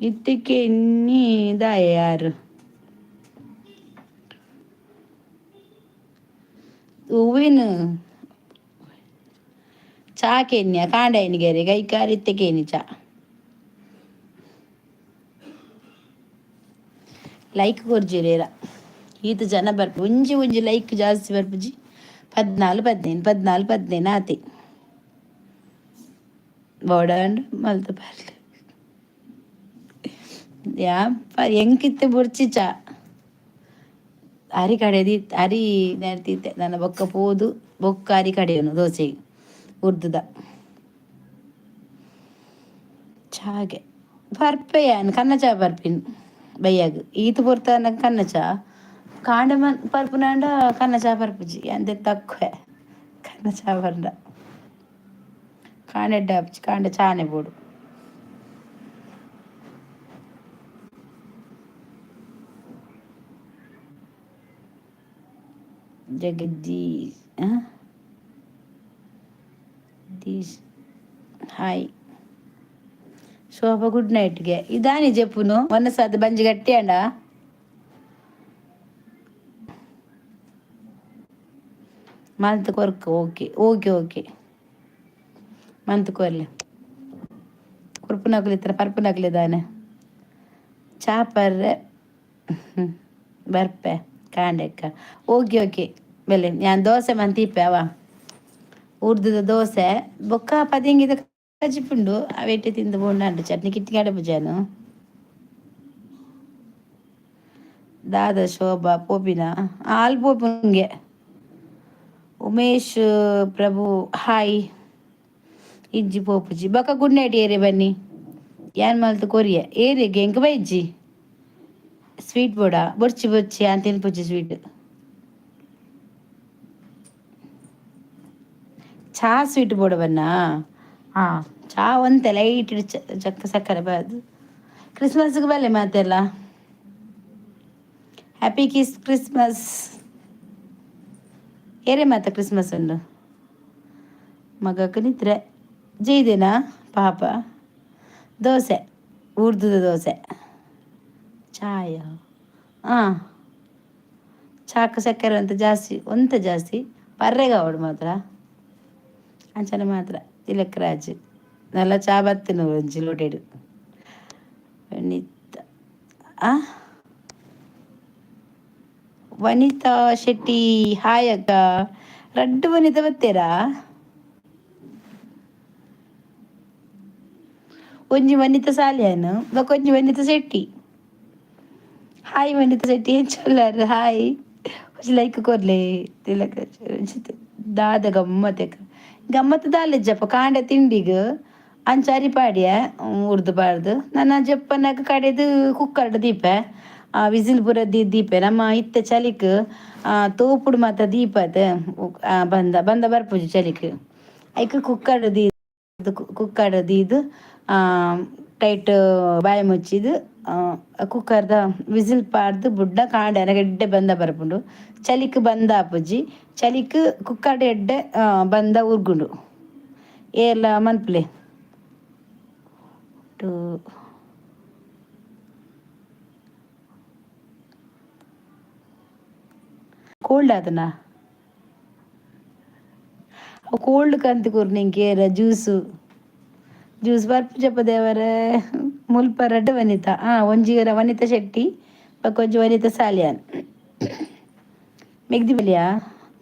ಇತ್ತಿಕ್ಕೆ ಇನ್ನಿ ದಾಯೆ ಯಾರು ಹೂವಿನ ಚಾ ಕೇನ್ಯ ಕಾಂಡ ಎನಿಗೆರೆ ಕೈಕಾರ್ ಇತ್ತೆ ಕೇನಿ ಚಾ. ಲೈಕ್ ಕೊರ್ಜಿರೇರ ಈತ್ ಜನ ಬರ್ಪು ಒಂಜಿ ಒಂಜಿ ಲೈಕ್ ಜಾಸ್ತಿ ಬರ್ಪುಜಿ 14 15 14 15 ಆತೆ ಬೋಡಾಂಡ್ ಮಲ್ತ ಬರ್ಲಿ ಯಾ ಎಂಕಿತ್ತೆ ಬೊರ್ಚಿ ಚಾ ಅರಿ ಕಡೆದಿ ಅರಿ ನೆರ್ತಿತ್ತೆ ನನ್ನ ಬೊಕ್ಕ ಪೋದು ಬೊಕ್ಕ ಅರಿ ಕಡೆಯನು ದೋಸೆ ಉರ್ದುದ ಚಾಗೆ ಬರ್ಪೆ ಯಾನ್ ಕನ್ನ ಚಾ ಬರ್ಪಿನ್ ಬಯ್ಯಾಗ ಈತ್ ಪೊರ್ತಾನ ಕನ್ನ ಚಾ ಕಾಂಡ ಮನ್ ಪರ್ಪುನಾಂಡ ಕನ್ನ ಚಾ ಪರ್ಪುಜಿ ಅಂದೆ ತಕ್ಕುವೆ ಕನ್ನ ಚಾ ಪರ್ಂಡ ಕಾಂಡ ಎಡ್ಡೆ ಆಪುಜಿ ಕಾಂಡ ಚಾನೆ ಬೋಡು. ಜಗದೀಶ್ ದೀಶ್ ಹಾಯ್ ಶೋಭಾ ಗುಡ್ ನೈಟ್ಗೆ ಇದಾನಿ ಜೆಪ್ಪುನು ಒನ್ನಸಾದ ಬಂಜಿ ಗಟ್ಟಿ ಅಂಡ ಮಂತ್ ಕೊರ್ಕ ಓಕೆ ಓಕೆ ಓಕೆ ಮಂತ್ ಕೊರ್ಲೆ ಕೊರ್ಪುನಕುಲು ಇತ್ತರ ಪರ್ಪುನಕುಲು ದಾನೆ ಚಾ ಪರ್ರೆ ಬರ್ಪೆ ಕಾಂಡೆಕ್ಕ ಓಕೆ ಓಕೆ ಬೆಲೆ ಯಾನ್ ದೋಸೆ ಮಂತಿಪ್ಪೆ ಅವ ಉರ್ದುದ ದೋಸೆ ಬೊಕ್ಕ ಪದಿಂಗಿದ ಕಜಿಪುಂಡು ಅವೆಟ್ಟೆ ತಿಂದು ಬೋಂಡಾಂಡು ಚಟ್ನಿ ಕಿಟ್ಟಿ ಕಡಪುಜಾನು ದಾದ ಶೋಭಾ ಪೋಪಿನ ಆಲ್ ಪೋಪುನ್ಗೆ ಉಮೇಶ್ ಪ್ರಭು ಹಾಯ್ ಇಜ್ಜಿ ಪೋಪುಜಿ ಬೊಕ ಗುಡ್ ನೈಟ್ ಏರೆ ಬನ್ನಿ ಯಾನ್ ಮಲ್ತ್ ಕೊರಿಯ ಏರೆಗ್ ಎಂಕ್ ಬೈಜ್ಜಿ ಸ್ವೀಟ್ ಬೋಡ ಬೊರ್ಚಿ ಬೊರ್ಚಿ ಯಾನ್ ತಿನ್ಪುಜಿ ಸ್ವೀಟ್ ಚಾ ಸ್ವೀಟ್ ಬೋಡ ಬನ್ನ ಹಾ ಚಾ ಒಂತೆ ಲೈಟ್ ಚಕ್ಕ ಸಕ್ಕರೆ ಬಾರ್ದು ಕ್ರಿಸ್ಮಸ್ಗೆ ಬಲ್ಲೆ ಮಾತೆಲ್ಲ ಹ್ಯಾಪಿ ಕಿಸ್ ಕ್ರಿಸ್ಮಸ್ ಏರೆ ಮಾತ ಕ್ರಿಸ್ಮಸ್ ಉಂಡು ಮಗಕ್ಕೆ ನಿದ್ರೆ ಜೈದೇನಾ ಪಾಪ ದೋಸೆ ಉರ್ದುದ ದೋಸೆ ಚಾಯ ಹಾಂ ಚಾಕು ಸಕ್ಕರೆ ಅಂತ ಜಾಸ್ತಿ ಒಂತೆ ಜಾಸ್ತಿ ಪರ್ರೆಗಾವಡು ಮಾತ್ರ ಅಂಚನೆ ಮಾತ್ರ ತಿಲಕ್ ರಾಜ್ ನಲ್ಲ ಚಾ ಬತ್ತಿನ ಒಂಜಿ ಲೋಟೆಡ್ ವನಿತಾ ಆ ವನಿತಾ ಶೆಟ್ಟಿ ಹಾಯ್ ಅಕ್ಕ ರಡ್ಡು ವನಿತಾ ಬತ್ತೀರಾ ಒಂಜಿ ವನಿತಾ ಸಾಲಿಯಾನ್ ಬೊಕ ಒಂಜಿ ವನಿತಾ ಶೆಟ್ಟಿ ಹಾಯ್ ವನಿತಾ ಶೆಟ್ಟಿ ಎಂಚ ಹಾಯ್ ಒಂಜಿ ಲೈಕ್ ಕೊರ್ಲೆ ತಿಲಕ್ ದಾದ ಗಮ್ಮತ್ ಗಮ್ಮತ್ ದಾಲೆಜ್ಜಪ್ಪ ಕಾಂಡೆ ತಿಂಡಿಗ್ ಅಂಚ ಅರಿ ಪಾಡ್ಯ ಉರ್ದು ಪಾಡ್ದು ನನ ಜಪ್ಪನಗ ಕಡೆದು ಕುಕ್ಕರ್ಡ್ ದೀಪೆ ವಿಸಿಲ್ ಪೂರ ದೀಪೆ ನಮ್ಮ ಇತ್ತೆ ಚಲಿಕ್ ತೋಪುಡು ಮಾತ ದೀಪದ ಬಂದ ಬಂದ ಬರ್ಪುಜಿ ಚಲಿಕ್ ಐಕ್ ಕುಕ್ಕರ್ ದೀದ್ ಕುಕ್ಕರ್ ದೀದ್ ಟೈಟ್ ಬಾಯಿ ಮುಚ್ಚಿದ್ ಕುಕ್ಕರ್ದ ವಿಸಿಲ್ ಪಾಡ್ದು ಬುಡ್ಡ ಕಾಂಡೆ ಎಡ್ಡೆ ಬಂದ ಬರ್ಪುಂಡು ಚಲಿಕ್ ಬಂದ ಆಪುಜಿ ಚಲಿಕ್ ಕುಕ್ಕರ್ಡ್ ಎಡ್ಡೆ ಬಂದ ಉರ್ಗುಂಡು ಏರ್ಲ ಮನ್ಪುಲೆ ಟು ಕೋಲ್ಡ್ ಆತನಾ Cold ಕಂತ್ ಕೊರ್ನಿ ಕೇರ ಜ್ಯೂಸು ಜ್ಯೂಸ್ ಬರ್ಪು ಜಪ್ಪದೇವರ. ಮುಲ್ಪ ರಡ್ಡ್ ವನಿತಾ. ಒಂಜಿ ವನಿತಾ ಶೆಟ್ಟಿ ಬೊಕ್ಕ ಒಂಜಿ ವನಿತಾ ಸಾಲಿಯಾನ್. ಮೆಗ್ದಿ ಬಲಿಯಾ,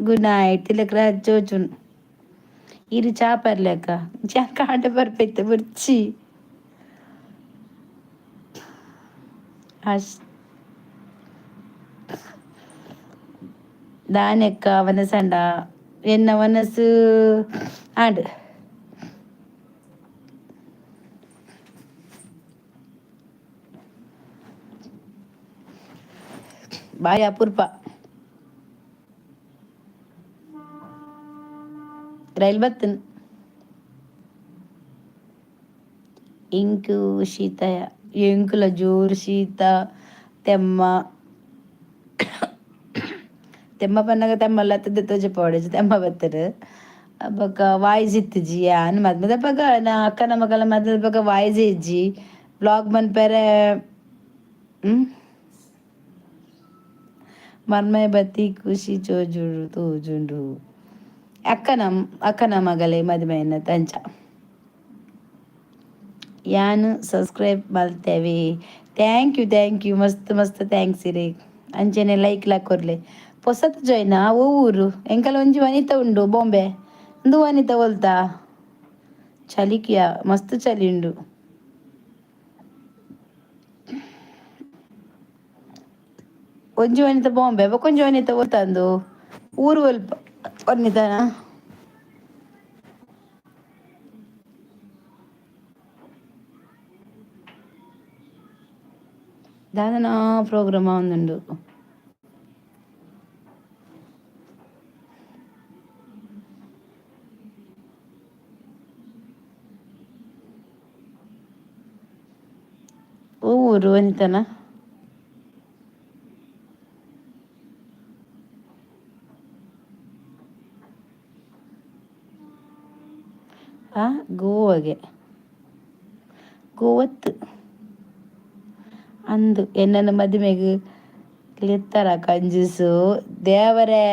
ಗುಡ್ ನೈಟ್. ತಿಲಕ್ ರಾಜ್ ಜೋಜುನ್ ಇರು ಚಾ ಪರ್ಲೆಕ್ಕ ಚಾ ಕಾಂಡ ಬರ್ಪೈತೆ ಬುರ್ಚಿ. ಅಶ್ ದಾನೆಕ್ಕ ವನಸಂಡ ಎನ್ನ ವನಸು ಆಂಡ್. ಬಾಯ್ ಅಪೂರ್ಪ. ರೈಲ್ ಬತ್ತನ್. ಇಂಕು ಶೀತ ಎಂಕುಲ ಜೋರು ಶೀತ ತೆಮ್ಮ ತೆಮ್ಮ ಪನ್ನಗ ತೆಮ್ಮಲ್ಲ ತೋಜಪಾವಡೆ ತೆಮ್ಮ ಬತ್ತರು. ಬೊಕ್ಕ ವಾಯ್ಸ್ ಇತ್ತಿಜಿ. ಯಾನ್ ಮದ್ಮೆದಪಗ ನಾ ಅಕ್ಕನ ಮಗಲ ಮದ್ಮೆದಪಗ ವಾಯ್ಸ್ ಇಜ್ಜಿ. ಬ್ಲಾಗ್ ಮನ್ಪೆರೆ ಮರ್ಮಯ ಬತ್ತಿ ಖುಷಿ ಚೋಜುಡು ತೋಜುಂಡು. ಅಕ್ಕನ ಅಕ್ಕನ ಮಗಲೇ ಮದುಮೆಯನ್ನ ತಂಚ. ಯಾನ್ subscribe ಮಲ್ತೇವೆ. Thank you, thank you, ಮಸ್ತ್ ಮಸ್ತ್ thanks ಇರೆ. ಅಂಚೆನೆ ಲೈಕ್ ಲಾ ಕೊರ್ಲೆ. ಪೊಸತ್ ಜಾಯ್ನಾ? ಓ ಊರು ಎಂಕಲ ಒಂಜಿ ವನಿತ ಉಂಡು ಬಾಂಬೆ. ಇಂದು ವನಿತ ಒಲ್ತಾ ಚಲಿಕಿಯ? ಮಸ್ತ್ ಚಲಿ ಉಂಡು. ಒಂಜಿ ವನಿತ ಬಾಂಬೆ, ಬೊಕೊಂಜಿ ವನಿತ ಒಲ್ತಂದು? ಊರು ಒಲ್ಪ ವನಿತನ? ದಾದನ ಪ್ರೋಗ್ರಾಮ್ ಆವೊಂದುಂಡು. ಓ ಊರು ವನಿತನ? ಆ ಗೋವಾಗೆ ಗೋವತ್ತು ಅಂದು ಎನ್ನನ ಮದಿಮೆಗ್ ಲೆತ್ತರ ಕಂಜೂಸು ದೇವರೇ.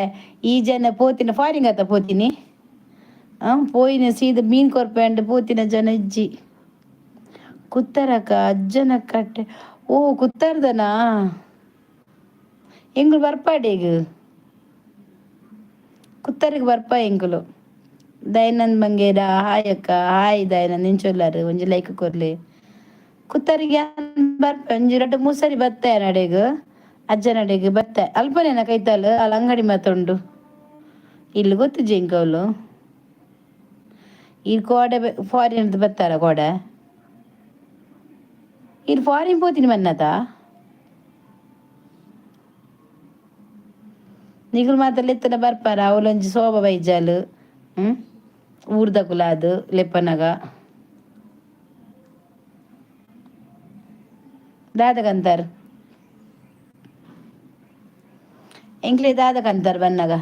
ಈ ಜನ ಪೋತಿನ ಫಾರಿನ್ ಅತ್ತ ಪೋತೀನಿ ಪೋಯಿನ ಸೀದ ಮೀನ್ ಕೊರ್ಪೆಂಡ್ ಪೋತಿನ ಜನ ಇಜ್ಜಿ. ಕುತ್ತರಕ ಅಜ್ಜನ ಕಟ್ಟೆ. ಓ ಕುತ್ತರ್ದನಾ? ಎಂಗುಲು ಬರ್ಪಾಡೇಗ್ ಕುತ್ತರಿಗೆ ಬರ್ಪ ಎಂಕುಲು. ದಯಾನಂದ್ ಬಂಗೇರ ಹಾಯ್ ಅಕ್ಕ. ಹಾಯ್ ದಯಾನಂದ್, ಇಂಚೊಲ್ಲಾರು? ಒಂಜಿ ಲೈಕ್ ಕೊರ್ಲೆ. ಕುತ್ತರಿಗೆ ಬರ್ಪ ಒಂಜಿ ರಡ್ಡ್ ಮೂರು ಸರಿ ಬತ್ತೆ ನಡೆಗ್ ಅಜ್ಜನಡೆಗ್ ಬತ್ತೆ. ಅಲ್ಪನೇನ ಕೈತಲ್ ಅಲ್ ಅಂಗಡಿ ಮಾತ ಉಂಡು. ಇಲ್ಲಿ ಗೊತ್ತಿಜ್ಜಿ ಎಂಕ್ ಅವ್ಲು. ಈ ಕೋಡೆ ಫಾರಿನ್ ಬತ್ತಾರ ಕೋಡೆ? ಇರ್ ಫಾರಿನ್ ಪೋತೀನಿ ಮನ್ನತ. ನಿಗುಲು ಮಾತ ಲೆತ್ತನ ಬರ್ಪಾರ. ಅವಲೊಂಜಿ ಶೋಭ ಬೈಜಾಲ್ ಊರ್ದಕುಲಾದ್ ಲೆಪ್ಪನಗ ದಾದಕಂತಾರ್ ಎಂಕ್ಲೆ? ದಾದಕಂತಾರ್ ಬನ್ನಗ?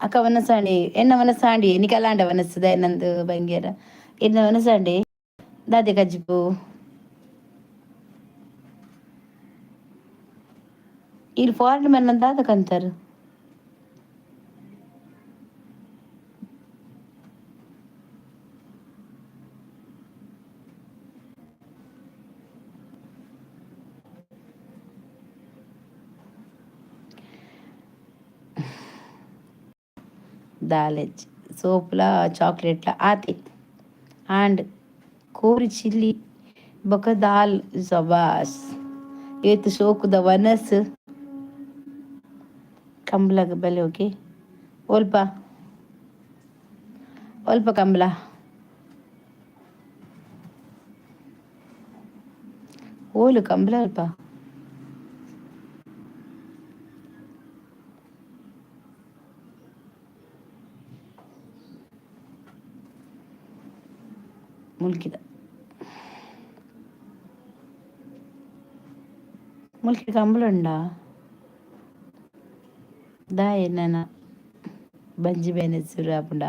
ಅಕ್ಕ ವನಸಾಂಡಿ, ಎನ್ನ ವನಸಾಂಡಿ ನಿಕಲಾಂಡ ವನಸ್ಸುದ ನಂದು ಬಂಗೇರ ಎನ್ನ ವನಸಾಂಡಿ ದಾದೆ ಕಜ್ಜಿಪು? ಈರ್ ಫಾರಿನ್ ಮನ್ನ ದಾದಕಂತಾರ್? ದಾಲೆಜ್ ಸೋಪ್ಲ ಚಾಕ್ಲೇಟ್ಲ ಆತೆ ಆಂಡ್ ಕೋರಿ ಚಿಲ್ಲಿ ಬೊಕ ದಾಲ್. ಸಬಾಸ್, ಏತ್ ಶೋಕುದ ವನಸ್. ಕಂಬ್ಲಗ್ ಬಲೆ. ಓಕೆ, ಒಲ್ಪ ಒಲ್ಪ ಕಂಬ್ಲ? ಓಲು ಕಂಬ್ಲ ಅಲ್ಪ? ಮುಲ್ಕಿದ ಮುಲ್ಕಿ ಕಂಬಳ ಉಂಡಾ? ದಾಯೆ ನನ ಬಂಜಿ ಬೇನೆ ಶುರು ಆಪುಂಡ?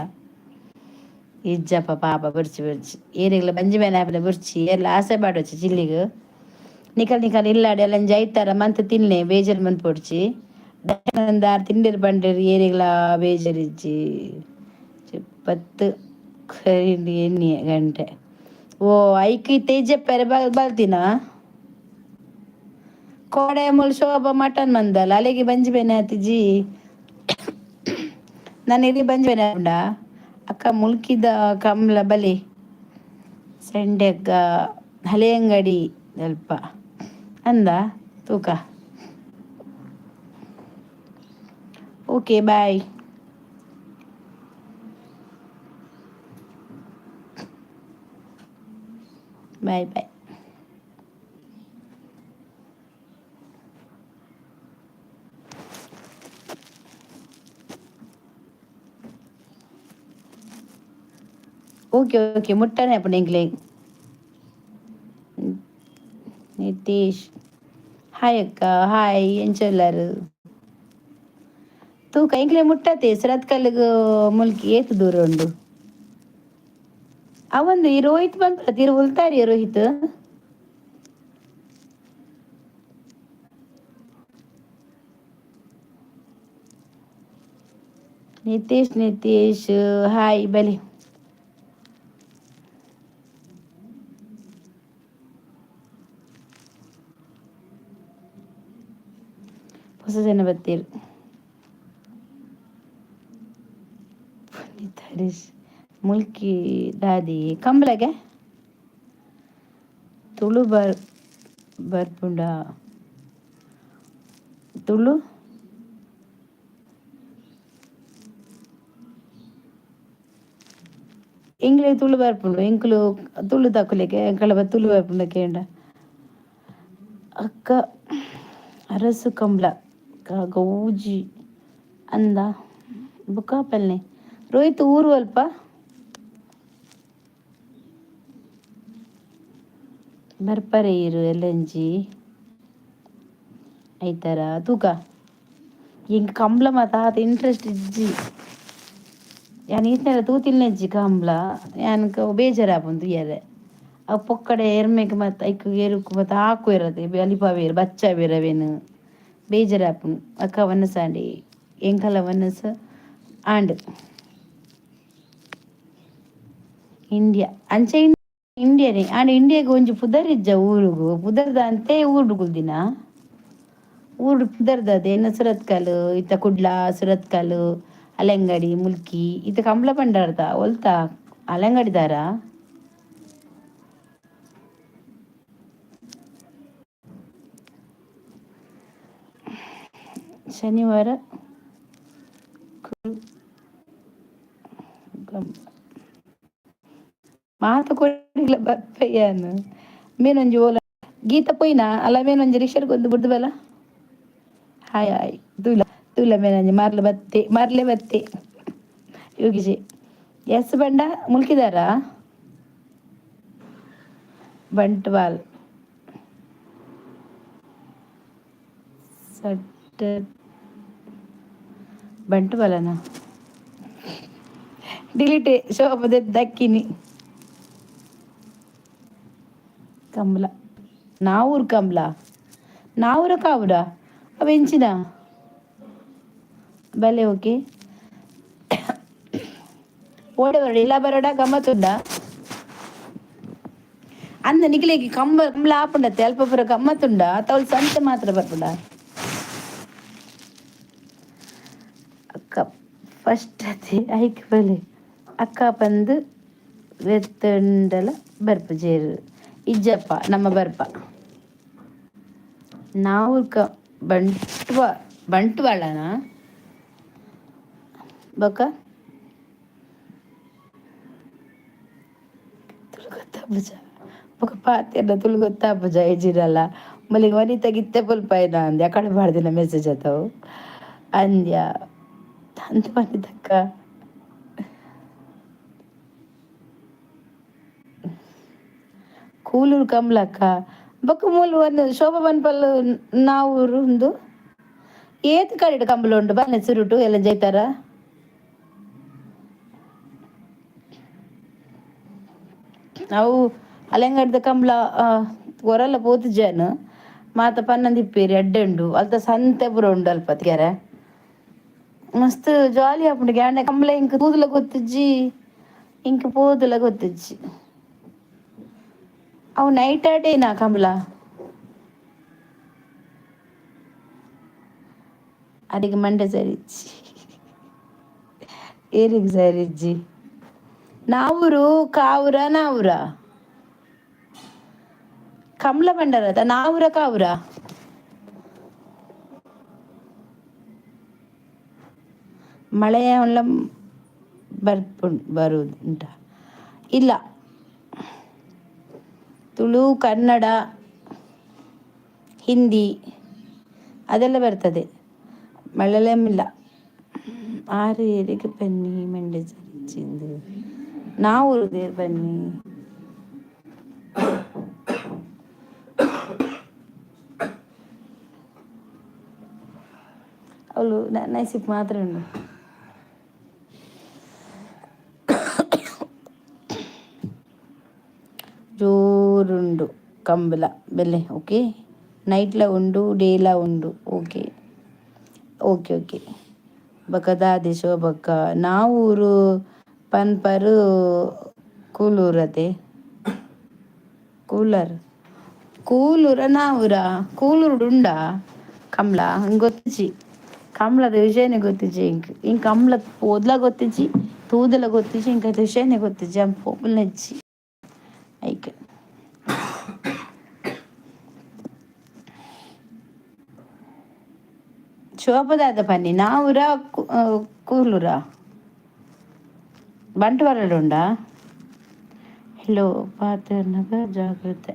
ಇಜ್ಜಪ್ಪ ಪಾಪ ಬುರ್ಚಿ ಬುರ್ಚಿ ಏರೆಗ್ಲ ಬಂಜಿ ಬೇನೆ ಆಪುಂಡ ಬುರ್ಚಿ. ಏರ್ಲ ಆಸೆ ಪಾಡೊಚ್ಚಿ ಚಿಲ್ಲಿಗ್. ನಿಕಲ್ ನಿಕಲ್ ಇಲ್ಲಾಡೆ ಎಲ್ಲ ಒಂಜಿ ಐತಾರ ಮಂತ್ ತಿನ್ಲೆ, ಬೇಜಾರ್ ಮನ್ಪೊಡ್ಚಿ. ದಾರ್ ತಿಂಡಿರ್ ಬಂಡಿರ್ ಏರಿಗ್ಲಾ ಬೇಜಾರಿಜ್ಜಿ. ಪತ್ತು ಎಣ್ಣೆ ಗಂಟೆ. ಓ ಐಕ್ ತೇಜಪ್ಪೆರೆ ಬಲ್ ಬಲ್ತಿನ ಕೋಡೆ ಮುಲ್ ಶೋಭ ಮಟನ್ ಮಂದಲ್ಲ ಅಲೆಗೆ ಬಂಜಿ ಬೇನೆ ಆತಿಜಿ. ನಾನು ಇಲ್ಲಿ ಬಂಜಿ ಬೇನೆ ಉಂಡಾ. ಅಕ್ಕ ಮುಲ್ಕಿದ ಕಮ್ಲ ಬಲಿ ಸಂಡೆಗ್ಗ ಹಳೆಯಂಗಡಿ ಅಲ್ಪ ಅಂದ ತೂಕ. Okay, bye bye bye. Okay okay, ಮುಟ್ಟನೆ ಅಪ್ಪ ಎಂಕ್ಲೆ. ನಿತೀಶ್ ಹಾಯ್ ಅಕ್ಕ, ಹಾಯ್. ಎಂಚೊಲ್ಲರು ತೂಕ ಎಂಕ್ಲೆ ಮುಟ್ಟತೆ. ಸುರತ್ಕಲ್ಗ್ ಮುಲ್ಕಿ ಏತ್ ದೂರ ಉಂಡು? ಅವಂದು ಈ ರೋಹಿತ್ ಬಂತ ತಿರು ಉಲ್ತಾರಿ ರೋಹಿತ್. ನಿತೀಶ್ ನಿತೀಶ್ ಹಾಯ್, ಬಲಿ. ಹೊಸ ಜನ ಬತ್ತೀರು. ಪುನೀತ್ ಹರೀಶ್ ಮುಲ್ಕಿ ದಾದಿ ಕಂಬ್ಲಗೆ ತುಳು ಬರ್ ಬರ್ಪುಂಡ ತುಳು. ಎಂಕ್ಲೆಗ್ ತುಳು ಬರ್ಪುಂಡು. ಎಂಕುಲು ತುಳು ತಕುಲೆಗೆ ಎಂಕಳ ತುಳು ಬರ್ಪುಂಡ ಕೇಂಡ. ಅಕ್ಕ ಅರಸು ಕಂಬ್ಲ ಗೌಜಿ ಅಂದ ಬುಕ್ಕ ಪಲ್ನೆ. ರೋಹಿತ್ ಊರು ಅಲ್ಪ ಬರ್ಪರೆ ಇರು ಎಲ್ಲಂಜಿ ಐತರ ತೂಕ. ಎಂಕ್ ಕಂಬ್ಲ ಮಾತ ಆತ್ ಇಂಟ್ರೆಸ್ಟ್ ಇಜ್ಜಿ. ಯಾನ್ ಈತ್ನೆರ ತೂತಿಲ್ನೆಜ್ಜಿ ಕಂಬ್ಲ. ಯಾನ್ಕ್ ಬೇಜಾರಾಪುಂಡು ತೂಯರೆ. ಅವು ಪೊಕ್ಕಡೆ ಎರ್ಮೆಗ್ ಮಾತ ಐಕ್ ಎರುಕು ಮಾತ ಹಾಕುವೆರ್ ಅಲಿಪಾವೆರ್ ಬಚ್ಚಾವೆರ್ ಅವೆನ್. ಬೇಜಾರಾಪುಂಡು. ಅಕ್ಕ ವನಸಾಂಡಿ ಎಂಕಲ ವನಸ್ ಆಂಡ್. ಇಂಡಿಯಾ ಅಂಚೆ ಇಂಡಿಯಾನೇ ಆಂಡ ಇಂಡಿಯಾಗ್ ಒಂಜಿ ಪುದರ್ ಇಜ್ಜ ಊರುಗು. ಪುದರ್ದ ಅಂತೆ ಊರುಡು ಕುಲ್ದಿನ ಊರುಡು ಪುದರ್ದದೆ ಎನ್ನ ಸುರತ್ಕಲ್ ಇತ್ತ ಕುಡ್ಲ, ಸುರತ್ಕಲ್, ಅಲೆಂಗಡಿ, ಮುಲ್ಕಿ. ಇತ್ತ ಕಂಬ್ಳ ಪಂಡಾರ್ದ ಒಲ್ತ ಅಲೆಂಗಡಿದಾರ. ಶನಿವಾರ ಮಾತ ಕೊಡಿಗ್ಲ ಬರ್ಪಯ್ಯಾನು ಮೇನೊಂಜಿ ಓಲ ಗೀತ ಪೋಯಿನ ಅಲ್ಲ ಮೇನೊಂಜಿ ರಿಕ್ಷಾಡ್ ಕೊಂದು ಬುಡ್ದು ಬಲ. ಹಾಯ್ ಹಾಯ್, ತೂಲ ತೂಲ ಮೇನೊಂಜಿ ಮಾರ್ಲ ಬತ್ತೆ ಮಾರ್ಲೆ ಬತ್ತೆ. ಯೋಗಿಜಿ ಎಸ್ ಬಂಡ ಮುಲ್ಕಿದಾರ ಬಂಟ್ವಾಲ್ ಸಟ್ಟ ಬಂಟ್ವಾಲನ ಡಿಲೀಟ್ ಶೋಭದ ದಕ್ಕಿನಿ. ಕಂಬ್ಲ ನಾವೂರು ಕಂಬ್ಲ ನಾವೂರ ಕಾವುಡ ಅವೆಂಚಿನ ಬಲೆ. ಓಕೆ, ಓಡೆ ಬರಡ ಇಲ್ಲ ಬರಡ ಗಮ್ಮತ್ತುಂಡ ಅಂದ ನಿಕ್ಲೆಗ್ ಕಂಬ ಕಂಬ್ಲ ಆಪುಂಡತ್ತೆ ಅಲ್ಪ ಪೂರ ಗಮ್ಮತ್ತುಂಡ ತೌಲ್ ಸಂತೆ ಮಾತ್ರ ಬರ್ಪುಂಡ. ಅಕ್ಕ ಫಸ್ಟ್ ಅತಿ ಐಕ್ ಬಲೆ. ಅಕ್ಕ ಪಂದ್ ವೆತ್ತಂಡಲ ಬರ್ಪುಜೆರ್. ಇಜ್ಜಪ್ಪ ನಮ್ಮ ಬರ್ಪ. ನಾವು ಕ ಬಂಟ್ವ ಬಂಟ್ವಾಳನ ಬೊಕ ತುಳು ಗೊತ್ತಾಪುಜ ಬೊಕ ಪಾತೆರ್ನ ತುಳು ಗೊತ್ತಾಪುಜ ಇಜ್ಜಿಡಲ್ಲ ಮಲ್ಲಿಗೆ ವನಿತ ಗಿತ್ತೆ ಪುಲ್ಪಾಯ್ನ ಅಂದ್ಯ ಕಡೆ ಪಾಡ್ದಿನ ಮೆಸೇಜ್ ಆತವು ಅಂದ್ಯ ಅಂದ ವನಿತಕ್ಕ. ಕೂಲೂರು ಕಮಲಕ್ಕ ಬೊಕ ಮೂಲು ಒಂದು ಶೋಭಾ ಪನ್ಪಲ್ ನಾವೂರು ಉಂದು ಏತ್ ಕಡೆಡ್ ಕಂಬಳ ಉಂಡು ಬನ್ನೆ ಸುರುಟು ಎಲ್ಲ ಜೈತಾರ. ಅವು ಅಲೆಂಗಡ್ದ ಕಂಬ್ಳ ಕೊರಲ ಪೋತುಜಾನ್ ಮಾತ ಪನ್ನೊಂದಿಪ್ಪೇರಿ ಎಡ್ಡೆ ಉಂಡು ಅಲ್ತ ಸಂತೆ ಪೂರ ಉಂಡು ಅಲ್ಪ ತಿಕ್ಯಾರೆ. ಮಸ್ತ್ ಜಾಲಿ ಆಪುಂಡು ಗ್ಯಾಂಡ ಕಂಬ್ಲ ಇಂಕ್ ತೂದುಲ ಗೊತ್ತಿಜ್ಜಿ ಇಂಕ್ ಪೋದುಲ ಗೊತ್ತಿಜ್ಜಿ. ಅವು ನೈಟ್ ಆಟೇನಾ ಕಂಬ್ಲ? ಅರೆಗ್ ಮಂಡೆ ಸರಿ ಇಜ್ಜಿ, ಏರಿಗ್ ಸರಿ ಇಜ್ಜಿ? ನಾವೂರು ಕಾವೂರ ನಾವೂರ ಕಮಲ ಭಂಡಾರದ ನಾವೂರ ಕಾವೂರ? ಮಲಯಾಳಂ ಬರ್ಪುಂಡು ಬರುವುದುಂಟ ಇಲ್ಲ. ತುಳು, ಕನ್ನಡ, ಹಿಂದಿ ಅದೆಲ್ಲ ಬರ್ತದೆ, ಮಲಯಾಳಂ ಇಲ್ಲ. ಆರು ಏರಿಗೆ ಬನ್ನಿ ಮಂಡೆ ಸರಿಚಿಂದು ನಾವು ಬನ್ನಿ. ಅವಳು ನೈಸಿಪ್ ಮಾತ್ರ ಉಂಡು. ಜೋರುಂಡು ಕಂಬಳ ಬೆಲೆ. ಓಕೆ, ನೈಟ್ಲ ಉಂಡು, ಡೇಲ ಉಂಡು. ಓಕೆ ಓಕೆ ಓಕೆ ಬೊಕ ಶೋಭಕ್ಕ ನಾವೂರು ಪನ್ಪರು ಕೂಲೂರತೆ ಕೂಲರ್ ಕೂಲೂರ ನಾವೂರ ಕೂಲೂರುಡು ಉಂಡಾ ಕಮಲ? ಹಂಗೆ ಗೊತ್ತಿಜ್ಜಿ ಕಮಲದ ವಿಷಯನೇ ಗೊತ್ತಿಜ್ಜಿ ಇಂಕ್. ಇಂಕ್ ಕಮಲ ಪೋದ್ಲ ಗೊತ್ತಿಜ್ಜಿ, ತೂದಲ ಗೊತ್ತಿಜ್ಜಿ, ಇಂಕ್ ಐತ ವಿಷಯನೇ ಗೊತ್ತಿಜ್ಜಿ. ಅಂದ್ ಪೋಪುನ ಇಜ್ಜಿ ಐಕ್. ಶೋಭದಾದ ಪನ್ನಿ ನಾವೂರ ಕೂಲೂರ ಬಂಟ್ವಾಳಡ್ ಉಂಡಾ? ಹಲೋ ಪಾತೆರ್ನಗ ಜಾಗ್ರತೆ,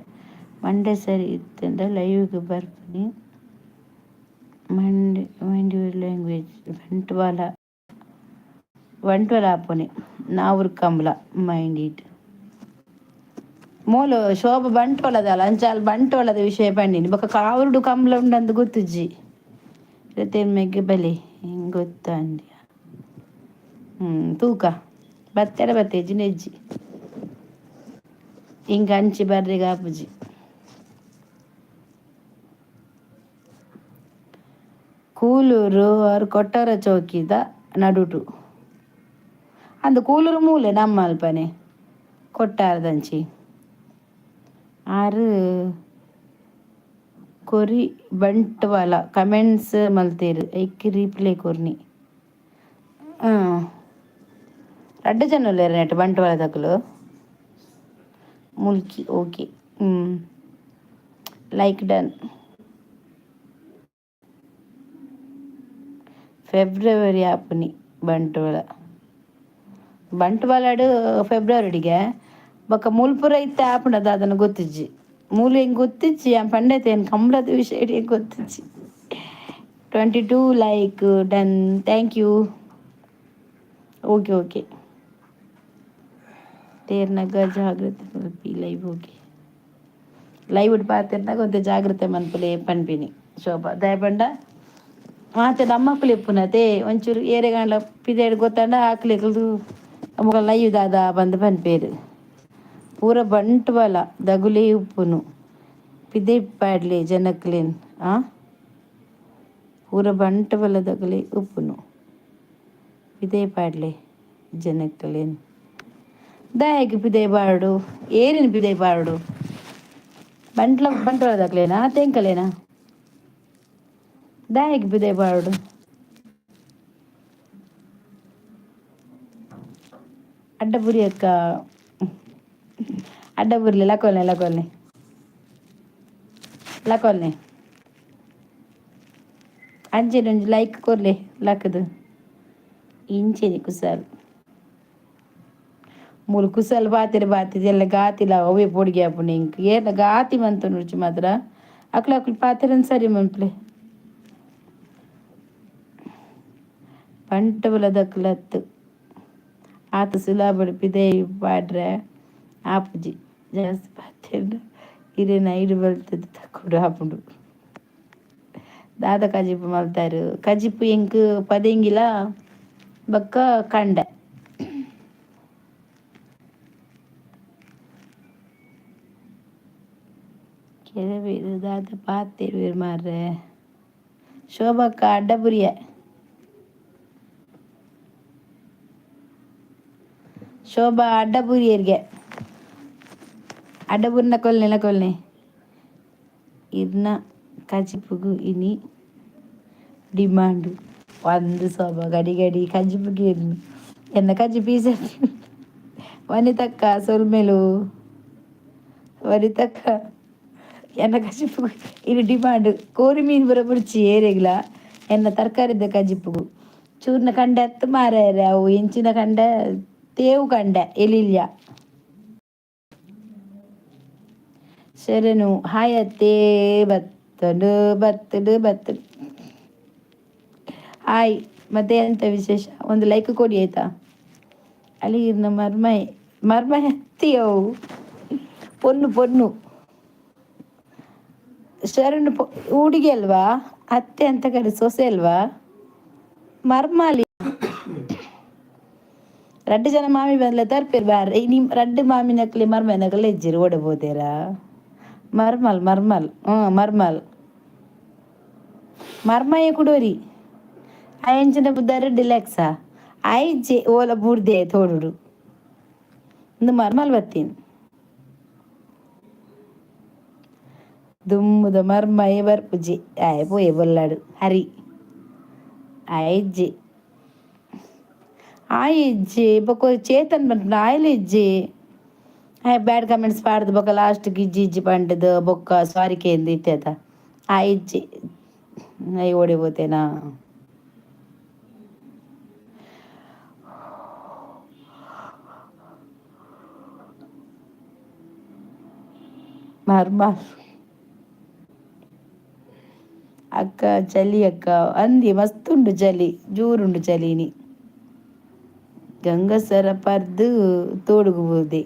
ಮಂಡೆ ಸರಿ ಇತ್ತ್ಂಡ ಲೈವ್ಗ್ ಬರ್ಪುನಿ. ಮಂಡೆ mind your language. Bantwal Bantwal ಆಪುನಿ ನಾವೂರು ಕಂಬ್ಲ ಮೈಂಡ್ it. ಮೂಲು ಶೋಭ ಬಂಟ್ವಾಳದಲ್ಲ, ಅಂಚಾಲ್ ಬಂಟ್ವಾಳದ ವಿಷಯ ಪಂಡಿನಿ. ಬೊಕ ಕಾವೂರುಡು ಕಂಬ್ಲ ಉಂಡಂದ್ ಗೊತ್ತುಜ್ಜಿ. ಮೆಗ್ಗೆ ಬಲೆ ಹಿಂಗೆ ಗೊತ್ತಾಂದ್ಯ ತೂಕ ಬತ್ತೆಡ ಬತ್ತೆಜ್ಜಿ ನೆಜ್ಜಿ ಇಂಕ ಅಂಚಿ ಬರ್ರೆಗ್ ಆಪುಜಿ. ಕೂಲೂರು ಆರ್ ಕೊಟ್ಟಾರ ಚೌಕಿದ ನಡುಟು ಅಂದು ಕೂಲೂರು ಮೂಲೆ ನಮ್ಮ ಅಲ್ಪನೆ ಕೊಟ್ಟಾರದಂಚಿ. ಆರು ಕೊರಿ ಬಂಟ್ವಾಳ ಕಮೆಂಟ್ಸ್ ಮಲ್ತೇರು, ಐಕ್ ರೀಪ್ಲೈ ಕೊರ್ನಿ. ರಡ್ಡ್ ಜನ ಉಲ್ಲೆರ್ ನೆಟ್ ಬಂಟ್ವಾಳದಕುಲು. Mulki okay like done. February ಆಪುನಿ ಬಂಟ್ವಾಳ. ಬಂಟ್ವಾಳಡ್ ಫೆಬ್ರವರಿಗೆ ಬೊಕ ಮುಲ್ಪುರ ಇತ್ತೆ ಆಪುಂಡ ದಾದನ ಗೊತ್ತಿಜ್ಜಿ. ಮೂಲು ಎಂಕ್ ಗೊತ್ತಿಜ್ಜಿ, ಯಾನ್ ಪಂಡೆತೆ ಏನ್ ಕಂಬ್ಳದ ವಿಷಯ ಎಂಕ್ ಗೊತ್ತಿಜ್ಜಿ. 22 like done, thank you. Okay okay ತೇರ್ನಗ ಜಾಗ್ರತೆ ಮಲ್ಪಿ ಲೈವ್. ಓಕೆ, ಲೈವ್ ಪಾತೆರ್ನಗ ಒಂತೆ ಜಾಗ್ರತೆ ಮನ್ಪುಲೆ ಪನ್ಪಿನಿ ಶೋಭಾ. ದಾಯೆ ಪಂಡ ಮಾತೆ ನಮ್ಮಕ್ಕುಲು ಇಪ್ಪುನತೆ, ಒಂಚೂರು ಏರೆಗಾಂಡ್ಲ ಪಿದಯ್ಡ್ ಗೊತ್ತಾಂಡ ಆಕ್ಲೆಗ್ ಮೊಕಲ್ ಲೈವ್ ದಾದ ಪಂದ್ ಪನ್ಪೆರ್. ಪೂರ ಬಂಟ್ವಾಳ ದಗುಲೇ ಉಪ್ಪುನು ಪಿದಯ್ ಪಾಡ್ಲೆ ಜನಕ್ಲೆನ್. ಆ ಪೂರ ಬಂಟ್ವಾಳ ದಗುಲೇ ಉಪ್ಪುನು ಪಿದಯ್ ಪಾಡ್ಲೆ ಜನಕ್ಲೆನ್. ದಾಯೆಗ್ ಪಿದಯ್ ಪಾಡೊಡು? ಏರೆನ್ ಪಿದಯ್ ಪಾಡೊಡು? ಬಂಟ್ಲ ಬಂಟ್ವಾಳದಕ್ಲೆನಾ ತೆಂಕಲೇನಾ? ದಾಯೆಗ್ ಪಿದಯ್ ಪಾಡೊಡು? ಅಡ್ಡಪುರಿ ಅಕ್ಕ ಅಡ್ಡಪುರ್ಲೆ ಲಕೋಲ್ನೆ ಲಕೋಲ್ನೆ ಲಕೋಲ್ನೆ ಅಂಚೆನೆ ಒಂಜಿ ಲೈಕ್ ಕೊರ್ಲೆ ಲಕ್ಕದು. ಇಂಚೆನೆ ಕುಸಾಲ್ ಮೂಲು ಕುಸಲ್ ಪಾತೆರ ಬಾತಿದ್ ಎಲ್ಲ ಗಾತಿಲ ಅವೇ ಪೋಡಿಗೆ ಆಪುಂಡು ಎಂಕ್. ಏರ್ಲ ಗಾತಿ ಮಂತೊನುರ್ಚಿ ಮಾತ್ರ ಅಕ್ಲು ಅಕ್ಲು ಪಾತೆರನ್ ಸರಿ ಮನ್ಪುಲೆ. ಬಂಟ್ವಾಳದಕ್ಲತ್ತ್ ಆತ್ ಸುಲಭಡ್ ಪಿದಯಿ ಪಾಡ್ರೆ ಆಪುಜಿ. ಜಾಸ್ತಿ ಪಾತೆರ್ಂಡ ಇರೆನ ಐಡ್ ಬಲ್ತುದು ತಕ್ಕೊಡು ಆಪುಂಡು. ದಾದ ಕಜಿಪು ಮಲ್ತಾರ್? ಕಜಿಪು ಎಂಕ್ ಪದೆಂಗಿಲ ಬೊಕ್ಕ ಕಂಡೆ. ಕೆಲವೇರು ದಾದ ಪಾತೆರುವೆರ್ ಮಾರ್ರೆ. ಶೋಭಕ್ಕ ಅಡ್ಡಬುರಿಯ. ಶೋಭಾ ಅಡ್ಡಬುರಿಯರ್ಗೆ ಅಡ್ಡಬುರಿನ ಕೊಲ್ನೆ ಕೊಲ್ನೆ ಇರ್ನ ಕಜಿಪುಗು ಇನಿ ಡಿಮಾಂಡ್ ಒಂದು ಶೋಭಾ ಗಡಿ ಗಡಿ ಕಜಿಪುಗೆ ಇರ್ನು ಎನ್ನ ಕಜ್ಜಿ ಪೀಸ. ವನಿತಕ್ಕ ಸೊಲ್ಮೆಲು. ವನಿತಕ್ಕ, ಎನ್ನ ಕಜಿಪುಗು ಇನಿ ಡಿಮಾಂಡ್. ಕೋರಿ ಮೀನು ಪೂರ ಬುಡ್ಚಿ ಏರೆಗ್ಲ, ಎನ್ನ ತರಕಾರಿದ ಕಜಿಪುಗು. ಚೂರ್ನ ಕಂಡೆ ಅತ್ತು ಮಾರಾಯರೆ, ಅವು ಎಂಚಿನ ಕಂಡೆ, ತೇವು ಕಂಡೆ ಎಲಿಲ್ಯ. ಶರಣು ಹಾಯ್ ಅತ್ತೆ. ಬತ್ತಡು ಬತ್ತಡು ಬತ್ತಡು. ಹಾಯ್, ಮತ್ತೆ ಎಂತ ವಿಶೇಷ? ಒಂದು ಲೈಕ್ ಕೊಡಿ ಆಯ್ತಾ? ಅಲ್ಲಿ ಇರ್ನ ಮರ್ಮಯ್ ಮರ್ಮಯ್ ಅತ್ತಿಯವು ಪೊನ್ನು ಪೊನ್ನು ಶರಣು ಹುಡುಗಿ ಅಲ್ವಾ? ಅತ್ತೆ ಅಂತ ಕರೆ, ಸೊಸೆ ಅಲ್ವಾ? ಮರ್ಮಾಲಿ ರಡ್ಡು ಜನ ಮಾಮಿ ಬಂದ್ಲೆ ತರ್ಪೇರು ಬಾರ. ನಿಮ್ ರಡ್ಡು ಮಾಮಿನಕ್ಲಿ ಮರ್ಮನಕ್ಲೆ ಇಜ್ಜಿರು ಓಡಬೋದೇರಾ? ಮರ್ಮಲ್ ಮರ್ಮಲ್, ಹ್ಞೂ ಮರ್ಮಲ್ ಮರ್ಮಯ್ಯ ಕುಡೋರಿ. ಆಯಂಚಿನ ಬುದ್ದಾರು ಡಿಲ್ಯಾಕ್ಸಾ ಆಯ್ಜೆ ಓಲ ಬೂರ್ದೆ ತೋಡುಡು. ಇಂದು ಮರ್ಮಲ್ ಬತ್ತೀನಿ. ದುಮ್ಮುದ ಮರ್ಮಯ ಬರ್ಪುಜಿ ಆಯ್ ಪೋಯೆ ಬೊಲ್ಲಾಡು ಹರಿ ಆಯ್ಜೆ ಆಯಿಜ್ಜಿ. ಬೊಕ ಚೇತನ್ ಪನ್ಪುನ ಆಯ್ಲ ಇಜ್ಜಿ. ಆಯ್ ಬ್ಯಾಡ್ ಕಮೆಂಟ್ಸ್ ಪಾಡ್ದು ಬೊಕ ಲಾಸ್ಟ್ ಇಜ್ಜಿ ಇಜ್ಜಿ ಪಂಡದು ಬೊಕ್ಕ ಸಾರಿ ಕೇಂದ್ ಇತ್ತೆತ. ಆಯಿಜ್ಜಿ, ಆಯ್ ಓಡಿ ಪೋತೇನಾ? ಮರ್ಮಾಲ್ ಅಕ್ಕ ಚಳಿ ಅಕ್ಕ ಅಂದಿ. ಮಸ್ತ್ ಉಂಡು ಚಳಿ, ಜೋರುಂಡು ಚಳಿನಿ. ಗಂಗಸರ ಪರ್ದು ತೋಡುಗು ಪೋದೆ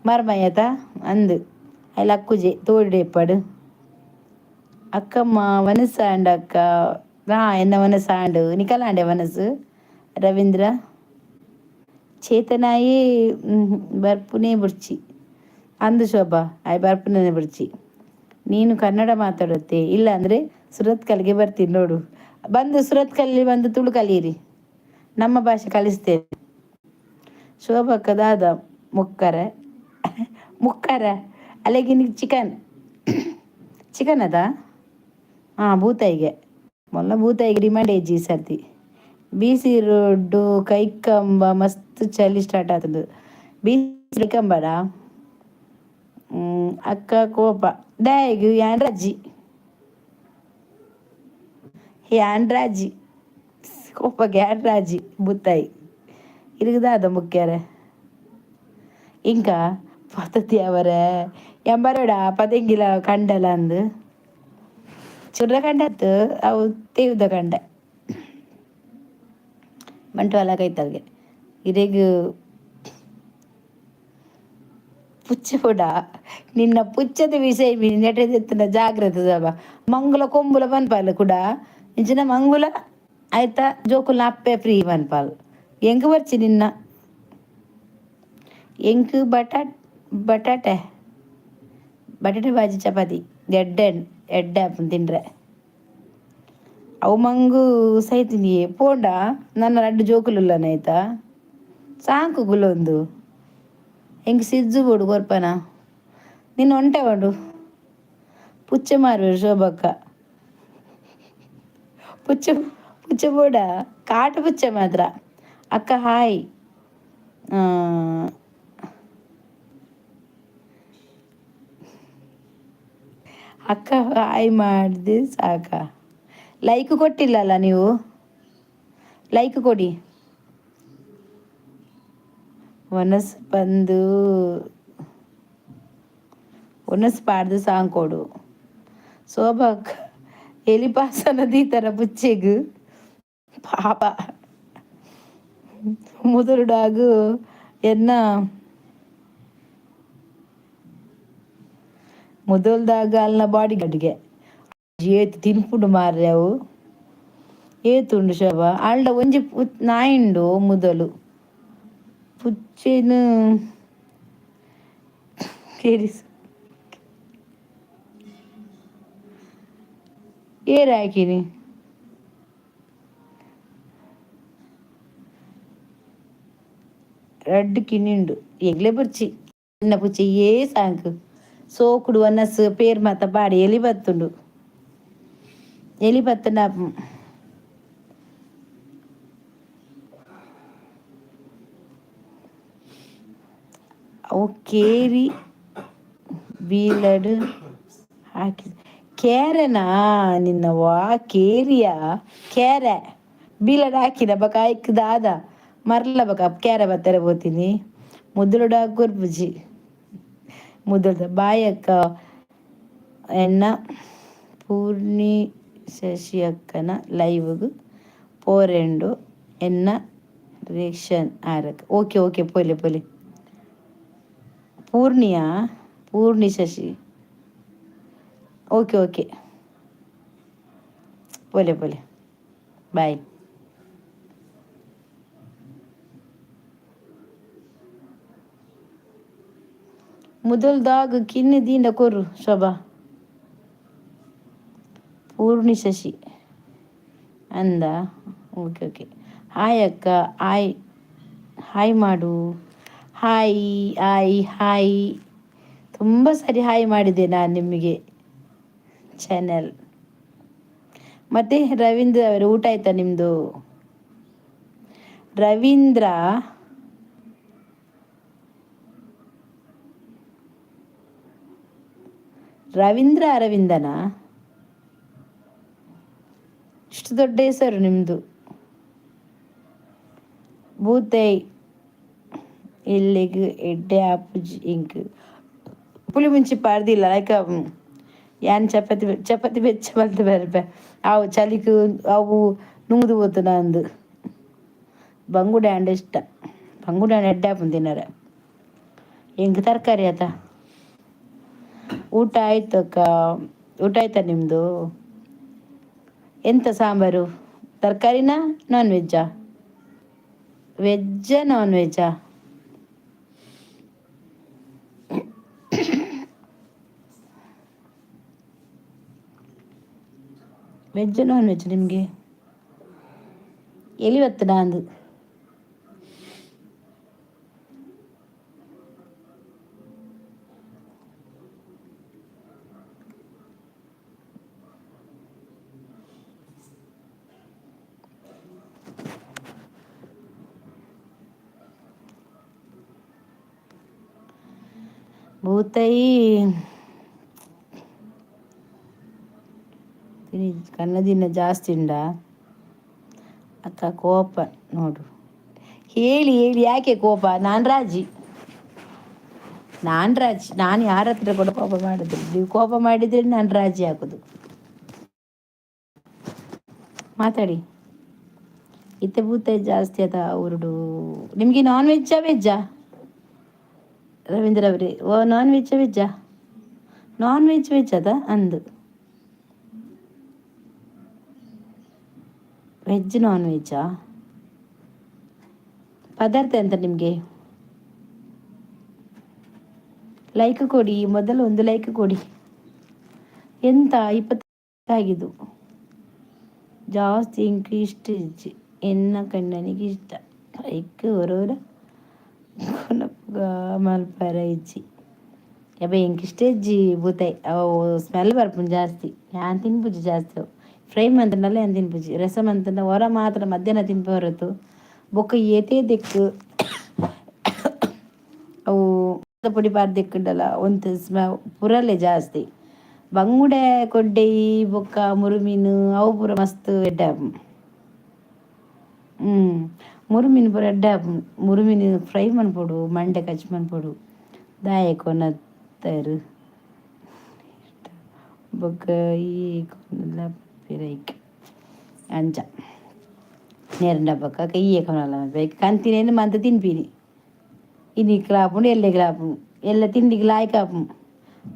ಮರ್ಮಯತ ಅಂದು ಅಯ್ಲ್ ಅಕ್ಕುಜೆ ತೋಡುಡೆ ಇಪ್ಪಡು. ಅಕ್ಕಮ್ಮ ವನಸಾಂಡ್ ಅಕ್ಕ. ಹಾ, ಎನ್ನ ವನಸಾಂಡ್ ನಿಕಲಾಂಡೆ ವನಸು. ರವೀಂದ್ರ ಚೇತನಾಯಿ ಬರ್ಪುನೇ ಬುಡ್ಚಿ ಅಂದು ಶೋಭಾ, ಆಯ್ ಬರ್ಪುನೇ ಬುಡ್ಚಿ. ನೀನು ಕನ್ನಡ ಮಾತಾಡುತ್ತೆ ಇಲ್ಲ ಅಂದರೆ ಸುರತ್ಕಲ್ಗೆ ಬರ್ತೀನಿ ನೋಡು. ಬಂದು ಸುರತ್ಕಲ್ಲಿ ಬಂದು ತುಳು ಕಲಿಯಿರಿ, ನಮ್ಮ ಭಾಷೆ ಕಲಿಸ್ತೇನೆ. ಶೋಭಕ್ಕ ದಾದ ಮುಕ್ಕರ ಮುಕ್ಕರ ಅಲೆಗಿನ ಚಿಕನ್ ಚಿಕನ್ ಅದ. ಹಾಂ, ಬೂತಾಯಿಗೆ ಮೊಲ್ಲ ಬೂತಾಯಿಗೆ ಡಿಮಾಂಡ್ ಏಜಿ ಈ ಸರ್ತಿ. ಬಿ ಸಿ ರೋಡ್ಡು ಕೈಕಂಬ ಮಸ್ತ್ ಚಳಿ ಸ್ಟಾರ್ಟ್ ಆತುಂಡು. ಬಿ ಕೈಕಂಬಡ ಅಕ್ಕ ಕೋಪ ದಾಯೆಗ್? ಯಾನ್ ರಾಜಿ, ಯಾನ್ ರಾಜಿ ಕೋಪಗೆ, ಯಾನ್ ರಾಜಿ ಬುತ್ತಾಯಿ ಇರುಗು ದಾದ ಮುಖ್ಯರೆ? ಇಂಕ ಪತತಿ ಅವರೆ ಎಂಬರೋಡ ಪದೆಂಗಿಲ ಕಂಡಲ ಅಂದು ಚುರ್ರ ಕಂಡತ್ತು. ಅವು ತೇವುದ ಕಂಡ ಬಂಟ್ವಾಳ ಕೈತಲ್ಗೆ ಇರೆಗ್ ಪುಚ್ಚ ನಿನ್ನ ಪುಚ್ಚದ ವಿಷಯ ನೆಟೆದೆತ್ತಿನ ಜಾಗ್ರತೆ ಸಬ. ಮಂಗುಲ ಕೊಂಬುಲ ಪನ್ಪಾಲ್ ಕುಡ ಇಂಚಿನ ಮಂಗುಲ ಆಯ್ತಾ ಜೋಕುಲ್ನ ಅಪ್ಪೆ ಫ್ರೀ ಪನ್ಪಾಲ್. ಎಂಕ್ ಬರ್ಚಿ ನಿನ್ನ ಎಂಕ್ ಬಟಾಟ್ ಬಟಾಟೆ ಬಟಾಟೆ ಬಾಜಿ ಚಪಾತಿ ಎಡ್ಡೆ ಎಡ್ಡೆ ಆಪುಂಡು ತಿಂಡ್ರೆ. ಅವು ಮಂಗು ಸೈತಿನಿ ಪೋಂಡ ನನ್ನ ರಡ್ಡ್ ಜೋಕುಲುಲ್ಲನ ಆಯ್ತಾ ಸಾಂಕು ಗುಲೊಂದು. ಎಂಕ್ ಸಿಜ್ಜು ಬೋಡು ಕೊರ್ಪನ ನಿನ್ನ ಒಂಟೆ ಉಂಡು. ಪುಚ್ಚೆ ಮಾರುವೆರ್ ಶೋಭಕ್ಕ. ಪುಚ್ಚೆ ಪುಚ್ಚೆ ಬೋಡ ಕಾಟು ಪುಚ್ಚೆ ಮಾತ್ರ. ಅಕ್ಕ ಹಾಯ್. ಅಕ್ಕ ಹಾಯ್ ಮಾಡಿದೆ ಸಾಕ? ಲೈಕ್ ಕೊಟ್ಟಿಲ್ಲಲ್ಲ ನೀವು, ಲೈಕ್ ಕೊಡಿ. ವನಸ್ ಬಂದು ವನಸ್ ಪಾಡ್ದು ಸಾಂಕೋಡು. ಶೋಭಕ್ಕ ಎಲಿಪಾಸನ ದೀತರ ಪುಚ್ಚೆಗ್ ಪಾಪ ಮುದುರುಡಾಗು ಎನ್ನ ಮೊದಲ್ದಾಗ ಅಲ್ನ ಬಾಡಿ ಗಾರ್ಡ್ಗೆ ಏತ್ ತಿನ್ಪುಂಡು ಮಾರ್ರೆ ಅವು. ಏತುಂಡು ಶೋಭಾ? ಆಲ್ಡ ಒಂಜಿ ನಾಯಿ ಉಂಡು ಮುದಲು ಪುಚ್ಚೆನ್. ಏರ್ ಹಾಕಿನಿ? ರಡ್ಡ್ ಕಿನ್ನಿ ಉಂಡು. ಎಂಕ್ಲೆ ಬೊರ್ಚಿ ಎನ್ನ ಪುಚ್ಚೆ ಏ ಸಾಂಕ್ ಸೋಕುಡು ವನಸ್ ಪೇರ್ ಮಾತ ಪಾಡಿ ಎಲಿ ಬತ್ತುಂಡು. ಎಲಿ ಬತ್ತುಂಡ. ಅವು ಕೇರಿ ಬೀಲಡ್ ಹಾಕಿ ಕೇರನಾ ನಿನ್ನವಾ? ಕೇರಿಯಾ? ಕೇರೆ ಬೀಲಡ್ ಹಾಕಿನ ಬೊಕ ಐಕ್ ದಾದ ಮರ್ಲ ಬೊಕ ಕೇರೆ ಬತ್ತರೆ ಪೋತೀನಿ. ಮುದ್ದುಲುಡ ಕೊರ್ಪುಜಿ ಮುದ್ದುಲ್ದ. ಬಾಯ್ ಅಕ್ಕ. ಎನ್ನ ಪೂರ್ಣಿ ಶಶಿ ಅಕ್ಕನ ಲೈವ್ಗ್ ಪೋರೆಂಡು ಎನ್ನ ರಿಯಾಕ್ಷನ್ ಆರಕ್. ಓಕೆ ಓಕೆ, ಪೋಲೆ ಪೋಲೆ. ಪೂರ್ಣಿಯಾ? ಪೂರ್ಣಿ ಶಶಿ, ಓಕೆ ಓಕೆ, ಪೋಲೆ ಪೋಲೆ, ಬಾಯ್. ಮುದಲ್ದಾಗ ಕಿನ್ನಿ ದಿಂಡ ಕೊರು ಶೋಭಾ. ಪೂರ್ಣಿ ಶಶಿ ಅಂದ. Okay okay. ಹಾಯ್ ಅಕ್ಕ. ಹಾಯ್ ಹಾಯ್ ಮಾಡು. Hi hi hi. ತುಂಬ ಸರಿ ಹಾಯ್ ಮಾಡಿದೆ ನಾನು ನಿಮಗೆ ಚಾನೆಲ್. ಮತ್ತೆ ರವೀಂದ್ರ ಅವರು, ಊಟ ಆಯ್ತಾ ನಿಮ್ಮದು? ರವೀಂದ್ರ ರವೀಂದ್ರ ಅರವಿಂದನಾ? ಇಷ್ಟು ದೊಡ್ಡ ಹೆಸರು ನಿಮ್ಮದು. ಬೂತೈ ಇಲ್ಲಿಗೆ ಎಡ್ಡೆ ಆಪುಜಿ ಇಂಕ್. ಪುಳಿ ಮುಂಚಿ ಪಾಡ್ದಿಲ್ಲ. ಲೈಕ್ ಯಾನ್ ಚಪಾತಿ ಚಪಾತಿ ಬೆಚ್ಚ ಮಲ್ತ್ ಬರ್ಪೆ. ಅವು ಚಳಿಕ್ ಅವು ನುಂಗುದು ಪೋತುಂಡ ಅಂದ್. ಬಂಗುಡೆ ಆಂಡ ಇಷ್ಟ. ಬಂಗುಡೆ ಆಂಡ ಎಡ್ಡೆ ಆಪುಂಡು ತಿನ್ನರೆ. ಎಂಕ್ ತರಕಾರಿ ಆತ. ಊಟ ಆಯ್ತು ಅಕ್ಕ. ಊಟ ಆಯ್ತಾ ನಿಮ್ಮದು? ಎಂತ ಸಾಂಬಾರು? ತರಕಾರಿನಾ, ನಾನ್ ವೆಜ್ಜಾ? ವೆಜ್ಜಾ, ನಾನ್ ವೆಜ್ಜಾ? ವೆಜ್, ನಾನ್ ವೆಜ್ ನಿಮಗೆ? ಎಲ್ಲಿ ಬರ್ತದ ಅಂದು. ಭೂತೈ ಕನ್ನದಿನ ಜಾಸ್ತಿ ಉಂಡಾ ಅಕ್ಕ? ಕೋಪ ನೋಡು. ಹೇಳಿ ಹೇಳಿ, ಯಾಕೆ ಕೋಪ? ನಾನು ರಾಜಿ, ನಾನು ರಾಜಿ. ನಾನು ಯಾರ ಹತ್ರ ಕೂಡ ಕೋಪ ಮಾಡಿದ್ರೆ, ನೀವು ಕೋಪ ಮಾಡಿದರೆ ನಾನು ರಾಜಿ ಹಾಕೋದು. ಮಾತಾಡಿ. ಇತ್ತೆ ಭೂತ ಜಾಸ್ತಿ ಅದ ಊರುಡು. ನಿಮಗೆ ನಾನ್ ವೆಜ್ಜಾ, ವೆಜ್ಜಾ ರವೀಂದ್ರ ಅವರೇ? ಓ, ನಾನ್ ವೆಜ್ಜಾ, ವೆಜ್ಜಾ? ನಾನ್ ವೆಜ್, ವೆಜ್ ಅದ ಅಂದು. ವೆಜ್, ನಾನ್ ವೆಜ್ಜಾ? ಪದಾರ್ಥ ಎಂತ ನಿಮಗೆ? ಲೈಕ್ ಕೊಡಿ ಮೊದಲು, ಒಂದು ಲೈಕ್ ಕೊಡಿ. ಎಂತ 20 ಆಗಿದ್ದು ಜಾಸ್ತಿ ಇಂಕ್ ಇಷ್ಟ ಇಜ್ಜಿ. ಎನ್ನ ಕಣ್ಣನಿಗೆ ಇಷ್ಟ ಐಕ್ ಒರೋರ ಕೊನಪುಗ ಮಲ್ಪರ ಇಜ್ಜಿ. ಅಬ್ಬ, ಎಂಕ್ ಇಷ್ಟ ಇಜ್ಜಿ ಬೂತಾಯಿ. ಅವು ಸ್ಮೆಲ್ ಬರ್ಪುಂಡು ಜಾಸ್ತಿ. ಯಾನ್ ತಿನ್ಪುಜಿ ಜಾಸ್ತಿ ಅವು. ಫ್ರೈ ಮಂತಂಡಲ ಯಾನ್ ತಿನ್ಪುಜಿ. ರಸಮ್ ಮಂತಂಡ ಹೊರ ಮಾತ್ರ ಮಧ್ಯಾಹ್ನ ತಿನ್ಪ ಹೊರತು ಬೊಕ್ಕ ಏತೇ ದೆಕ್ಕು ಅವು ಪೊಡಿ ಪಾಡ್ ದೆಕ್ಕುಂಡಲ ಒಂತೆ ಸ್ಮ ಪುರಲೆ ಜಾಸ್ತಿ. ಬಂಗುಡೆ, ಕೊಡ್ಡೆಯಿ ಬೊಕ್ಕ ಮುರುಮೀನು ಅವು ಪೂರ ಮಸ್ತ್ ಎಡ್ಡೆ ಆಪುಂಡು. ಮುರುಮೀನು ಪೂರ ಎಡ್ಡೆ ಆಪುಂಡು. ಮುರುಮೀನು ಫ್ರೈ ಮನ್ಪೊಡು, ಮಂಡೆ ಕಚ್ ಮನ್ಪೊಡು. ದಾಯೆ ಕೊನತ್ತರು ಬೊಕ್ಕ ಈ ಪಿರೈಕ್ ಅಂಚ ನೇರಂಡ ಬೊಕ್ಕ ಈಯೆ ಕೊನೊಲ. ಕಂತಿನೇನು ಮಂತ ತಿನ್ಪಿನಿ. ಇನಿಕ್ಲ ಆಪುಂಡು, ಎಲ್ಲೆಗ್ಲ ಆಪುಂಡು, ಎಲ್ಲ ತಿಂಡಿಗ್ ಲಾಯ್ಕ್ ಆಪುಂಡು.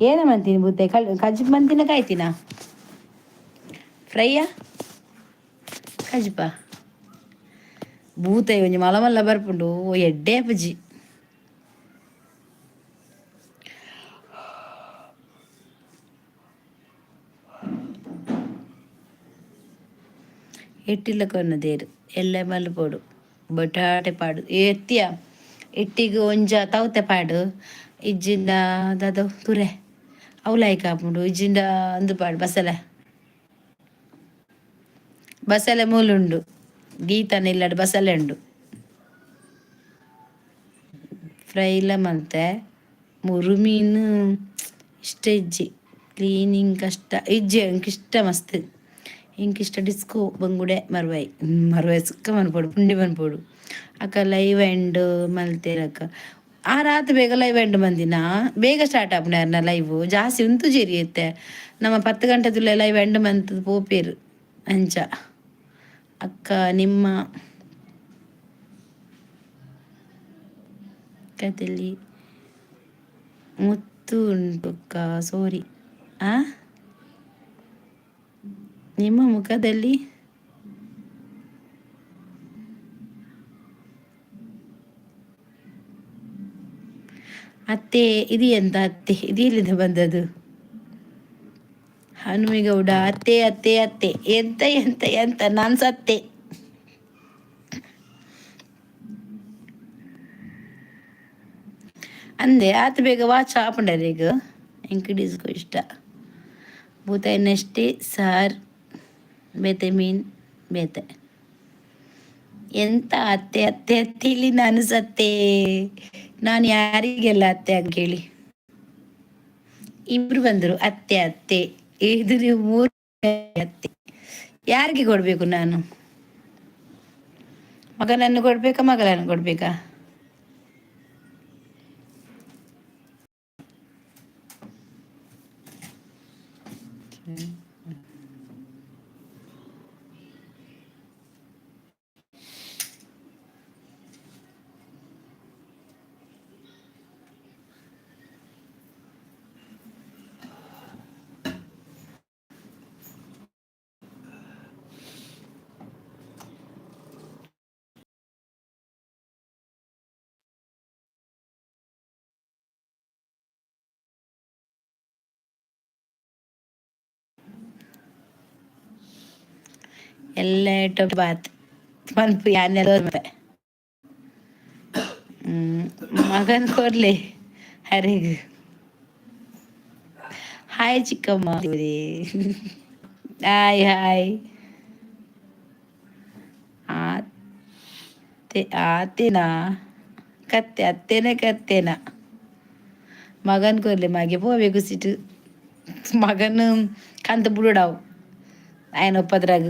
ಏನ ಮಂತೀನಿ ಬುತ್ತೆ? ಕಜ್ಜಿ ಮಂತಿನ, ಕಾಯ್ತಿನ? ಫ್ರೈಯಾ, ಕಜ್ಪ? ಬೂತಾಯಿ ಒಂಜಿ ಮಲ್ಲ ಮಲ್ಲ ಬರ್ಪುಂಡು. ಎಡ್ಡೆ ಆಪುಜಿ. ಎಟ್ಟಿಲ್ಲ ಕೊನ್ನದೇರು ಎಲ್ಲ ಮಲ್ಪೊಡು ಬಟಾಟೆ ಪಾಡು ಎತ್ತಿಯ ಇಟ್ಟಿಗೆ ಒಂಜ ತೌತೆ ಪಾಡು ಇಜ್ಜಿಂಡ ದಾದ ತುರೆ ಅವು ಆಪುಂಡು ಇಜ್ಜಿಂಡ ಅಂದು ಪಾಡು ಬಸಲೆ ಬಸಲೆ ಮೂಲುಂಡು ಗೀತನ ಇಲ್ಲಡ್ ಬಸಲೆ ಉಂಡು ಫ್ರೈಲ ಮಲ್ತೆ ಮುರು ಮೀನು ಇಷ್ಟ ಇಜ್ಜಿ ಕ್ಲೀನಿಂಗ್ ಕಷ್ಟ ಇಜ್ಜಿ ಅಂಕ್ ಇಷ್ಟ ಮಸ್ತ್ ಇಂಕ್ ಇಷ್ಟ ಡಿಸ್ಕೋ ಬಂಗುಡೆ ಮರ್ವಾಯಿ ಮರ್ವಾಯಿ ಸುಕ್ಕ ಮನ್ಪೊಡು ಪುಂಡಿ ಮನ್ಪೊಡು ಅಕ್ಕ ಲೈವ್ ಎಂಡ್ ಮಲ್ತೇರಕ್ಕ ಆ ರಾತ್ರಿ ಬೇಗ ಲೈವ್ ಎಂಡ್ ಬಂದಿನ ಬೇಗ ಸ್ಟಾರ್ಟ್ ಆಪುಂಡು ಲೈವ್ ಜಾಸ್ತಿ ಉಂತು ಜೇರಿ ಎತ್ತೆ ನಮ್ಮ 10 ಗಂಟೆ ಲೈವ್ ಎಂಡ್ ಮಂತದ ಪೋಪೇರು ಅಂಚ. ಅಕ್ಕ ನಿಮ್ಮ ಕದಲ್ಲಿ ಮುತ್ತು ಉಂಟು ಅಕ್ಕ ಸೋರಿ. ಆ ನಿಮ್ಮ ಮುಖದಲ್ಲಿ ಅತ್ತೆ ಇದು ಎಂತ ಅತ್ತೆ? ಇದು ಎಲ್ಲಿಂದ ಬಂದದ್ದು? ಹನುಮೇಗೌಡ ಅತ್ತೆ ಅತ್ತೆ ಅತ್ತೆ ಎಂತ ಎಂತ ಎಂತ? ನಾನು ಸತ್ತೆ. ಅಂದೆ ಆತ ಬೇಗ ವಾಚ್ ಆಪುಂಡರ್ ಈಗ ಎಂಕ್ ಡಿಸ್ಕೋ ಇಷ್ಟ ಬೂತಾಯಿನಷ್ಟೇ ಸಾರ್ ಬೇತೆ ಮೀನು ಬೇತೆ ಎಂತ ಅತ್ತೆ ಅತ್ತೆ ಅತ್ತೆ? ಇಲ್ಲಿ ನಾನು ಸತ್ತೆ. ನಾನು ಯಾರಿಗೆಲ್ಲ ಅತ್ತೆ ಅಂತ ಹೇಳಿ ಇಬ್ರು ಬಂದರು ಅತ್ತೆ ಅತ್ತೆ. ಇದು ನೀವು ಮೂರು ಅತ್ತೆ ಯಾರಿಗೆ ಕೊಡಬೇಕು ನಾನು? ಮಗನನ್ನು ಕೊಡ್ಬೇಕಾ, ಮಗಳನ್ನು ಕೊಡ್ಬೇಕಾ? ಎಲ್ಲ ಬಾತ್ ಪನ್ಪು ಯಾನೆಲ್ಲ ಮಗನ್ ಕೊರ್ಲೆ ಹರಿಗ್. ಹಾಯ್ ಚಿಕ್ಕಮ್ಮ, ಹಾಯ್ ಹಾಯ್. ಆತೆ ಆತೆನಾ ಕತ್ತೆ ಅತ್ತೆನೆ ಕತ್ತೆನಾ? ಮಗನ್ ಕೊರ್ಲೆ ಮಗೆ ಪೋಬೇಕು ಸಿಟ್ಟು ಮಗನ್ ಕಂತ ಬುಡುಡಾವು ఆయన ಒಪ್ಪದ್ರಾಗ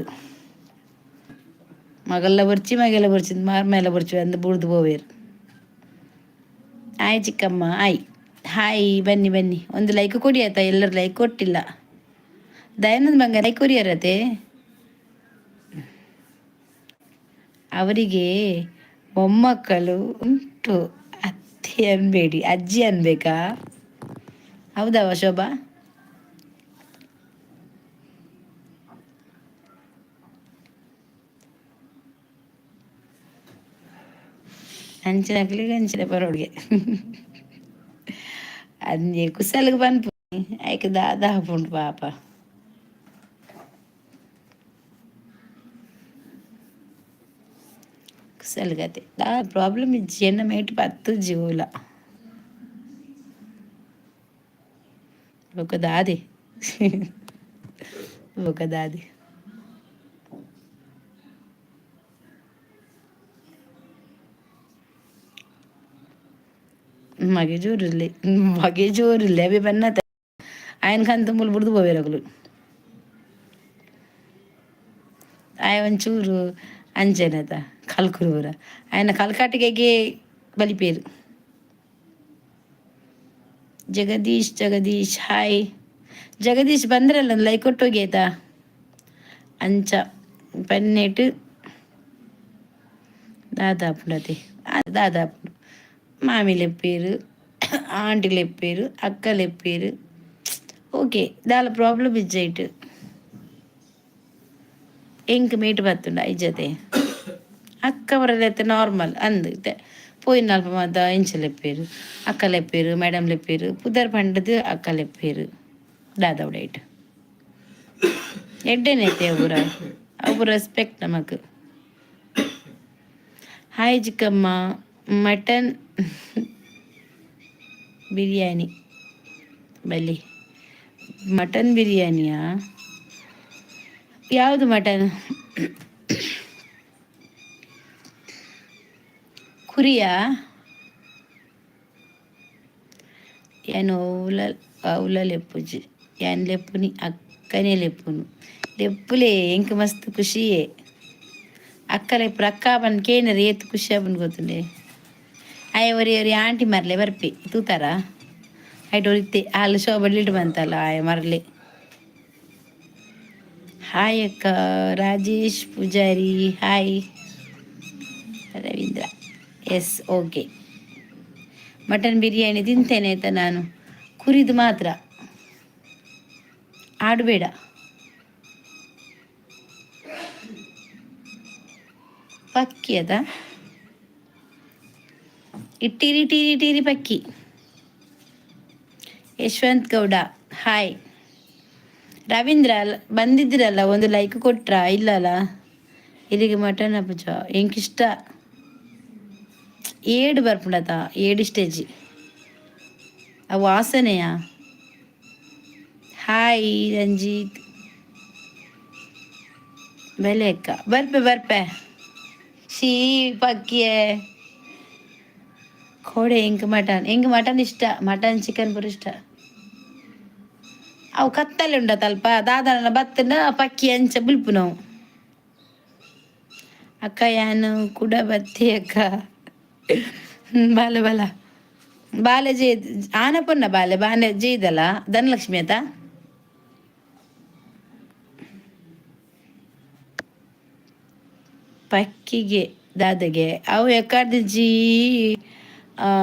ಮಗಲ್ಲ ಬರ್ಚಿ ಮಗೆಲ್ಲ ಬರ್ಚಿ ಮಾರ್ ಮೇಲೆ ಬರ್ಚಿ ಅಂದ್ ಬುಡ್ದು ಪೋವೇರು. ಆಯ್ ಚಿಕ್ಕಮ್ಮ, ಆಯ್ ಹಾಯ್. ಬನ್ನಿ ಬನ್ನಿ, ಒಂದು ಲೈಕ್ ಕೊಡಿ ಆಯ್ತಾ? ಎಲ್ಲರೂ ಲೈಕ್ ಕೊಟ್ಟಿಲ್ಲ. ದಯಾನಂದ್ ಬಂಗಾರ ಲೈಕ್ ಕೊರಿಯರತೆ. ಅವರಿಗೆ ಮೊಮ್ಮಕ್ಕಳು ಉಂಟು, ಅತ್ತೆ ಅನ್ಬೇಡಿ, ಅಜ್ಜಿ ಅನ್ಬೇಕಾ? ಹೌದವ ಶೋಭಾ? ಅಂಚಿನಕ್ಲೆಗ್ ಅಂಚಿನ ಪರೋಡ್ಗೆ ಅಂಜೆ ಕುಸಲ್ಗ್ ಪನ್ಪು ಐಕ್ ದಾದ ಆಪುಂಡು ಪಾಪ. ಕುಸಲ್ಗತೆ ದಾ ಪ್ರಾಬ್ಲಮ್ ಇಜ್ಜಿ. ಎನ್ನ ಮೇಟ್ ಪತ್ತುಜ್ಜಿ ಓಲ ಬೊಕ ದಾದೆ ಬೊಕ ದಾದೆ? ಮಗೆ ಜೋರಿಲ್ಲೆ ಮಗೆ ಜೋರಿಲ್ಲೆ ಅವಿ ಬನ್ನತ ఆయన ಕಂತ ಮುಲ್ ಬುಡ್ದು ಪೋವೇರಕುಲು. ಆಯ ಒಂಚೂರು ಅಂಚೆನತ ಕಲ್ಕುರು ಪೂರ ఆయన ಕಲ್ಕಾಟಿಗೆ ಬಲಿಪೇರು. ಜಗದೀಶ್ ಜಗದೀಶ್ ಹಾಯ್. ಜಗದೀಶ್ ಬಂದ್ರಲ್ಲ, ಲೈಕ್ ಕೊಟ್ಟೋಗಿ ಆಯ್ತಾ? ಅಂಚ ಪನ್ನೆಟ್ దాదాపునది దాదాపు మామి ಲೆಪ್ಪೇರು, ಆಂಟಿ ಲೆಪ್ಪೇರು, ಅಕ್ಕ ಲೆಪ್ಪೇರು. ಓಕೆ, ದಾಲ ಪ್ರಾಬ್ಲಮ್ ಇಜ್ಜೈಟ್. ಎಂಕ್ ಮೇಟ್ ಬತ್ತುಂಡ ಇಜ್ಜತೆ. ಅಕ್ಕ ಬರಲೈತೆ ನಾರ್ಮಲ್ ಅಂದ್ ಪೋಯಿನ ಅಲ್ಪ ಮಾತ ಎಂಚ ಲೆಪ್ಪೇರು? ಅಕ್ಕ ಲೆಪ್ಪೇರು, ಮೇಡಮ್ ಲೆಪ್ಪೇರು, ಪುದರ್ ಪಂಡದು ಅಕ್ಕ ಲೆಪ್ಪೇರು. ದಾದ ಉಡೈಟ್ ಎಡ್ಡೆನೈತೆ ಊರ ಅವು ರೆಸ್ಪೆಕ್ಟ್ ನಮಕ್. ಹಾಯ್ ಚಿಕ್ಕಮ್ಮ, ಮಟನ್ ಬಿರಿಯಾನಿ ಬಲ್ಲಿ. ಮಟನ್ ಬಿರಿಯಾನಿಯಾ? ಯಾವುದು ಮಟನ್? ಕುರಿಯಾ? ಏನು ಔಲ ಔಲ ಲೆಪ್ಪುಜಿ, ಯಾನ್ ಲೆಪ್ಪುನಿ ಅಕ್ಕನೇ ಲೆಪ್ಪುನು. ಲೆಪ್ಪುಲೆ, ಎಂಕ್ ಮಸ್ತ್ ಖುಷಿಯೇ. ಅಕ್ಕ ಲೆಪ್ಪುರು, ಅಕ್ಕ ಪನ್ ಕೇನರೆ ಏತ್ ಖುಷಿ ಆಪುಂಡು ಗೊತ್ತುಂಡೆ. ಆಯೆ ಒರಿ ಒರಿ ಆಂಟಿ ಮರ್ಲೆ ಬರ್ಪಿ ತೂತಾರ ಐಟ್ ಒರಿತ್ತೆ ಆಲ್ ಶೋಭ ಡಿಲೀಟ್ ಬಂತಲ್ಲ ಆಯೆ ಮರ್ಲೆ. ಹಾಯ್ ಅಕ್ಕ, Rajesh Pujari hi. Ravindra yes okay. Mutton biryani ತಿಂತೇನೆ ಆಯ್ತಾ ನಾನು, ಕುರಿದು ಮಾತ್ರ, ಆಡಬೇಡ. ಪಕ್ಕಿ ಅದ ಇಟ್ಟಿರಿ ಟೀರಿ ಟೀರಿ ಪಕ್ಕಿ. ಯಶವಂತ್ ಗೌಡ ಹಾಯ್. ರವೀಂದ್ರ ಬಂದಿದ್ದೀರಲ್ಲ, ಒಂದು ಲೈಕ್ ಕೊಟ್ರಾ ಇಲ್ಲಲ್ಲ? ಇಲ್ಲಿಗೆ ಮಟನ್ ಅಪ್ಪುಜ ಎಂಕಿಷ್ಟ ಏಡು ಬರ್ಪುಂಡತ ಏಡು ಸ್ಟೇಜಿ ಆ ವಾಸನೆಯಾ. ಹಾಯ್ ರಂಜಿತ್ ಬೆಲೆ ಅಕ್ಕ, ಬರ್ಪೆ ಬರ್ಪೆ. ಶೀ ಪಕ್ಕಿಯೇ ಕೋಡೆ. ಎಂಕ್ ಮಟನ್, ಎಂಕ್ ಮಟನ್ ಇಷ್ಟ, ಮಟನ್ ಚಿಕನ್ ಪೂರ ಇಷ್ಟ. ಅವು ಕತ್ತಲೆ ಉಂಡತಲ್ಪ ದಾದನ ಬತ್ತನ ಪಕ್ಕಿ ಅಂಚ ಬುಲ್ಪುನವು. ಅಕ್ಕ ಯಾನು ಕುಡ ಬತ್ತಿ ಅಕ್ಕ. ಬಾಲೆ ಬಲ ಬಾಲೆ ಜೇ ಆನ ಪೊನ್ನ ಬಾಲೆ ಬಾಲೆ ಜೇದಲ್ಲ ಧನಲಕ್ಷ್ಮಿ ಆತ. ಪಕ್ಕಿಗೆ ದಾದಗೆ ಅವು ಎಕಾರ್ದಿಜಿ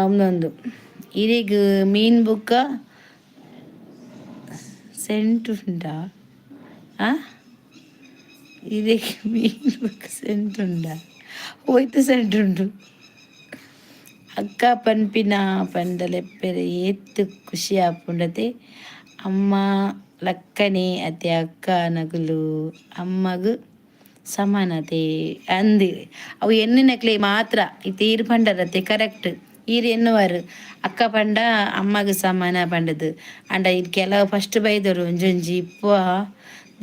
ಒಂದೊಂದು ಇರೆಗ್ ಮೀನ್ ಬುಕ್ಕ ಸೆಂಟ್ ಉಂಡಾ? ಆ ಇರೆಗ್ ಮೀನ್ ಬುಕ್ಕ ಸೆಂಟ್ ಉಂಡಾ? ಹೋಯ್ತು ಸೆಂಟ್ ಉಂಡು. ಅಕ್ಕ ಪನ್ಪಿನ ಪಂಡ ಲೆಪ್ಪೆರೆ ಏತ್ ಖುಷಿ ಆಪುಂಡತೆ, ಅಮ್ಮ ಲಕ್ಕನೆ ಅತೆ ಅಕ್ಕ ನಗುಲು ಅಮ್ಮಗ್ ಸಮಾನತೆ ಅಂದ್. ಅವು ಎನ್ನಿನಕ್ಲೆ ಮಾತ್ರ ಇತ್ತೆ ಈರ್ ಪಂಡರತೆ ಕರೆಕ್ಟ್. ಈರ್ ಎನ್ನುವರು ಅಕ್ಕ ಪಂಡ ಅಮ್ಮಗ್ ಸಮಾನ ಪಂಡದು. ಆಂಡ ಇರ್ ಕೆಲವು ಫಸ್ಟ್ ಬೈದರು ಒಂಜೊಂಜಿ ಇಪ್ಪ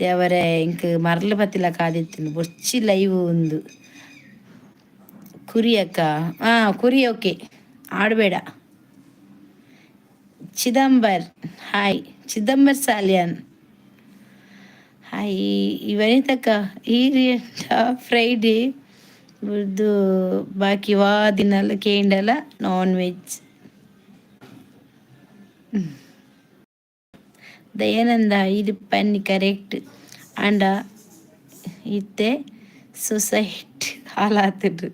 ದೇವರೇ ಎಂಕ್ ಮರ್ಲ್ ಪತ್ತಿಲ ಕಾದಿತ್ತಿನ ಬೊರ್ಚಿ ಲೈವ್ ಉಂದು. ಕುರಿ ಅಕ್ಕ, ಹಾಂ ಕುರಿ ಓಕೆ, ಆಡಬೇಡ. Chidambar hi, Chidambar Saliyan hi. ವನಿತಕ್ಕ ಈರ್ ಫ್ರೈಡೇ ಬುರ್ದು ಬಾಕಿ ವಾ ದಿನಲ ಕೇಂಡಲ ನಾನ್ ವೆಜ್. ದಯಾನಂದ ಇದು ಪನ್ನಿ ಕರೆಕ್ಟ್. ಆಂಡ ಇತ್ತೆ ಸೊಸೈಟಿ ಹಾಲಾತುಂಡು,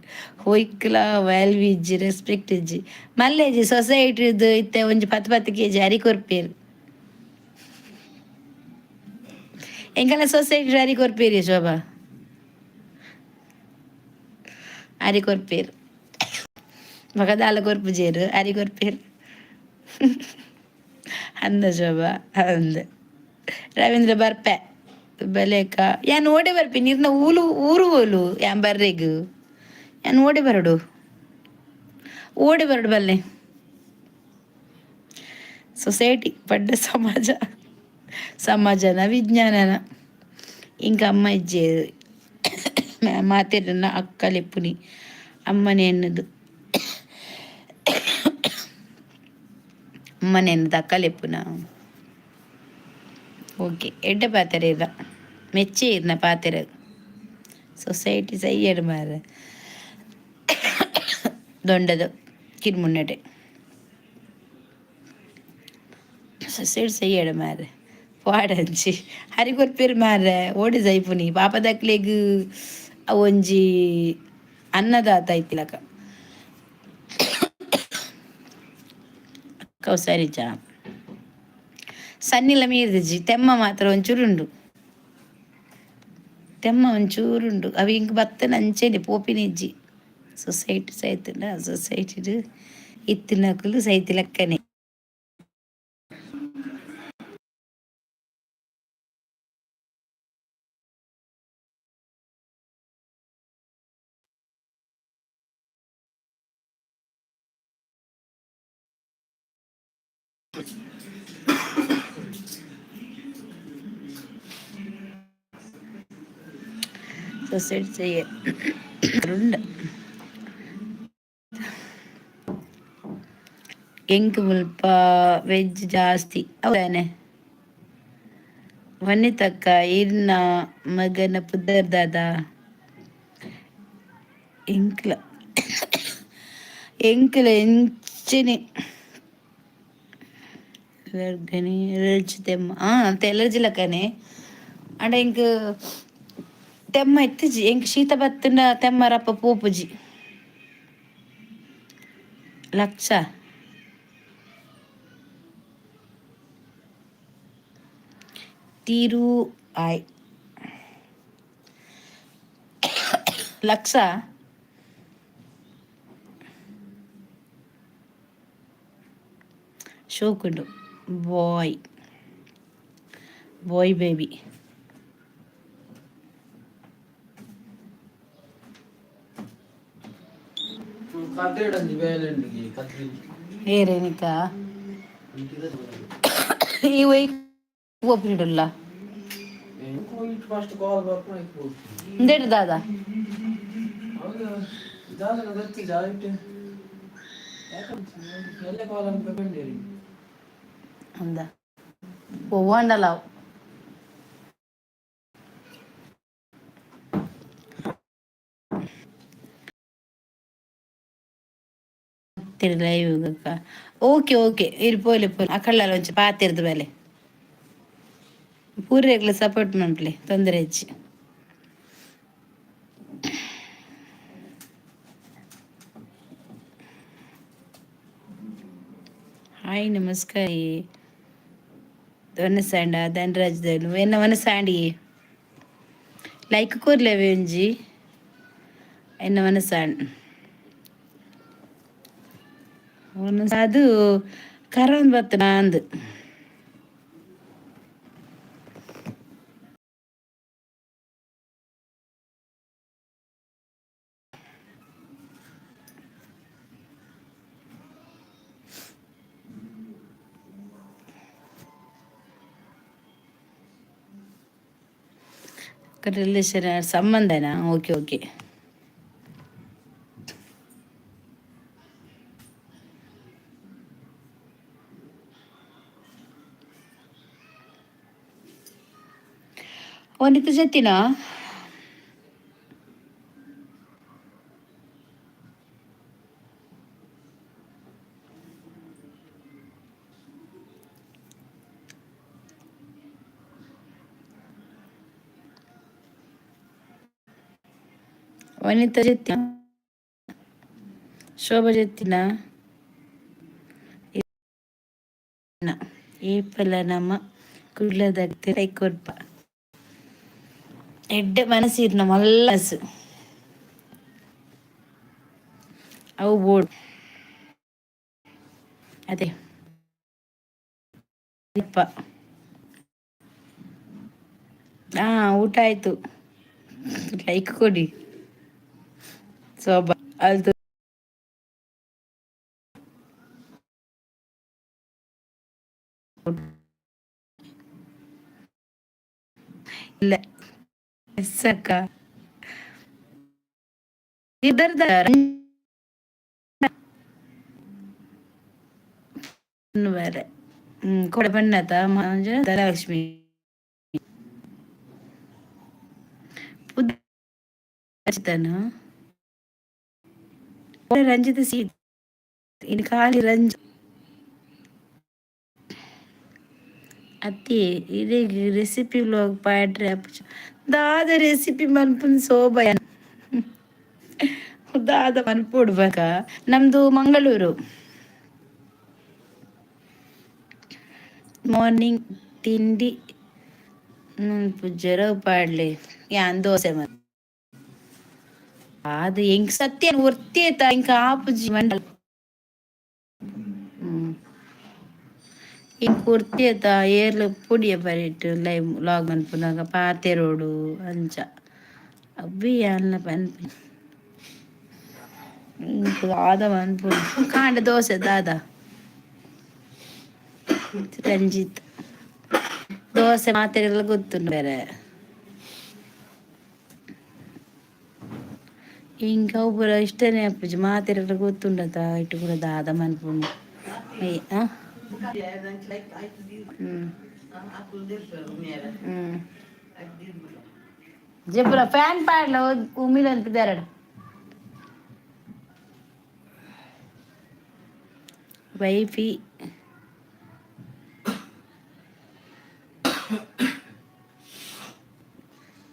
ಹೊಯ್ಕ್ಲ ವ್ಯಾಲ್ಯೂ ಇಜ್ಜಿ, ರೆಸ್ಪೆಕ್ಟ್ ಇಜ್ಜಿ. ಮಲ್ಲೆಜಿ ಸೊಸೈಟಿದು ಇತ್ತೆ ಒಂಜಿ ಪತ್ತು ಪತ್ತು ಕೆ ಜಿ ಅರಿ ಕೊರ್ಪೇರು. ಎಂಕಲ್ನ ಸೊಸೈಟಿ ಅರಿ ಕೊರ್ಪೇರಿ ಶೋಭಾ, ಅರಿ ಕೊರ್ಪೇರು. ಬೊಕ ದಾಲ ಕೊರ್ಪುಜೆರ್, ಅರಿ ಕೊರ್ಪೇರು ಅಂದ ಶೋಭಾ ಅಂದ್. ರವೀಂದ್ರ ಬರ್ಪೆ ಬಲೇಕ ಯಾನ್ ಓಡೆ ಬರ್ಪೆ? ನೀರ್ನ ಊಲು ಊರು ಓಲು ಯಾನ್ ಬರ್ರೆಗ್? ಯಾನ್ ಓಡೆ ಬರಡು, ಓಡೆ ಬರಡು ಬಲ್ಲೆ. ಸೊಸೈಟಿ ಪಡ್ಡ ಸಮಾಜ, ಸಮಾಜನ ವಿಜ್ಞಾನನ. ಇಂಕ ಅಮ್ಮ ಇಜ್ಜೆರ್ ಮಾತೆರ್ನ ಅಕ್ಕ ಲೆಪ್ಪುನಿ, ಅಮ್ಮನೆ ಎನ್ನುದು. ಅಮ್ಮನೆ ಎನ್ನುದು ಅಕ್ಕ ಲೆಪ್ಪುನ. ಓಕೆ, ಎಡ್ಡೆ ಪಾತೆರ ಇರ್ನ, ಮೆಚ್ಚೆ ಇರ್ನ ಪಾತೆರ. ಸೊಸೈಟಿ ಸೈಯಡ್ ಮಾರ್ರೆ ದೊಂಡದ ಕಿರ್ಮುನ್ನಟೆ ಸೊಸೈಟಿ ಸೈಯಡ್ ಮಾರ್ರೆ ಪಾಡಂಚಿ ಹರಿ ಕೊರ್ಪೆರ್ ಮಾರ್ರೆ. ಓಡೆ ಸೈಪುನಿ ಪಾಪದಕ್ಲೆಗ್ ಅವೊಂಜಿ ಅನ್ನದಾತ ಇತ್ತಿಲಕ. ಕೌಸರಿಚ ಸನ್ನಿಲ ಮೀರ್ದಿಜಿ, ತೆಮ್ಮ ಮಾತ್ರ ಒಂಚೂರುಂಡು, ತೆಮ್ಮ ಒಂಚೂರುಂಡು. ಅವು ಇಂಕ್ ಬತ್ತನ ಅಂಚೆನೆ ಪೋಪಿನಿಜ್ಜಿ. ಸೊಸೈಟಿ ಸೈತುಂಡ ಸೊಸೈಟಿಡ್ ಇತ್ತಿನಕುಲು ಸೈತಿ ಲೆಕ್ಕನೆ. ಸೊಸೈಟಿ ಉಂಡು. ಎಂಕ್ ಮುಲ್ಪ ವೆಜ್ ಜಾಸ್ತಿ ಅವನೆ. ವನಿತಕ್ಕ, ಇರ್ನ ಮಗನ ಪುದರ್ ದಾದ? ಎಂಕ್ಲ ಎಂಕ್ಲ ಎಂಚಿನಿ ಎಲರ್ಜಿ ತೆಮ್ಮ. ಅಂತ ಎಲರ್ಜಿ ಲಕ್ಕನೆ. ಅಂಡ ಎಂಕ್ ತೆಮ್ಮ ಇತ್ತಿಜಿ. ಎಂಕ್ ಶೀತ ಬತ್ತಂಡ ತೆಮ್ಮ ರಪ್ಪ ಪೋಪುಜಿ. ಲಕ್ಷ ತಿರು ಆಯ್ ಲಕ್ಷ. ಶೋಕುಂಡು. Bye bye baby. ಕತ್ತೆಡೊಂಜಿ ಬೇಲೆ ಉಂಡುಗೆ ಕತ್ತಿ. ಏರೇನಿಕ? ಈ ಒಯ್ ಒಪ್ಪಿಡುಲ್ಲ. ಫಸ್ಟ್ ಕಾಲ್ ಬರ್ಪುನ ಐಕ್ ಪೋಪುನಿ. ಉಂದೆಡ್ ದಾದ? ಅವಾಗ ದಾದನ ಗೊತ್ತಿಜ್ಜ ಐಟ್ ಎಲ್ಲೆ ಕಾಲ್ ಅನ್ಪ ಪಂಡೇರಿ. ಅಂದ ಒವ್ವಾಂಡಲ ಲೈವ್. ಓಕೆ ಓಕೆ, ಇರ್ ಪೋಲೆ ಪೋಲೆ. ಅಕಳ್ಳಲ ಒಂಚಿ ಪಾತೆರ್ದು ಬೇಲೆ. ಪೂರೆಗ್ಲ ಸಪೋರ್ಟ್ ಮನ್ಪುಲೆ, ತೊಂದರೆ ಇಜ್ಜಿ. ಹಾಯ್, ನಮಸ್ಕಾರ. ವನಸಾಂಡ ಧನರಾಜ್ ದಲು ಎನ್ನ ವನಸಾಂಡಿ. ಲೈಕ್ ಕೊರ್ಲೆವೆ ಒಂಜಿ. ಎನ್ನ ವನಸಾಂಡ್ ಅದು ಕರೊಂದು ಬತ್ತನ ಅಂದ್. ರಿಲೇಷನ್ ಸಂಬಂಧನಾ? Okay okay. ವನಿತ ಜತ್ತಿನ. ವನಿತಾ ಜತ್ತಿನ, ಶೋಭಾ ಜತ್ತಿನ. ಏಪಲ ನಮ್ಮ ಕುಡ್ಲದ ಕೊರ್ಪ. ಎಡ್ಡೆ ಮನಸ್ಸಿರ್ನ ಮಲ್ಲ ಮನಸ್ಸು ಅವು ಬೋರ್ಡ್ ಅದೇ. ಹಾ, ಊಟ ಆಯ್ತು. ಲೈಕ್ ಕೊಡಿ. ಶೋಭಾ ಅದು ಇಲ್ಲ. ಎಸ್ ಅಕ್ಕ. ಇದರ್ದ ಬೇರೆ. ಕೊಡೆ ಬಣ್ಣತ ಧನಲಕ್ಷ್ಮಿ. ರಂಜಿತ ಸಿ ಇನ್ನು ಖಾಲಿ ರಂಜ ಅತ್ತಿ. ಇದೇ ರೆಸಿಪಿ ವ್ಲಾಗ್ ಪಾಡ್ರೆ. ದಾದ ರೆಸಿಪಿ ಮನ್ಪುನ್ ಸೋಬ? ದಾದ ಮನ್ಪೊಡು ಬಕ? ನಮ್ದು ಮಂಗಳೂರು. ಮಾರ್ನಿಂಗ್ ತಿಂಡಿ ಪುಜ್ಜರ ಪಾಡ್ಲೆ. ಯಾನ್ ದೋಸೆ ಮನ್ ಅದು ಎಂಕ್ ಸತ್ಯ ಒರ್ತಿ ಆಯ್ತಾ? ಎಂಕ್ ಆಪುಜಿ ಮಂಡಲ. ಎಂಕ್ ಒರ್ತಿ ಆಯ್ತಾ? ಏರ್ಲ ಪೊಡಿಯ ಬರಿಟ್ ಲೈವ್ ಲಾಗ್ ಮನ್ಪುನಗ ಪಾತೆರೋಡು ಅಂಚ. ಅವ್ವೆ ಯಾನ್ಲ ಪನ್ಪಿ. ಎಂಕ್ ದಾದ ಮನ್ಪುನು? ಕಾಂಡೆ ದೋಸೆ ದಾದ? ರಂಜಿತ್ ದೋಸೆ ಮಾತೆರೆಲ್ಲ ಗೊತ್ತುಂಡು ಬೇರೆ. ಇಂಕ ಅವು ಪೂರ ಇಷ್ಟನೇ ಆಪುಜಿ ಮಾತೆರೆಗ್ಲ ಗೊತ್ತುಂಡತ ಇಟ್ಟು ಪೂರ ದಾದ ಮನ್ಪುಂಡು ಆ ಹ್ಮ್ ಹ್ಮ್ ಜಪುರ ಫ್ಯಾನ್ ಪಾಡ್ಲ ಉಮಿಲ್ ಅಂತಿದ್ದಾರೆ. ವೈಫಿ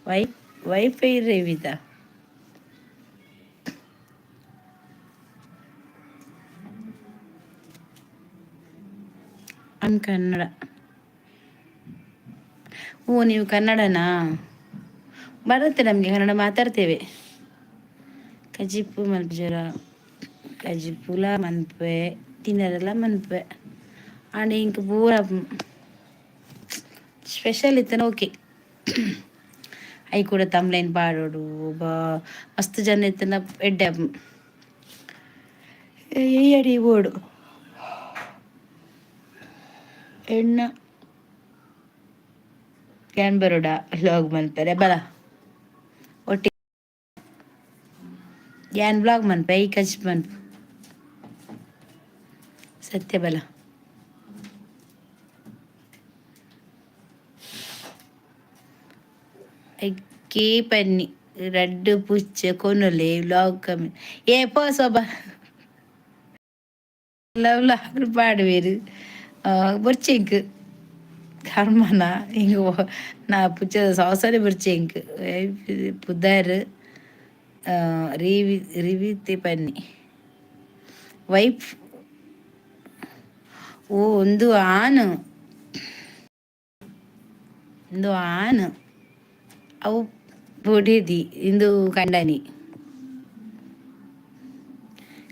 ವೈ ವೈಫೈ ರೇವಿತಾ. ಅನ್ ಕನ್ನಡ. ಓ, ನೀವು ಕನ್ನಡನಾ? ಬರುತ್ತೆ ನಮಗೆ, ಕನ್ನಡ ಮಾತಾಡ್ತೇವೆ. ಕಜಿಪು ಮಲ್ಪುಜರ? ಕಜಿಪುಲ ಮನ್ಪೆ, ತಿನ್ನರೆಲ್ಲ ಮನ್ಪೆ. ಆಂಡ ಇಂಕ್ ಪೂರ ಸ್ಪೆಷಲ್ ಇತ್ತನ ಓಕೆ. I ಕೂಡ ತಮ್ಲೈನ್ ಪಾಡೋಡು ಬ ಮಸ್ತ್ ಜನ ಇತ್ತನ ಎಡ್ಡೆ ಅಡಿ ಬೋಡು ಎಣ್ಣ can ಬರೋಡ ವ್ಲಾಗ್ ಮನ್ಪೆರೆ ಬಲ ಒಟ್ಟಿ. ಯಾನ್ ವ್ಲಾಗ್ ಮನ್ಪೆ, ಈ ಕಜಿಪು ಮನ್ಪು. ಸತ್ಯ ಬಲ. ಐಕೇ ಪನ್ನಿ ರಡ್ಡ್ ಪುಚ್ಚೆ ಕೊನೊಲೆ ವ್ಲಾಗ್ ಕಮ್ಮಿ. ಏ ಪೋ ಶೋಭಾ, ವ್ಲಾಗ್ ಪಾಡುವೆರ್ ಬೊರ್ಚಿ ಎಂಕ್ ಕರ್ಮನ. ಇಂಕ್ ನಾ ಪುಚ್ಚೆದ ಸಾಸನೆ ಬೊರ್ಚಿ ಎಂಕ್. ಪುದರ್ ರಿವಿ ರಿವಿತಿ ಪನ್ನಿ ವೈಫ್. ಓ, ಒಂದು ಆನ್, ಒಂದು ಆನ್. ಅವು ಬೊಡೆದಿ, ಇಂದು ಕಂಡನಿ.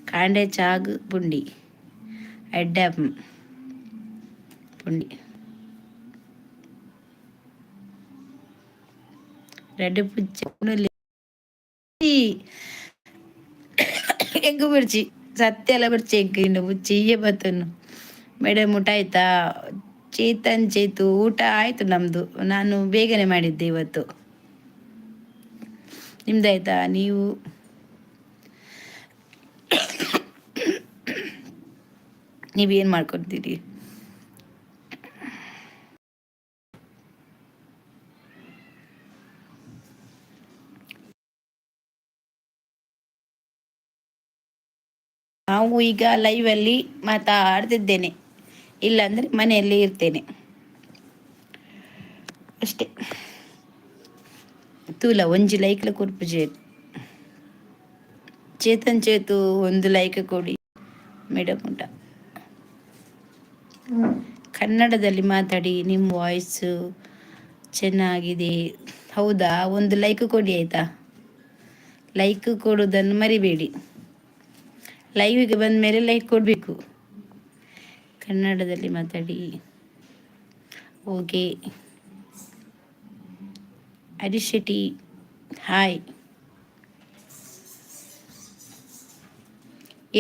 ಕಾಂಡೆ ಚಾಗ್ ಪುಂಡಿ ಎಡ್ಡೆ ಪುಂಡಿ ರಡ್ಡ್ ಪುಚ್ಚೆ ಎಂಕ್ ಬೊರ್ಚಿ, ಸತ್ಯ ಎಲ್ಲ ಬೊರ್ಚಿ ಎಂಕ್. ಇನ್ನು ಪುಚ್ಚೆ ಇಯ್ಯ ಬತ್ತುನು. ಮೇಡಮ್, ಊಟ ಆಯ್ತಾ? ಚೇತನ್ ಚೇತು, ಊಟ ಆಯ್ತು ನಮ್ದು. ನಾನು ಬೇಗನೆ ಮಾಡಿದ್ದೆ ಇವತ್ತು. ನಿಮ್ದಾಯ್ತಾ? ನೀವು ನೀವೇನು ಮಾಡ್ಕೊತೀರಿ? ನಾವು ಈಗ ಲೈವಲ್ಲಿ ಮಾತಾಡ್ತಿದ್ದೇನೆ, ಇಲ್ಲಾಂದರೆ ಮನೆಯಲ್ಲಿ ಇರ್ತೇನೆ ಅಷ್ಟೇ. ತೂಲ ಒಂಜಿ ಲೈಕ್ಲ ಕೊರ್ಪುಜೆ. ಚೇತನ್ ಚೇತು, ಒಂದು ಲೈಕ್ ಕೊಡಿ ಮೇಡಮ್. ಉಂಟ ಕನ್ನಡದಲ್ಲಿ ಮಾತಾಡಿ, ನಿಮ್ಮ ವಾಯ್ಸು ಚೆನ್ನಾಗಿದೆ. ಹೌದಾ? ಒಂದು ಲೈಕ್ ಕೊಡಿ ಆಯಿತಾ? ಲೈಕ್ ಕೊಡುವುದನ್ನು ಮರಿಬೇಡಿ. ಲೈವಿಗೆ ಬಂದ ಮೇಲೆ ಲೈಕ್ ಕೊಡಬೇಕು. ಕನ್ನಡದಲ್ಲಿ ಮಾತಾಡಿ. ಓಕೆ. ಹರೀಶ್ ಶೆಟ್ಟಿ, ಹಾಯ್.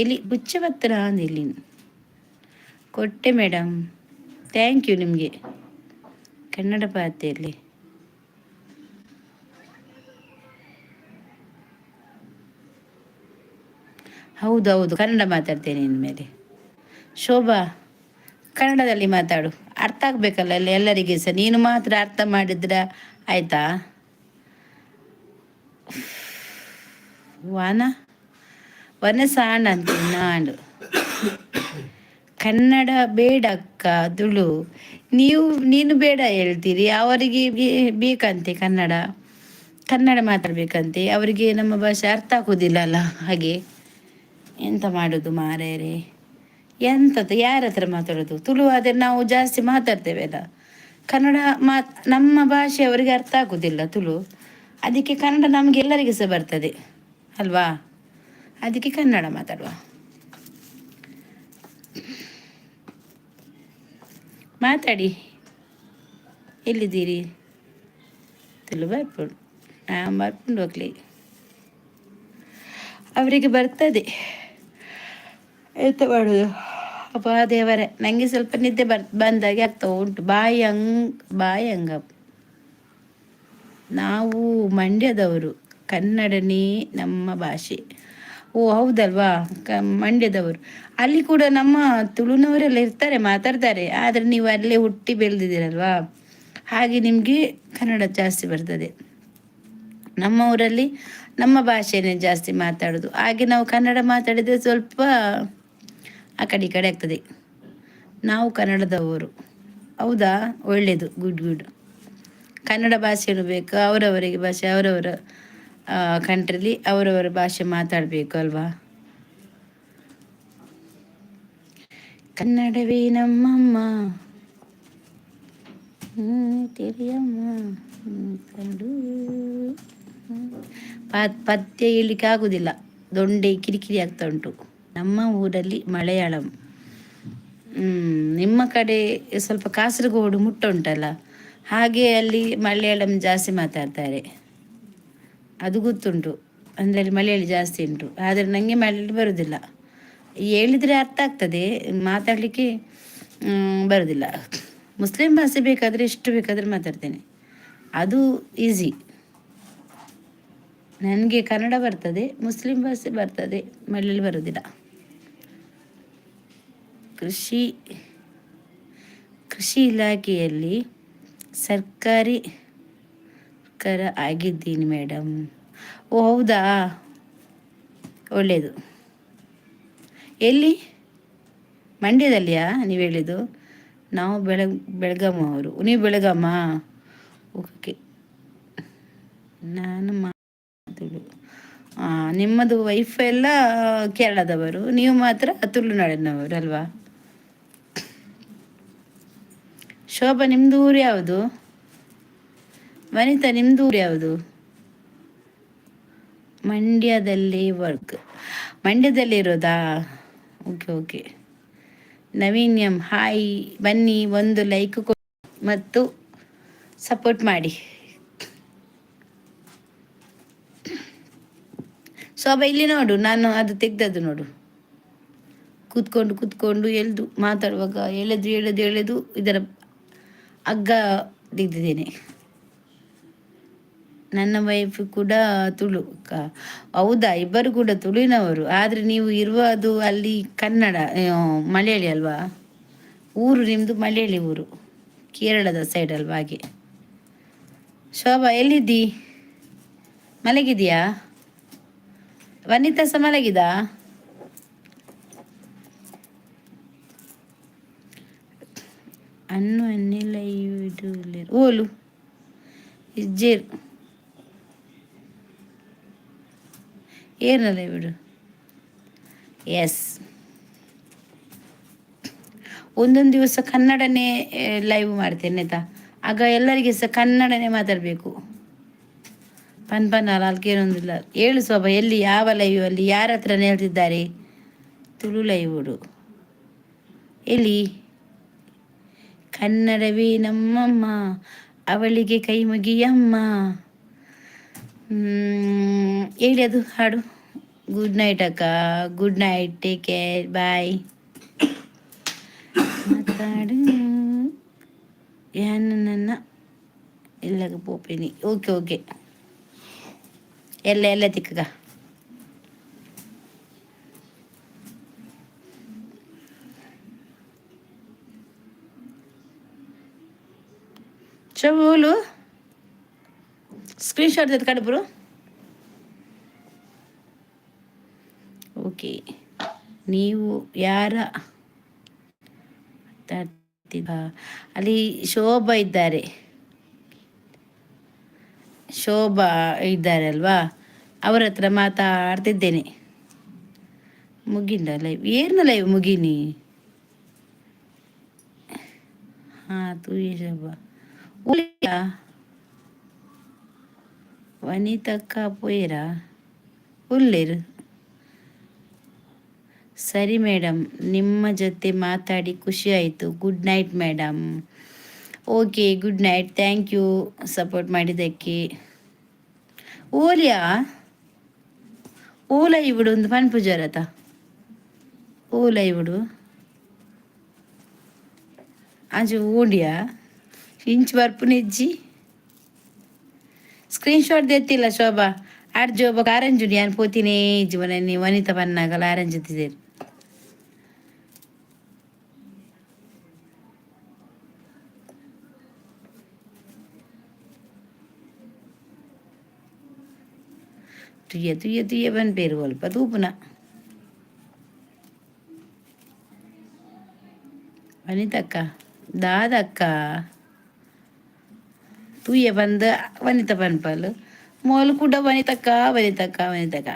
ಎಲ್ಲಿ ಬುಚ್ಚಬತ್ತರ ಅಂದಿಲ್ಲಿ ಕೊಟ್ಟೆ ಮೇಡಮ್, thank you ನಿಮಗೆ. ಕನ್ನಡ ಭಾಷೆಯಲ್ಲಿ ಹೌದೌದು, ಕನ್ನಡ ಮಾತಾಡ್ತೇನೆ ಇನ್ಮೇಲೆ. ಶೋಭಾ, ಕನ್ನಡದಲ್ಲಿ ಮಾತಾಡು, ಅರ್ಥ ಆಗಬೇಕಲ್ಲ ಎಲ್ಲ ಎಲ್ಲರಿಗೆ ಸಹ. ನೀನು ಮಾತ್ರ ಅರ್ಥ ಮಾಡಿದ್ರೆ ಆಯ್ತಾ? ವನ ವನಸಾಣ ಅಂತ ನಾಡು. ಕನ್ನಡ ಬೇಡ ಅಕ್ಕ, ತುಳು. ನೀವು ನೀನು ಬೇಡ ಹೇಳ್ತೀರಿ, ಅವರಿಗೆ ಬೇಕಂತೆ ಕನ್ನಡ. ಕನ್ನಡ ಮಾತಾಡ್ಬೇಕಂತೆ ಅವರಿಗೆ. ನಮ್ಮ ಭಾಷೆ ಅರ್ಥ ಆಗೋದಿಲ್ಲ ಅಲ್ಲ ಹಾಗೆ. ಎಂತ ಮಾಡೋದು ಮಾರಾಯರೇ? ಎಂಥದ್ದು, ಯಾರ ಹತ್ರ ಮಾತಾಡೋದು? ತುಳು ಆದರೆ ನಾವು ಜಾಸ್ತಿ ಮಾತಾಡ್ತೇವೆ ಅಲ್ಲ. ಕನ್ನಡ ಮಾತ್ ನಮ್ಮ ಭಾಷೆ ಅವರಿಗೆ ಅರ್ಥ ಆಗೋದಿಲ್ಲ ತುಳು. ಅದಕ್ಕೆ ಕನ್ನಡ ನಮಗೆ ಎಲ್ಲರಿಗೆ ಸಹ ಬರ್ತದೆ ಅಲ್ವಾ? ಅದಕ್ಕೆ ಕನ್ನಡ ಮಾತಾಡುವ. ಮಾತಾಡಿ. ಎಲ್ಲಿದ್ದೀರಿ? ತುಳು ಬರ್ಪುಂಡು, ನಾ ಬರ್ಪುಂಡು ಹೋಗ್ಲಿ. ಅವರಿಗೆ ಬರ್ತದೆ, ಎಂತ ಮಾಡೋದು? ಅಪ್ಪ ದೇವರೇ, ನನಗೆ ಸ್ವಲ್ಪ ನಿದ್ದೆ ಬಂದಾಗೆ ಆಗ್ತಾ ಉಂಟು. ಬಾಯಿ ಹಂಗ್ ಬಾಯಿ ಹಂಗ. ನಾವು ಮಂಡ್ಯದವರು, ಕನ್ನಡನೇ ನಮ್ಮ ಭಾಷೆ. ಓ, ಹೌದಲ್ವಾ? ಮಂಡ್ಯದವರು. ಅಲ್ಲಿ ಕೂಡ ನಮ್ಮ ತುಳುನವರೆಲ್ಲ ಇರ್ತಾರೆ, ಮಾತಾಡ್ತಾರೆ. ಆದರೆ ನೀವು ಅಲ್ಲೇ ಹುಟ್ಟಿ ಬೆಳೆದಿದ್ದೀರಲ್ವಾ, ಹಾಗೆ ನಿಮಗೆ ಕನ್ನಡ ಜಾಸ್ತಿ ಬರ್ತದೆ. ನಮ್ಮ ಊರಲ್ಲಿ ನಮ್ಮ ಭಾಷೆನೇ ಜಾಸ್ತಿ ಮಾತಾಡೋದು. ಹಾಗೆ ನಾವು ಕನ್ನಡ ಮಾತಾಡಿದರೆ ಸ್ವಲ್ಪ ಆ ಕಡೆ ಈ ಕಡೆ ಆಗ್ತದೆ. ನಾವು ಕನ್ನಡದವರು. ಹೌದಾ? ಒಳ್ಳೆಯದು, ಗುಡ್ ಗುಡ್. ಕನ್ನಡ ಭಾಷೆನೂ ಬೇಕು. ಅವರವರಿಗೆ ಭಾಷೆ, ಅವರವರ ಕಂಟ್ರಿಲಿ ಅವರವರ ಭಾಷೆ ಮಾತಾಡಬೇಕು ಅಲ್ವಾ? ಕನ್ನಡವೇ ನಮ್ಮಮ್ಮ, ತಿಳಿಯಮ್ಮ ಕಂಡು. ಪದ್ಯ ಹೇಳಲಿಕ್ಕೆ ಆಗುದಿಲ್ಲ, ದೊಂಡೆ ಕಿರಿಕಿರಿ ಆಗ್ತಾ ಉಂಟು. ನಮ್ಮ ಊರಲ್ಲಿ ಮಲಯಾಳಂ. ನಿಮ್ಮ ಕಡೆ ಸ್ವಲ್ಪ ಕಾಸರಗೋಡು ಮುಟ್ಟ ಉಂಟಲ್ಲ, ಹಾಗೆ ಅಲ್ಲಿ ಮಲಯಾಳಂ ಜಾಸ್ತಿ ಮಾತಾಡ್ತಾರೆ, ಅದು ಗೊತ್ತುಂಟು. ಅಂದರೆ ಅಲ್ಲಿ ಮಲಯಾಳಿ ಜಾಸ್ತಿ ಉಂಟು. ಆದರೆ ನನಗೆ ಮಲಯಾಳಿ ಬರುವುದಿಲ್ಲ. ಹೇಳಿದರೆ ಅರ್ಥ ಆಗ್ತದೆ, ಮಾತಾಡಲಿಕ್ಕೆ ಬರುವುದಿಲ್ಲ. ಮುಸ್ಲಿಂ ಭಾಷೆ ಬೇಕಾದರೆ ಎಷ್ಟು ಬೇಕಾದರೆ ಮಾತಾಡ್ತೇನೆ, ಅದು ಈಸಿ. ನನಗೆ ಕನ್ನಡ ಬರ್ತದೆ, ಮುಸ್ಲಿಂ ಭಾಷೆ ಬರ್ತದೆ, ಮಲಯಾಳಿ ಬರುವುದಿಲ್ಲ. ಕೃಷಿ ಕೃಷಿ ಇಲಾಖೆಯಲ್ಲಿ ಸರ್ಕಾರಿ ಕರ ಆಗಿದ್ದೀನಿ ಮೇಡಮ್. ಓ, ಹೌದಾ? ಒಳ್ಳೆಯದು. ಎಲ್ಲಿ, ಮಂಡ್ಯದಲ್ಲಿಯಾ ನೀವು ಹೇಳಿದ್ದು? ನಾವು ಬೆಳಗಾಂ ಅವರು. ನೀವು ಬೆಳಗಾಮ? ಓಕೆ. ನಾನು ಮಾತುಳು. ನಿಮ್ಮದು ವೈಫ್ ಎಲ್ಲ ಕೇರಳದವರು, ನೀವು ಮಾತ್ರ ತುಳುನಾಡಿನವರು ಅಲ್ವಾ? ಶೋಭಾ, ನಿಮ್ಮದು ಊರು ಯಾವುದು? ವನಿತಾ, ನಿಮ್ಮದು ಊರು ಯಾವುದು? ಮಂಡ್ಯದಲ್ಲಿ ವರ್ಕ್, ಮಂಡ್ಯದಲ್ಲಿ ಇರೋದಾ? Okay okay. Naveen M, hi. ಬನ್ನಿ, ಒಂದು ಲೈಕ್ ಮತ್ತು ಸಪೋರ್ಟ್ ಮಾಡಿ. ಶೋಭಾ, ಇಲ್ಲಿ ನೋಡು, ನಾನು ಅದು ತೆಗ್ದದ್ದು ನೋಡು. ಕೂತ್ಕೊಂಡು ಕೂತ್ಕೊಂಡು ಎಳೆದು, ಮಾತಾಡುವಾಗ ಎಳೆದು ಎಳೆದು ಎಳೆದು ಇದರ ಹಗ್ಗ ತೆಗ್ದಿದ್ದೇನೆ. ನನ್ನ ವೈಫ್ ಕೂಡ ತುಳು. ಹೌದಾ? ಇಬ್ಬರು ಕೂಡ ತುಳುವಿನವರು. ಆದರೆ ನೀವು ಇರುವುದು ಅಲ್ಲಿ ಕನ್ನಡ, ಮಲಯಾಳಿ ಅಲ್ವಾ? ಊರು ನಿಮ್ಮದು ಮಲಯಾಳಿ ಊರು, ಕೇರಳದ ಸೈಡ್ ಅಲ್ವಾ? ಹಾಗೆ. ಶೋಭಾ, ಎಲ್ಲಿದ್ದಿ? ಮಲಗಿದೆಯಾ? ವನಿತಾ ಸಹ ಮಲಗಿದ? ಅನ್ನು ಅನ್ನಿಲ್ಲ. ಓಲು ಇಜ್ಜೇರು ಏನಲ್ಲ ಬಿಡು. ಎಸ್, ಒಂದೊಂದು ದಿವಸ ಕನ್ನಡನೇ ಲೈವ್ ಮಾಡ್ತೇನೆ, ಆಯ್ತಾ? ಆಗ ಎಲ್ಲರಿಗೆ ಸಹ ಕನ್ನಡನೇ ಮಾತಾಡಬೇಕು. ಪನ್ ಪನ್ ಅಲ್ಕೇನೊಂದಿಲ್ಲ. ಹೇಳು ಶೋಭಾ, ಎಲ್ಲಿ, ಯಾವ ಲೈವ್ ಅಲ್ಲಿ, ಯಾರ ಹತ್ರ ಹೇಳ್ತಿದ್ದಾರೆ? ತುಳು ಲೈವುಡು. ಎಲ್ಲಿ? ಕನ್ನಡವೇ ನಮ್ಮಮ್ಮ, ಅವಳಿಗೆ ಕೈ ಮುಗಿಯಮ್ಮ. ಹೇಳಿ ಅದು ಹಾಡು. ಗುಡ್ ನೈಟ್ ಅಕ್ಕ. Good night, take care, bye. ಮಾತಾಡು ಯಾನು ನನ್ನ ಇಲ್ಲಗ ಪೋಪಿನಿ. ಓಕೆ ಓಕೆ, ಎಲ್ಲ ಎಲ್ಲ ತಿಕ್ಕಗ. ಚೌಲು ಸ್ಕ್ರೀನ್ ಶಾಟ್ ಕಡಬ್ರು. ಓಕೆ, ನೀವು ಯಾರ ಮಾತಾಡ್ತಿದ್ದ? ಅಲ್ಲಿ ಶೋಭಾ ಇದ್ದಾರೆ, ಶೋಭಾ ಇದ್ದಾರೆ ಅಲ್ವಾ, ಅವರ ಹತ್ರ ಮಾತಾಡ್ತಿದ್ದೇನೆ. ಮುಗಿಂದ ಲೈವ್? ಏನು ಲೈವ್ ಮುಗಿನಿ? ಹಾಂ, ತೂ ಶೋಭಾ ಓಲಿಯಾ? ವನಿತಕ್ಕ ಪೋಯಿರಾ? ಉಲ್ಲೇರು. ಸರಿ ಮೇಡಮ್, ನಿಮ್ಮ ಜೊತೆ ಮಾತಾಡಿ ಖುಷಿ ಆಯಿತು. Good night madam. Okay, good night. Thank you support ಮಾಡಿದ್ದಕ್ಕೆ. ಓಲಿಯಾ, ಓಲ ಇವಿಡು ಒಂದು ಪನ್ಪುಜಾರತ ಓಲ ಇವಿಡು. ಅಂಚ ಓಂಡಿಯಾ ಇಂಚ್ ಬರ್ಪುನೆಜ್ಜಿ. ಸ್ಕ್ರೀನ್ ಶಾಟ್ ದೆತ್ತಿಲ್ಲ ಶೋಭಾ. ಆಡ್ ಜೋಬ ಆರೆಂಜ್ ಯಾನ್ ಪೋತಿನೇ ಇಜ್ಜಿ ವನ ವನಿತಾ ಪನ್ನಾಗಲ ಆರೆಂಜ್ ಇತ್ತಿದ್ದೇರು. ತುಯ್ಯ ತುಯ್ಯ ತುಯ್ಯ ಪನ್ಪೇರು ಅಲ್ಪ ತೂಪುನ. ವನಿತಕ್ಕ ದಾದಕ್ಕ ತೂಯ ಬಂದು ವನಿತಾ ಪನ್ಪಲ್ ಮೋಲು ಕೂಡ ವನಿತಕ್ಕ ವನಿತಕ್ಕ ವನಿತಕ್ಕ.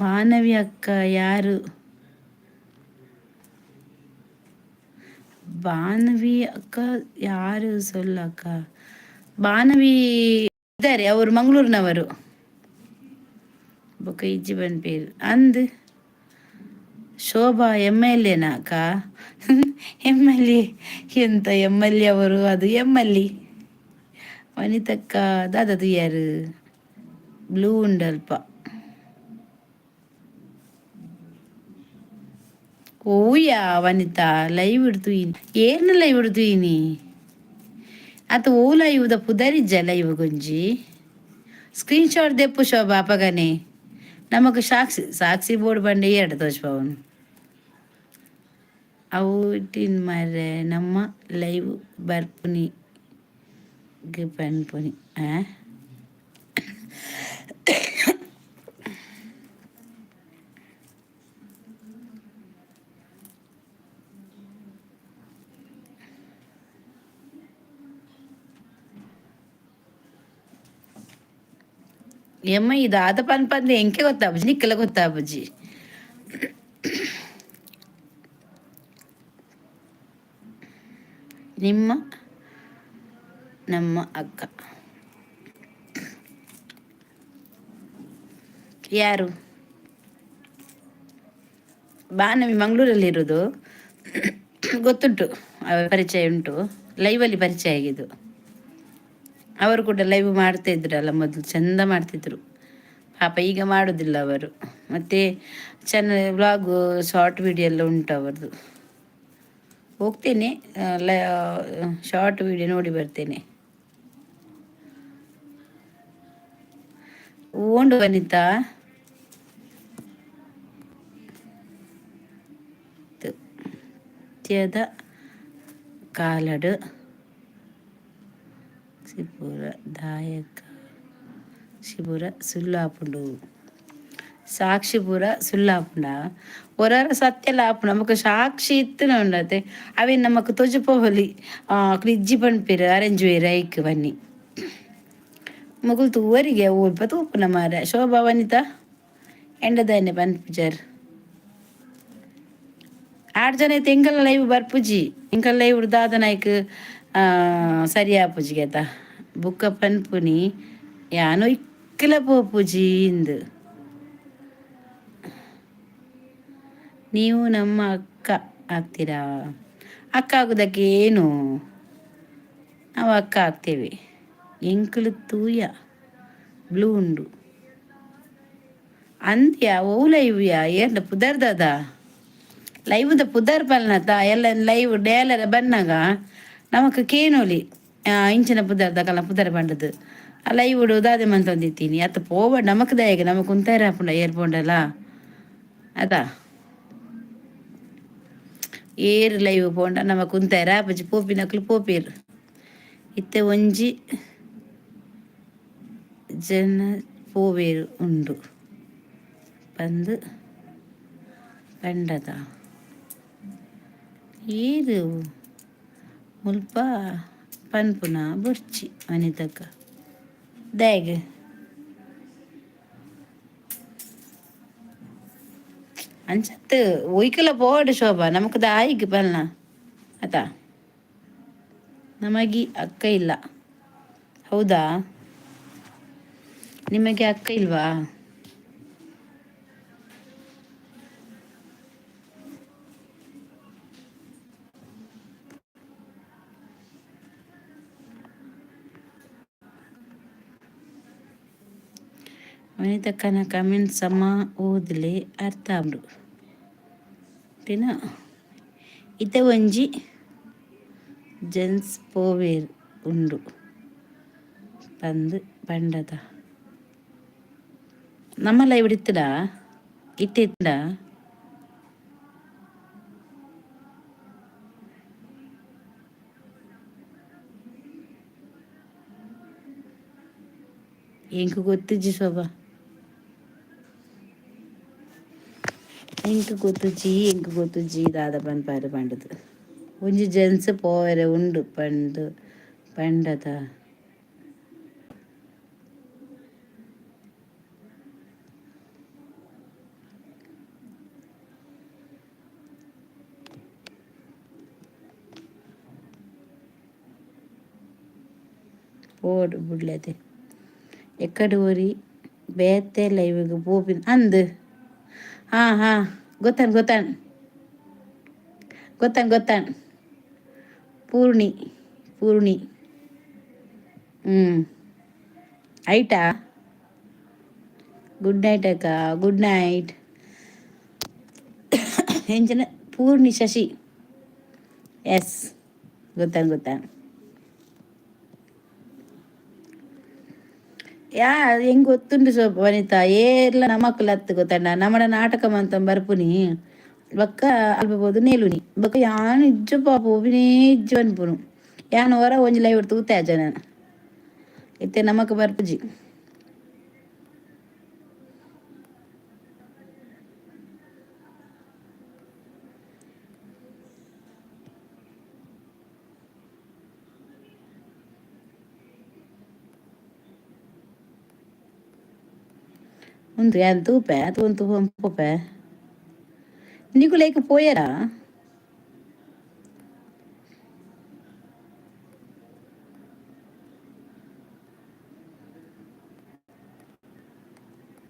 ಭಾನವಿ ಅಕ್ಕ ಯಾರು? ಭಾನವಿ ಅಕ್ಕ ಯಾರು ಸೊಲ್ಲಕ್ಕ? ಭಾನವಿ ಇದ್ದಾರೆ, ಅವರು ಮಂಗಳೂರಿನವರು. ಬೊಕ ಇಜ್ಜಿ ಪನ್ಪೇರು ಅಂದ್. ಶೋಭಾ ಎಮ್ ಎಲ್ ಎನಾ ಅಕ್ಕ? ಎಮ್ ಎಲ್ ಎ ಎಂತ ಎಮ್ ಎಲ್ ಎ ಅವರು? ಅದು ಎಮ್ ಎಲ್ ಎ. ವನಿತಕ್ಕ ದಾದ ತೂಯರ್? ಬ್ಲೂ ಉಂಡಲ್ಪ. ಓಯಾ ವನಿತಾ ಲೈವ್ ಇಡ್ತುಯಿನಿ, ಏರ್ನ ಲೈವ್ ಇಡ್ತುಯಿನಿ ಅತ? ಓ ಲೈವ್ ದ ಪುದರಿಜ್ಜ ಲೈವ್ ಗೊಂಜಿ ಸ್ಕ್ರೀನ್ ಶಾಟ್ ದೆಪ್ಪು ಶೋಭಾ ಅಪಗನೆ. ನಮಕ್ ಸಾಕ್ಷಿ ಸಾಕ್ಷಿ ಬೋರ್ಡ್ ಬಂಡೆ ಎರಡು ತೋಜ್ಪಾವನು ಅವು ಇಟ್ಟಿನ ಮಾರ್ರೆ. ನಮ್ಮ ಲೈವ್ ಬರ್ಪುನಿ ಪನ್ಪುನಿ. ಆ ಯಮ್ಮ ಇದು ಪನ್ಪಂದು ಎಂಕೆ ಗೊತ್ತಾಪುಜಿ, ನಿಕ್ಕೆಲ ಗೊತ್ತಾಪುಜಿ. ನಿಮ್ಮ ನಮ್ಮ ಅಕ್ಕ ಯಾರು? ಬಾನವಿ ಮಂಗಳೂರಲ್ಲಿರೋದು ಗೊತ್ತುಂಟು, ಪರಿಚಯ ಉಂಟು. ಲೈವಲ್ಲಿ ಪರಿಚಯ ಆಗಿದ್ದು. ಅವರು ಕೂಡ ಲೈವ್ ಮಾಡ್ತಾ ಇದ್ರಲ್ಲ ಮೊದಲು, ಚಂದ ಮಾಡ್ತಿದ್ರು ಪಾಪ. ಈಗ ಮಾಡೋದಿಲ್ಲ ಅವರು. ಮತ್ತು ಚೆನ್ನ ವ್ಲಾಗು, ಶಾರ್ಟ್ ವಿಡಿಯೋ ಎಲ್ಲ ಉಂಟು ಅವರದು. ಹೋಗ್ತೇನೆ, ಶಾರ್ಟ್ ವಿಡಿಯೋ ನೋಡಿ ಬರ್ತೇನೆ. ಓಂಡು ವನಿತಾ ತ್ಯದ ಕಾಲಡು ಸಿಪುರ ದಾಯಕ ಶಿಪುರ ಸುಲ್ಲಾಪುಂಡು. ಸಾಕ್ಷಿಪುರ ಸುಲ್ಲಾಪುಂಡ ಒರರ ಸತ್ಯಲ ಆಪುಂಡು. ನಮಕ್ ಸಾಕ್ಷಿ ಇತ್ತುನ ಉಂಡತೆ ಅವೆ ನಮಕ್ ತೊಜುಪೋಲಿ. ಅಕ್ಲು ಇಜ್ಜಿ ಪನ್ಪೆರ್ ಅರೇಂಜ್ ವೇರ್ ಐಕ್ ಬನ್ನಿ ಮೊಗುಲು ತೂವರಿಗೆ ಒಲ್ಪ ತೂಪುನ ಮಾರ್ರೆ. ಶೋಭಾ ವನಿತಾ ಎಂಡದಾನೆ ಪನ್ಪುಜರ್? ಆರು ಜನ ಐತೆ. ಎಂಕಲ್ನ ಲೈವ್ ಬರ್ಪುಜಿ. ಎಂಕಲ್ ಲೈವ್ ದಾದನ ಐಕ್ ಸರಿ ಆಪುಜಿ ಗೆತ. ಬುಕ್ಕ ಪನ್ಪುನಿ ಯಾನ್ ಇಕ್ಕಲ ಪೋಪುಜಿ ಇಂದ್. ನೀವು ನಮ್ಮ ಅಕ್ಕ ಆಗ್ತೀರಾ? ಅಕ್ಕ ಆಗುದಕ್ಕೆ ಏನು, ನಾವು ಅಕ್ಕ ಆಗ್ತೇವೆ. ಎಂಕುಲು ತೂಯ ಬ್ಲೂ ಉಂಡು ಅಂದ್ಯಾ? ಓ ಲೈವ್ಯಾ? ಏರ್ನ ಪುದರ್ದದ ಲೈವ್ದ ಪುದರ್ ಪಲ್ನತ ಎಲ್ಲ ಲೈವ್ ಡೇಲರ ಬನ್ನಾಗ ನಮಕ್ ಕೇನೋಲಿ ಇಂಚಿನ ಪುದರ್ದ ಕಲ್ಲ ಪುದರ್ ಪಂಡದು. ಆ ಲೈವ್ ದಾದೆ ಮಂತೊಂದಿತ್ತೀನಿ ಅತ್ತ ಪೋವ. ನಮಕ್ ದಾಯೆಗ್? ನಮಕ್ ಉಂತಾರ ಆಪುಂಡ ಏರ್ ಪೋಂಡಲ ಅತ. ಏರ್ ಲೈವ್ ಪೋಂಡ ನಮಕ್ ಉಂತಾರ ಆಪುಜಿ. ಪೋಪಿನಕ್ಲು ಪೋಪೇರು. ಇತ್ತೆ ಒಂಜಿ ಜನ ಪೋವೇರು ಉಂಡು ಪಂದ್ ಪಂಡದ. ಏರು ಮುಲ್ಪ ಪನ್ಪುನ ಬೊರ್ಚಿ ವನಿತಕ್ಕ, ದಾಯೆಗ್? ಅಂಚತ್ ಒಯ್ಕಲ ಪೋವಡ್ ಶೋಭಾ, ನಮಕ್ ದಾಯಿಗ್ ಪಲ್ನ ಅತ. ನಮಗೆ ಅಕ್ಕ ಇಲ್ಲ. ಹೌದಾ? ನಿಮಗೆ ಅಕ್ಕ ಇಲ್ವಾ? ವನಿತಕ್ಕನ ಕಮೆಂಟ್ ಸಮ ಓದ್ಲೆ, ಅರ್ಥ ಆಂಡು ದಿನ. ಇತ್ತೆ ಒಂಜಿ ಜೆಂಟ್ಸ್ ಪೋವೆರ್ ಉಂಡು ಪಂದ್ ಪಂಡದ. ನಮ್ಮ ಲೈವ್ ಇತ್ತಡ, ಇತ್ತೆ ಇತ್ತಡ. ಎಂಕ್ ಗೊತ್ತಿಜ್ಜಿ ಶೋಭಾ, ಎಂಕ್ ಗೊತ್ತುಜ್ಜಿ, ಎಂಕ್ ಗೊತ್ತುಜ್ಜಿ. ದಾದ ಪನ್ಪಾರೆ ಪಂಡದು. ಒಂಜಿ ಜೆಂಟ್ಸ್ ಪೋವೆರೆ ಉಂಡು ಪಂದ್ ಪಂಡದ. ಪೋಡು ಬುಡ್ಲೆತೆ. ಎಕ್ಕಡ್ ಒರಿ ಬೇತೆ ಲೈವ್ಗ್ ಪೋಪಿನ ಅಂದ್. ಹಾ ಹಾ, ಗೊತ್ತಾನ್ ಗೊತ್ತಾನ್ ಗೊತ್ತಾನ್ ಗೊತ್ತಾನ್. ಪೂರ್ಣಿ, ಪೂರ್ಣಿ. ಐಟಾ ಗುಡ್ ನೈಟ್ ಅಕ್ಕ, ಗುಡ್ ನೈಟ್. ಎಂಚನ ಪೂರ್ಣಿ ಶಶಿ? ಎಸ್, ಗೊತ್ತಾನ್ ಗೊತ್ತಾನ್. ಯಾ, ಎಂಕ್ ಗೊತ್ತುಂಡು ಸೋಪ ವನಿತಾ. ಏರ್ಲ ನಮಕ್ಲ ಅತ್ತು ಗೊತ್ತಂಡ. ನಮಡ ನಾಟಕ ಮಂತ ಬರ್ಪುನಿ, ಬೊಕ್ಕ ಅಲ್ಪ ಪೋದು ನೇಲುನಿ. ಬೊಕ್ಕ ಯಾನ್ ಇಜ್ಜಪ್ಪ, ಪೋಪಿನೇ ಇಜ್ಜು ಅನ್ಪುನು. ಯಾನ್ ಒರ ಒಂಜಿ ಲೈವ್ ತೂತೆ ಜನ. ಇತ್ತೆ ನಮಕ್ ಬರ್ಪುಜಿ. ಉಂದು ಯಾನ್ ತೂಪೆ, ತೂಂತು ಪೋಪೆ. ನಿಕುಲು ಪೋಯರಾ?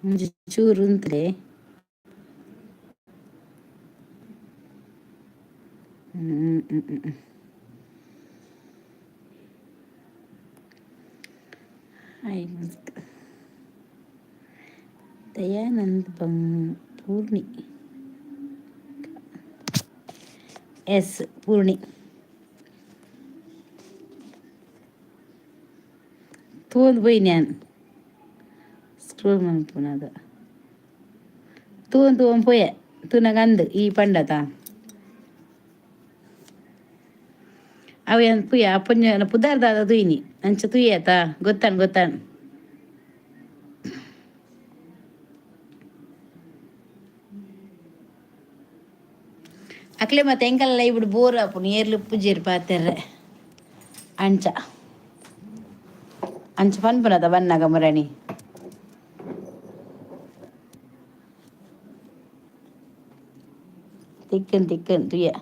ಒಂಜಿ ಚೂರು ಉಂತುಲೆ. ಹ್ಮ್ ಹ್ಮ್ ಹ್ಮ್. ಹಾಯ್ ದಯಾನಂದ್ ಬಂ ಪೂರ್ಣಿ. ಎಸ್, ಪೂರ್ಣಿ. ತೂವೊಂದು ಪೋಯಿನಿ ಯಾನ್. ಸ್ಕ್ರೋಲ್ ಮಲ್ಪುನಗ ತೂವೊಂದು ತೂವೊಂದು ಪೋಯೆ. ತೂನಗ ಅಂದ್ ಈ ಪಂಡತ ಅವು ಯಾನ್ ಪೂಯ ಪೊಂಜ ಪುದರ್ ದಾದ ತೂಯಿನಿ, ಅಂಚ ತೂಯೇತ. ಗೊತ್ತಾನ್ ಗೊತ್ತಾನ್. ಅಕ್ಲೆ ಮತ್ತೆ ಎಂಕಲ್ಲ ಲೈವ್ ಬೋರ್ ಆಪುಂಡು, ಏರ್ಲು ಉಪ್ಪುಜೆರ್ ಪಾತೆರ್ರೆ. ಅಂಚ ಅಂಚ ಪನ್ಪುನದ ಬನ್ನಗ ಮುರಣಿ. ತಿಕ್ಕನ್ ತಿಕ್ಕನ್ ತುಯ್ಯ.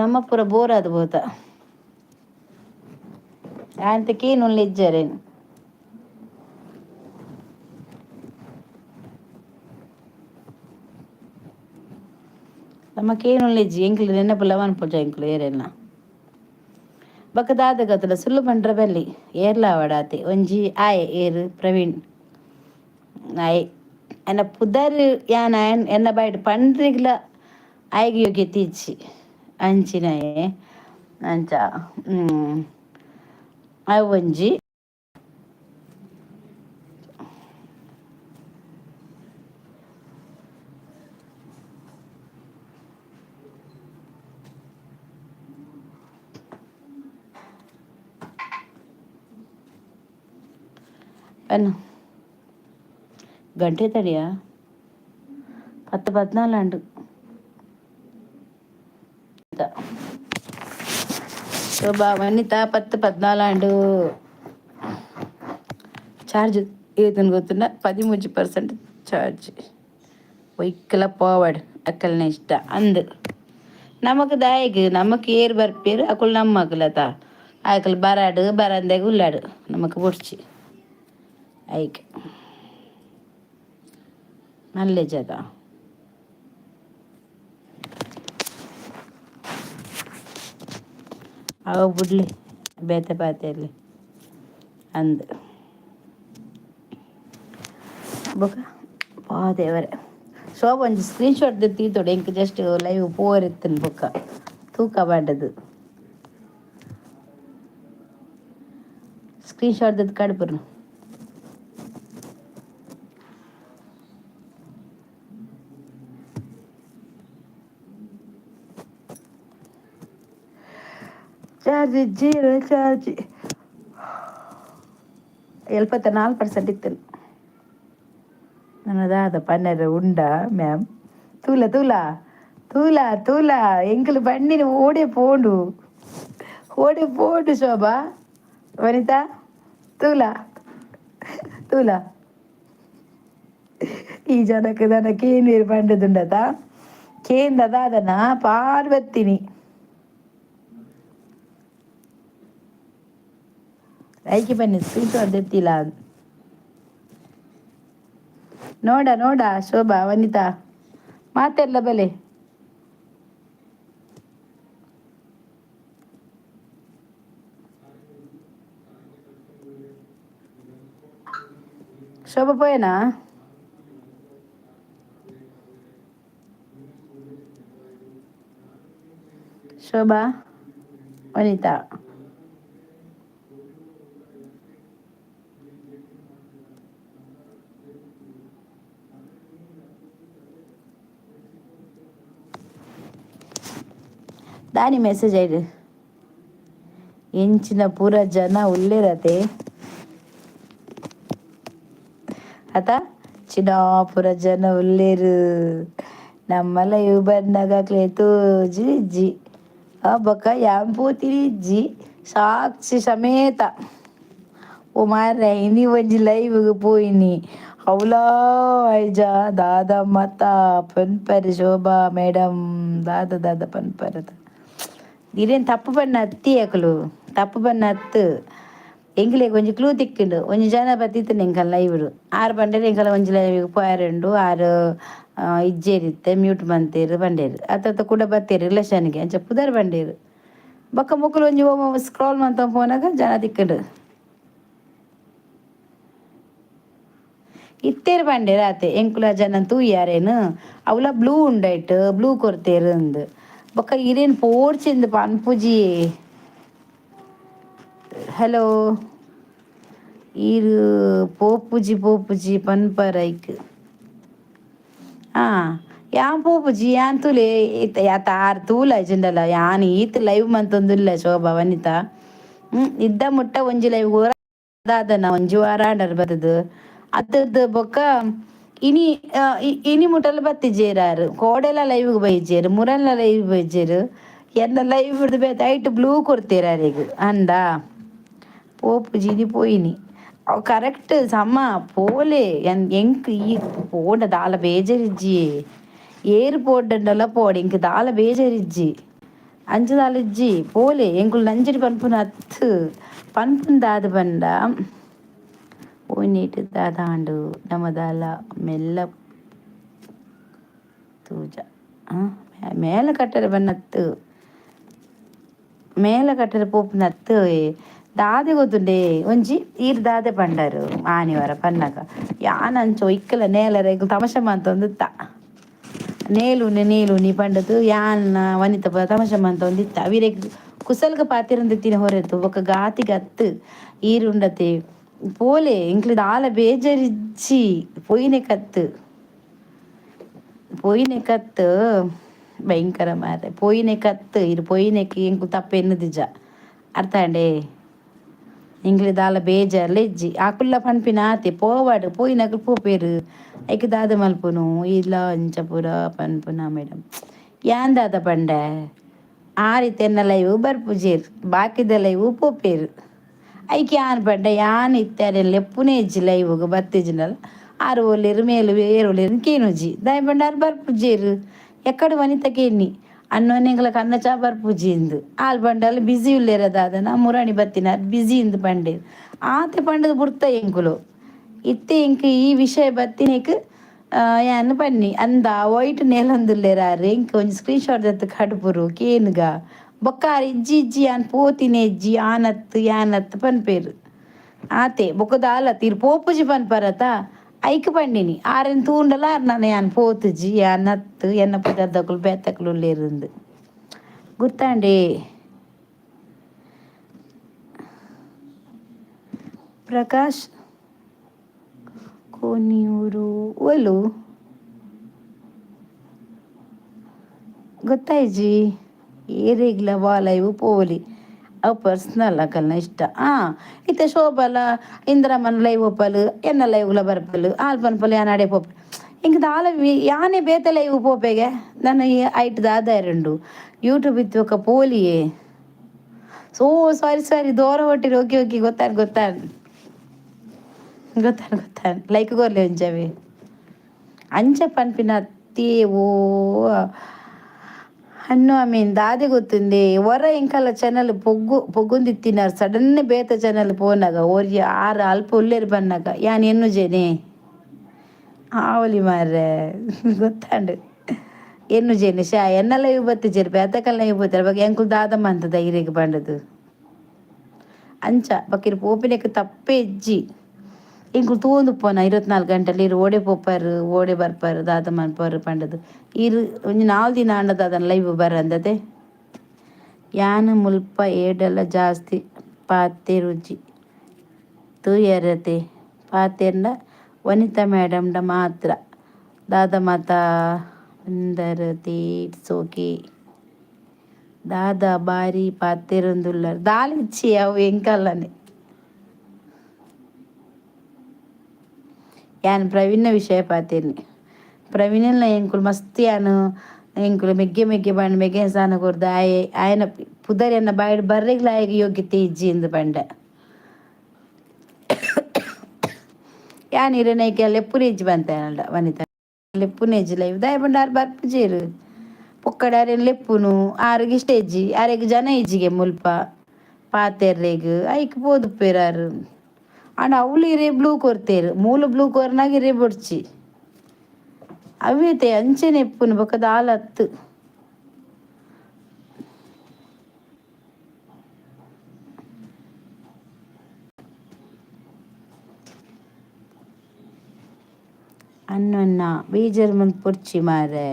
ನಮ್ಮ ಪೂರ ಬೋರ್ ಆದ್ ಪೋತ. ಆಂತ ಕೇನುಲ್ಲ ಇಜ್ಜಾರೇನು. ನಮ್ಮ ಕೇನುಲ್ಲ ಇಜ್ಜಿ. ಎಂಕ್ಲು ನೆನಪುಲ್ಲ ಮನ್ಪುಜ ಎಂಕ್ಲು ಏರೆಲ್ಲ. ಬೊಕ್ಕ ದಾದ ಗೊತ್ತುಂಡ, ಸುಳ್ಳು ಪಂಡ್ರೆ ಬಲ್ಲಿ, ಏರ್ಲ ಆವಡಾತೆ. ಒಂಜಿ ಆಯೆ ಏರ್ ಪ್ರವೀಣ್ ಆಯೆ ಎನ್ನ ಪುದರ್ ಯಾನ್ ಎನ್ನ ಬಾಯಿಡ್ ಪಂಡ್ರಿಗ್ಲ ಆಯಗ್ ಯೋಗ್ಯತೆ ಇಜ್ಜಿ ಅಂಚಿನಾಯೆ. ಅಂಚ ಅವು ಒಂಜಿ ಪನ್ನು ಗಂಟೆ ತಡಿಯ. 10:14 ಅಂಡು. ಶೋಭಾ, ವನಿತಾ, 10:14 ಅಂಡು. ಚಾರ್ಜ್ ಏತನ್ ಗೊತ್ತುಂಡ? 13% ಚಾರ್ಜ್. ಒಯ್ಕಲ ಪೋವಡ್, ಅಕ್ಕಲ್ನ ಇಷ್ಟ ಅಂದ್. ನಮಕ್ ದಾಯೆಗ್? ನಮಕ್ ಏರ್ ಬರ್ಪೇರು ಅಕುಲು ನಮ್ಮಕುಲತ. ಅಕುಲು ಬರಾಡು ಬರಂದೆಗ್ ಉಳ್ಳಾಡು, ನಮಕ್ ಬೊಡ್ಚಿ ಐಕ್. ಮಲ್ಲೆಜದ ಅವು ಬುಡ್ಲಿ ಬೇತೆ ಪಾತೆರ್ಲಿ ಅಂದ್ ಬೊಕ ವಾ ದೇವರೇ. ಶೋಭ ಒಂಜಿ ಸ್ಕ್ರೀನ್ ಶಾಟ್ ದೀತೊಡು ಎಂಕ್ ಜಸ್ಟ್ ಲೈವ್ ಪೋವರೆತ್ತನ್ ಬೊಕ ತೂಕ ಪಾಡ್ಡದು ಸ್ಕ್ರೀನ್ ಶಾಟ್ ದೆತ್ತ್ ಕಡಪುರ್ನು. ಚಾರ್ಜ್ ಇಜ್ಜಿ ಚಾರ್ಜ್ 74% ಇತ್ತು. ನನ್ನ ದಾದ ಪನ್ನರ ಉಂಡಾ ಮ್ಯಾಮ್? ತೂಲ ತೂಲ ತೂಲ ತೂಲ ಎಂಕುಲು ಬಣ್ಣಿನ ಓಡೆ ಪೋಂಡು ಓಡೆ ಪೋಂಡು ಶೋಭಾ ವನಿತಾ ತೂಲ ತೂಲ ಈ ಜನಕ್ಕೆ ದನ ಕೇಂದ್ರ ಪಂಡದುಂಡತ ಕೇಂದ್ರ ದಾದನ ಪಾರ್ವತಿನಿ ಐಕೆ ಬನ್ನಿ ಸ್ಕ್ರೀನ್ ದೆತ್ತಿಲ್ಲ. ನೋಡ ನೋಡ ಶೋಭಾ ವನಿತಾ ಮಾತೆಲ್ಲ ಬಲೆ. ಶೋಭಾ ಪೋಯನಾ? ಶೋಭಾ ವನಿತಾ ದಾನಿ ಮೆಸೇಜ್ ಐಡು ಎಂಚಿನ ಪೂರ ಜನ ಉಲ್ಲೇರತೆ ಅತ ಚಿನ್ನಾಪುರ ಜನ ಉಲ್ಲೇರು. ನಮ್ಮಲ್ಲ ಇವು ಬಂದಾಗ ತೋಜಿ ಇಜ್ಜಿ ಆ ಬೊಕ ಯಾನ್ ಪೋತಿನಿ ಇಜ್ಜಿ ಸಾಕ್ಷಿ ಸಮೇತ. ಓ ಮಾರ್ರೆ, ಇನಿ ಒಂಜಿ ಲೈವ್ಗ್ ಪೋಯಿನಿ ಅವ್ಲಾ ಐಜ ದಾದ ಮತ ಪನ್ಪರ್ ಶೋಭಾ ಮೇಡಮ್ ದಾದ ದಾದ ಪನ್ಪರ್. ಇರೇನು ತಪ್ಪು ಬಣ್ಣ ಅತ್ತಿ ಅಕುಲು ತಪ್ಪು ಬಣ್ಣ ಅತ್ತು. ಎಂಕ್ಲೆಗ್ ಒಂಜಿ ಕ್ಲೂ ತಿಕ್ಕುಂಡು. ಒಂಜಿ ಜನ ಬತ್ತಿತ್ತುಂಡು ಎಂಕಲ್ನ ಲೈವ್ಡ್ ಆರ್ ಪಂಡೆರ್ ಎಂಕಲ್ನ ಒಂಜಿ ಲೈವ್ಗ್ ಪೋಯೆರುಂಡು ಆರ್ ಇಜ್ಜೆರ್ ಇತ್ತೆ ಮ್ಯೂಟ್ ಮಂತೇರ್ ಪಂಡೆರ್. ಅತ್ತತ್ತ ಕುಡ ಬತ್ತೆರ್ ರಿಲೇಷನ್ಗೆ ಅಂಚ ಪುದರ್ ಪಂಡೆರ್. ಬೊಕ್ಕ ಮೊಕುಲು ಒಂಜಿ ಸ್ಕ್ರಾಲ್ ಮಂತೊಂದು ಪೋನಗ ಜನ ತಿಕ್ಕುಂಡು. ಇತ್ತೆರ್ ಪಂಡೆರ್ ಆತೆ ಎಂಕುಲ ಜನ ತೂಯಾರೇನು ಅವ್ಲ ಬ್ಲೂ ಉಂಡೈಟ್ ಬ್ಲೂ ಕೊರ್ತೇರ್ ಅಂದ್. ಬೊಕ್ಕ ಇರೇನು ಪೋಡ್ಚಿಂದು ಪನ್ಪುಜಿ. ಹಲೋ, ಈರ್ ಪೋಪುಜಿ ಪೋಪುಜಿ ಪನ್ಪರ್ ಐಕ್. ಆ ಯಾನ್ ಪೋಪುಜಿ ಯಾನ್ ತೂಲೆ ಯಾತ ಆರ್ ತೂಲ ಇಜ್ಜಿಂಡಲ ಯಾನ್ ಈತ್ ಲೈವ್ ಮಂತೊಂದುಲ್ಲೆ ಶೋಭಾ ವನಿತಾ. ಇದ್ದ ಮುಟ್ಟ ಒಂಜಿ ಲೈವ್ ದಾದನ ಒಂಜಿ ವಾರ ಆಂಡರ್ ಬತ್ತದು ಅತ್ತದ್ದು ಬೊಕ್ಕ ಇನಿ ಇನಿ ಮುಟ್ಟಲ ಬತ್ತಿಜೆರ್ ಆರ್. ಕೋಡೆಲ ಲೈವ್ಗ್ ಬೈಜೆರ್, ಮುರಲ್ಲ ಲೈವ್ ಬೈಜೆರ್. ಎನ್ನ ಲೈವ್ ಹಿಡ್ದು ಬೇತೆ ಐಟ್ ಬ್ಲೂ ಕೊರ್ತೀರ ಅರೆಗ್ ಅಂದ ಪೋಪುಜಿ ಇನಿ ಪೋಯಿನಿ. ಅವು ಕರೆಕ್ಟ್ ಸಮ ಪೋಲೆ. ಎನ್ ಎಂಕ್ ಈ ಪೋಂಡ ದಾಲ ಬೇಜಾರಿಜ್ಜಿ. ಏರ್ ಪೋಡ್ಡಂಡಲ ಪೋಡೆ, ಎಂಕ್ ದಾಲ ಬೇಜಾರಿಜ್ಜಿ, ಅಂಚ ದಾಲ ಇಜ್ಜಿ. ಪೋಲೆ, ಎಂಕುಲು ನಂಜಡಿ ಪನ್ಪುನ ಅತ್ತ್ ಪನ್ಪುನ ದಾದ ಪಂಡ ಪೋಯಿನೇಟ್ ದಾದಾಂಡು ನಮ ದಾಲ ಮೆಲ್ಲ ತೂಜ ಮೇಲ ಕಟ್ಟರೆ ಬನ್ನತ್ತು ಮೇಲ ಕಟ್ಟರೆ ಪೋಪುನತ್ತು ದಾದೆ ಗೊತ್ತುಂಡೆ. ಒಂಜಿ ಈರ್ ದಾದೆ ಪಂಡರು ಆನಿವಾರ ಪನ್ನಗ ಯಾನ್ ಅಂಚ ಒಯ್ಕಲ ನೇಲರ ತಮಾಷೆ ಮಂತೊಂದಿತ್ತ. ನೇಲುನಿ ನೇಲುನಿ ಪಂಡದು ಯಾನ್ ವನಿತ ತಮಾಷೆ ಮಂತೊಂದಿತ್ತ. ಅವಿರೆಗ್ ಕುಸಲ್ಗ ಪಾತೆರೊಂದಿತ್ತಿನ ಹೊರತು ಬೊಕ ಗಾತಿಗತ್ತ್. ಈರುಂಡತೆ ಪೋಲೆ, ಎಂಕ್ಲೆ ದಾಲ ಬೇಜಾರಿಜ್ಜಿ. ಪೋಯಿನೆ ಕತ್ತು ಪೋಯಿನೆ ಕತ್ತು ಭಯಂಕರ ಮಾರ್ರೆ. ಪೋಯಿನೆ ಕತ್ತು ಇರು ಪೋಯಿನೆಕ್ ಎಂಕು ತಪ್ಪು ಎನ್ನುದಿಜ, ಅರ್ಥ ಆಂಡೆ? ಎಂಕ್ಲೆ ದಾಲ ಬೇಜಾರ್ಲ ಇಜ್ಜಿ. ಅಕುಲ್ಲ ಪನ್ಪಿನ ಆತೆ ಪೋವಡ್, ಪೋಯಿನಕುಲು ಪೋಪೆರ್, ಐಕ್ ದಾದ ಮಲ್ಪುನು? ಇಲ್ಲ ಅಂಚ ಪೂರ ಪನ್ಪುನ ಮೇಡಮ್. ಯಾನ್ ದಾದ ಪಂಡೆ? ಆರ್ ಎನ್ನ ಲೈವ್ ಬರ್ಪುಜೆರ್, ಬಾಕಿದ ಲೈವ್ ಪೋಪೆರ್. ಐಕ್ ಯಾನ್ ಪಂಡೆ ಯಾನ್ ಇತ್ತೆ ಅರೆನ್ ಲೆಪ್ಪುನೇ ಇಜ್ಜಿ ಲೈವ್ಗ್. ಬತ್ತಿಜಿಂಡಲ ಆರ್ ಒಲ್ಲೆರ್ ಮೇಲ್ ಏರ್ ಒಲ್ಲೆರ್ ಕೇನುಜಿ. ದಾಯೆ ಪಂಡ ಆರ್ ಬರ್ಪುಜೆರ್. ಎಕ್ಕಡ್ ವನಿತ ಕೇನಿ ಅನ್ನೋನೆ ಎಂಕ್ಲ ಕನ್ನ ಚಾ ಬರ್ಪುಜಿ ಇಂದ್. ಆಲ್ ಪಂಡಲ್ ಬಿಸಿ ಉಲ್ಲೆರ ದಾದನ ಮುರಾಣಿ ಬತ್ತಿನಾರ್ ಬಿಸಿ ಇಂದ್ ಪಂಡೆರ್. ಆತೆ ಪಂಡದ್ ಬುಡ್ತ ಎಂಕುಲು. ಇತ್ತೆ ಎಂಕ್ ಈ ವಿಷಯ ಬತ್ತಿನೇಕ್ ಯಾನ್ ಪನ್ನಿ ಅಂದ ವೈಟ್ ನೇಲೊಂದುಲ್ಲೆರ್ ಎಂಕ್ ಒಂಜಿ ಸ್ಕ್ರೀನ್ ಶಾಟ್ ದೆತ್ತ್ ಕಡುಪುರು ಕೇನುಗ. ಬೊಕ್ಕ ಆರ್ ಇಜ್ಜಿ ಇಜ್ಜಿ ಯಾನ್ ಪೋತಿನ ಇಜ್ಜಿ ಆನತ್ ಯಾನತ್ ಪನ್ಪೇರು. ಆತೆ ಬೊಕ್ಕ ದಾಲತ್ ಇರ್ ಪೋಪುಜಿ ಪನ್ಪರತ ಐಕ್ ಪಂಡಿನಿ ಆರೆನ್ ತೂಂಡಲ ಆರ್ ನನ ಯಾನ್ ಪೋತುಜಿ ಯಾನತ್ ಎನ್ನ ಪುದರ್ದಕುಲು ಬೇತಕುಲು ಉಲ್ಲೆರಿಂದು ಗುರ್ತಾಂಡೆ. ಪ್ರಕಾಶ್ ಕೋನಿಯೂರು ಓಲು ಗೊತ್ತಾಯ್ಜಿ? ಏರೆಗ್ಲ ವಾ ಲೈವ್ ಪೋವೊಲಿ ಅವು ಪರ್ಸ್ನಲ್ ಅಕಲ್ನ ಇಷ್ಟ. ಇತ್ತೆ ಶೋಭಾಲ ಇಂದ್ರಮ್ಮನ ಲೈವ್ ಒಪ್ಪಲು ಎನ್ನ ಲೈವ್ಲ ಬರ್ಪಲು ಆಲ್ ಪನ್ಪಲ್ ಯಾನ್ ಅಡೆ ಪೋಪೆ. ಇಂಕ್ ದಾಲ ಯಾನೆ ಬೇತೆ ಲೈವ್ ಪೋಪೆಗೆ ನನ ಐಟ್ ದಾದ ಉಂಡು ಯೂಟ್ಯೂಬ್ ಇತ್ತು ಪೋಲಿಯೇ. ಸೊ ಸಾರಿ ಸಾರಿ ದೂರ ಹೊಟ್ಟಿರಿ. ಓಕೆ ಓಕೆ, ಗೊತ್ತಾನು ಗೊತ್ತಾನು ಗೊತ್ತಾನು ಗೊತ್ತಾನು. ಲೈಕ್ ಕೊರ್ಲೆ ಒಂಜವೇ ಅಂಚ ಪನ್ಪಿನ ಓ ಹಣ್ಣು I mean ದಾದೆ ಗೊತ್ತುಂದೆ ಒರ ಎಂಕಲ್ಲ ಚಾನಲ್ ಪೊಗ್ಗು ಪೊಗ್ಗೊಂದಿತ್ತಿನಾರ್ ಸಡನ್ ಬೇತೆ ಚಾನಲ್ ಪೋನಾಗ ಒರಿಯ ಆರು ಅಲ್ಪ ಉಲ್ಲೇರು ಬನ್ನಾಗ ಯಾನ್ ಎನ್ನುಜೇನೆ ಆವಲಿ ಮಾರ್ರೆ ಗೊತ್ತಾಂಡು ಎನ್ನುಜೇನೆ ಶಾ ಎನ್ನಲ ಇವು ಬತ್ತಿಜೆರ್ ಬೇತಕಲ್ನ ಇವು ಬತ್ತಾರೆ ಬೊಕ ಎಂಕುಲು ದಾದ ಮಂತದ ಇರೆಗ್ ಪಂಡದು ಅಂಚ ಬೊಕ ಇರ್ ಪೋಪಿನೆಕ್ ತಪ್ಪೇ ಇಜ್ಜಿ. ಎಂಕುಲು ತೂವೊಂದುಪ್ಪುವನ 24 ಗಂಟೆಲಿ ಇರ್ ಓಡೆ ಪೋಪರ್ ಓಡೆ ಬರ್ಪರ್ ದಾದ ಮನ್ಪರ್ ಪಂಡದು. ಇರ್ ಒಂಜಿ ನಾಲ್ ದಿನ ಆಂಡ ದಾದನ ಲೈವ್ ಬರಂದತೆ. ಯಾನ್ ಮುಲ್ಪ ಏಡಲ ಜಾಸ್ತಿ ಪಾತೆರುಜಿ ತೂಯರತೆ ಪಾತೆರ್ಂಡ ವನಿತಾ ಮೇಡಮ್ಡ ಮಾತ್ರ ದಾದ ಮಾತ ಉಂದರತೆ. It's okay. ದಾದ ಬಾರಿ ಪಾತೆರೊಂದುಲ್ಲರ್ ದಾಲ ಇಜ್ಜಿ ಅವು ಎಂಕಲ್ಲನೆ. ಯಾನ್ ಪ್ರವೀಣ ವಿಷಯ ಪಾತೆರ್ನಿ ಪ್ರವೀಣನ ಎಂಕುಲು ಮಸ್ತ್ ಯಾನ್ ಎಂಕುಲು ಮೆಗ್ಗೆ ಮೆಗ್ಗೆ ಪಂಡ ಮೆಗ್ಗೆ ಸಾನ ಕೊರ್ದು ಆಯೆ ಆಯನ ಪುದರ್ ಎನ್ನ ಬಾಯಿಡ್ ಬರ್ರೆಗ್ಲ ಆಯಗ್ ಯೋಗ್ಯತೆ ಇಜ್ಜಿ ಇಂದ್ ಪಂಡ. ಯಾನ್ ಇರೆನ ಲೆಪ್ಪುನೆ ಇಜ್ಜಿ ಬಂತೆ ವನಿತಾ ಲೆಪ್ಪುನೆ ಇಜ್ಜಿ ಲೈವ್ ದಾಯೆ ಪಂಡ ಆರ್ ಬರ್ಪುಜೆರ್ ಪೊಕ್ಕಡೆ ಅರೆನ್ ಲೆಪ್ಪುನು ಆರೆಗ್ ಇಷ್ಟ ಇಜ್ಜಿ ಆರೆಗ್ ಜನ ಇಜ್ಜಿಗೆ ಮುಲ್ಪ ಪಾತೆರ್ರೆಗ್ ಐಕ್ ಪೋದುಪ್ಪೆರ್ ಆರ್. ಆಂಡ ಅವ್ಲು ಇರೆ ಬ್ಲೂ ಕೊರ್ತೇರು ಮೂಲು ಬ್ಲೂ ಕೊರ್ನಾಗ ಇರೆ ಬೊಡ್ಚಿ ಅವ್ವೇತೆ ಅಂಚೆನೆ ಇಪ್ಪುನು ಬೊಕ ದಾಲ ಅತ್ತ್. ಅಣ್ಣಣ್ಣ ಬೇಜಾರ್ ಮನ್ಪೊಡ್ಚಿ ಮಾರ್ರೆ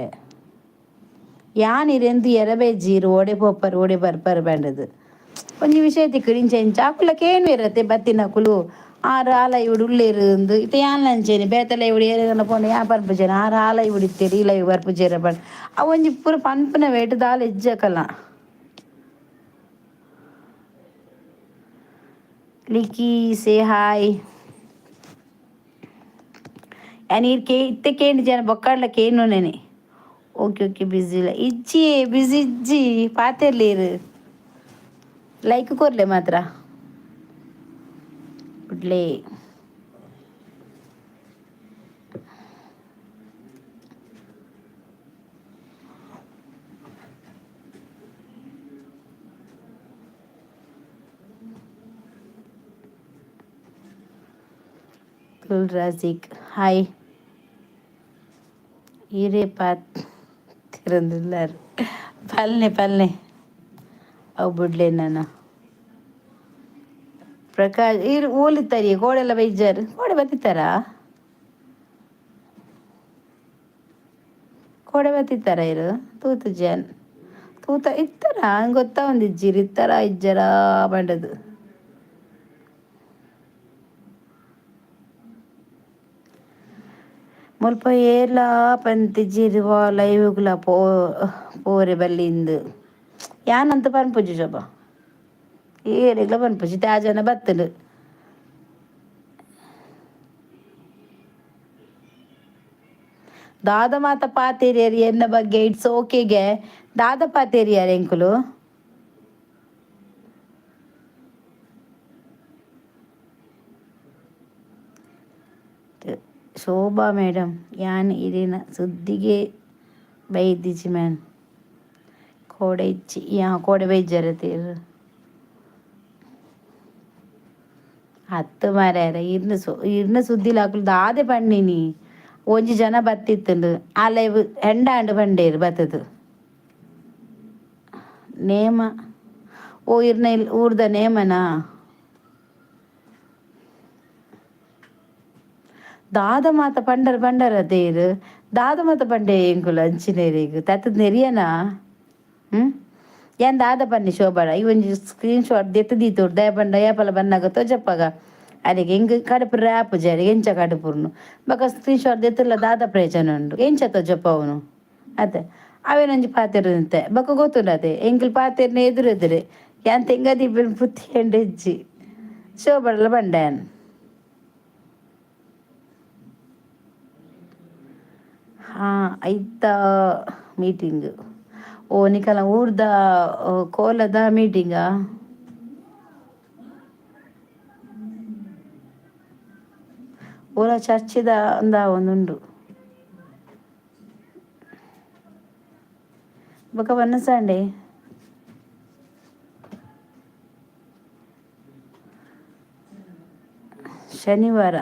ಯಾನ್ ಇರೆಂದು ಎರಬೇಜಿ ಇರ್ ಓಡೆ ಪೋಪರ್ ಓಡೆ ಬರ್ಪರ್ ಪಂಡದು ಒಂಜಿ ವಿಷಯ ತಿಕ್ಕುಡು ಇಂಚ ಇಂಚ ಅಕುಲ ಕೇನುವೆರತೆ ಬತ್ತಿನಕುಲು ಆರ್ ಆ ಲೈವ್ ಉಲ್ಲೆರ್ ಇಂದ್ ಇತ್ತೆ ಯಾನ್ಲ ಅಂಚೆನೆ ಬೇತೆ ಲೈವ್ ಏರೆಗನ ಪೋಂಡ ಯಾನ್ ಪನ್ಪುಜೆನೆ ಆರ್ ಆ ಲೈವ್ ಇತ್ತೆರ್ ಈ ಲೈವ್ ಬರ್ಪುಜೆರ್ ಪಂದ್ ಅವು ಒಂಜಿ ಪೂರ ಪನ್ಪುನವೇ ಐಟ್ ದಾಲ ಇಜ್ಜಿ ಅಕಲ್ನ. Likhi say hi. ಯಾನ್ ಈರ್ ಕೆ ಇತ್ತೆ ಕೇಂಡಿಜನ ಬೊಕ್ಕಡ್ಲ ಕೇನುನೆನೆ. ಓಕೆ ಓಕೆ ಬಿಸಿ ಇಜ್ಜಿ ಬಿಸಿ ಇಜ್ಜಿ ಪಾತೆರ್ಲಿರ್ ಲೈಕ್ ಕೊರ್ಲೆ ಮಾತ್ರ ಬುಡ್ಲೆ. ಅಬ್ದುಲ್ ರಜೀಕ್ ಹಾಯ್. ಈರೇ ಪಾತೆರೊಂದುಲ್ಲರ್ ಪಲ್ನೆ ಪಲ್ನೆ ಅವು ಬುಡ್ಲೆ ನನ. ಪ್ರಕಾಶ್ ಈರ್ ಓಲಿತ್ತರಿ ಕೋಡೆಲ್ಲ ಬೈಜಾರ್ ಕೋಡೆ ಬತ್ತಿತ್ತಾರಾ ಕೋಡೆ ಬತ್ತಿತ್ತಾರ ಇರು ತೂತುಜಿ ಯಾನ್ ತೂತ ಇತ್ತಾರ ಗೊತ್ತಾವೊಂದಿಜ್ಜಿ ಇತ್ತಾರ ಇಜ್ಜರಾ ಪಂಡದು. ಮುಲ್ಪ ಏರ್ಲಾ ಪಂತಿಜೆರ್ ವಾ ಲೈವ್ಗ್ಲಾ ಪೋ ಪೋರೆ ಬಲ್ಲಿಂದ್ ಯಾನಂತ ಪನ್ಪುಜಿ ಶೋಭಾ ಏರೆಗ್ಲ ಪನ್ಪುಜಿ ಇತ್ತೆ ಆ ಜನ ಬತ್ತುಂಡು. ದಾದ ಮಾತ ಪಾತೆರಿಯರ್ ಎನ್ನ ಬಗ್ಗೆ it's ಓಕೆಗೆ ದಾದ ಪಾತೆರಿಯರ್ ಎಂಕುಲು. ಶೋಭಾ ಮೇಡಮ್ ಯಾನ್ ಇರೆನ ಸುದ್ದಿಗೆ ಬೈದಿಜಿ ಮ್ಯಾನ್ ಕೋಡೆ ಇಜ್ಜಿ ಯಾ ಕೋಡೆ ಬೈಜರತೆ ಇರ್. ಅತ್ತು ಮಾರ್ಯಾರ ಇರ್ನ ಇರ್ನ ಸುದ್ದಿಲ ಅಕುಲು ದಾದೆ ಪಂಡಿನಿ ಒಂಜಿ ಜನ ಬತ್ತಿತ್ತುಂಡು ಆ ಲೈವ್ ಹೆಂಡಾಂಡ್ ಬಂಡೇರು ಬತ್ತದು. ನೇಮ ಓ ಇರ್ನ ಊರ್ದ ನೇಮನಾ? ದಾದ ಮಾತ ಪಂಡರ್ ಪಂಡರ ದೇರು ದಾದ ಮಾತ ಪಂಡೆ ಎಂಕುಲು ಅಂಚಿನೇರಿಗ್ ತತ್ತದ್ ನೆರಿಯನಾ? ಹ್ಞೂ, ಏನ್ ದಾದ ಪನ್ನಿ ಶೋಭಾಡ? ಈ ಒಂಜಿ ಸ್ಕ್ರೀನ್ ಶಾಟ್ ದೆತ್ತ್ ದೀತೋಡು, ದಯ ಪಂಡ ಏಪಲ ಬನ್ನಗ ತೋಜಪ್ಪಾಗ ಅರೆಗೆ. ಎಂಕ್ ಕಡುಪು ಆಪುಜಿ ಅರೆಗೆ. ಎಂಚ ಕಡುಪುರ್ನು ಬೊಕ ಸ್ಕ್ರೀನ್ ಶಾಟ್ ದೆತ್ತುಲ ದಾದ ಪ್ರಯೋಜನ ಉಂಡು? ಎಂಚ ತೋಜಪ್ಪವನು ಅತೆ? ಅವೇನೊಂಜಿ ಪಾತೆರಂತೆ ಬೊಕ ಗೊತ್ತುಂಡು ಅತೆ. ಎಂಕುಲು ಪಾತೆರ್ನ ಎದುರು ಎದುರೆ. ಯಾನ್ ತೆಂಗ ದೀಪಿನ ಪುತ್ತಿ ಇಜ್ಜಿ. ಶೋಭಾಡಲ ಪಂಡೆ. ಹಾಂ, ಐತ ಮೀಟಿಂಗ್. ಓ, ನಿಕಲ ಊರ್ದ ಕೋಲದ ಮೀಟಿಂಗಾ? ಓಲ ಚರ್ಚಿದ ಅಂದ ಒಂದುಂಡು. ಬೊಕ ವನಸಾಂಡೆ. ಶನಿವಾರ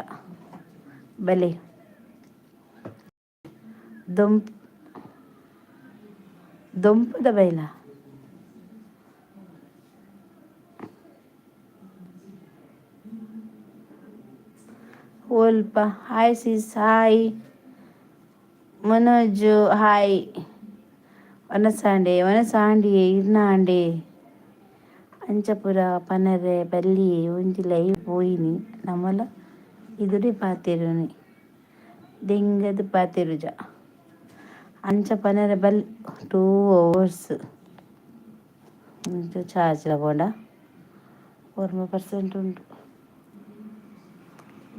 ಬಲೆ. ದೊಂಪ್ ದೊಂಪದ ಬೈಲ. ಒಲ್ಪ? Hi sis, hi Manoj, hi. ವನಸಾಂಡೆ, ವನಸಾಂಡಿ ಇರ್ನಾಂಡೆ. ಅಂಚಪುರ ಪನರೆ ಬಲ್ಲಿ. ಒಂಜಿ ಲೈವ್ ಪೋಯಿನಿ ನಮಲ ಇದುಡೆ ಪಾತೆರುನಿ, ದೆಂಗದ್ ಪಾತೆರುಜ. ಅಂಚ ಪನರೆ ಬಲ್ಲಿ. 2 ಅವರ್ಸ್ ಚಾರ್ಜ್ ಬೋಡ. 1% ಉಂಟು.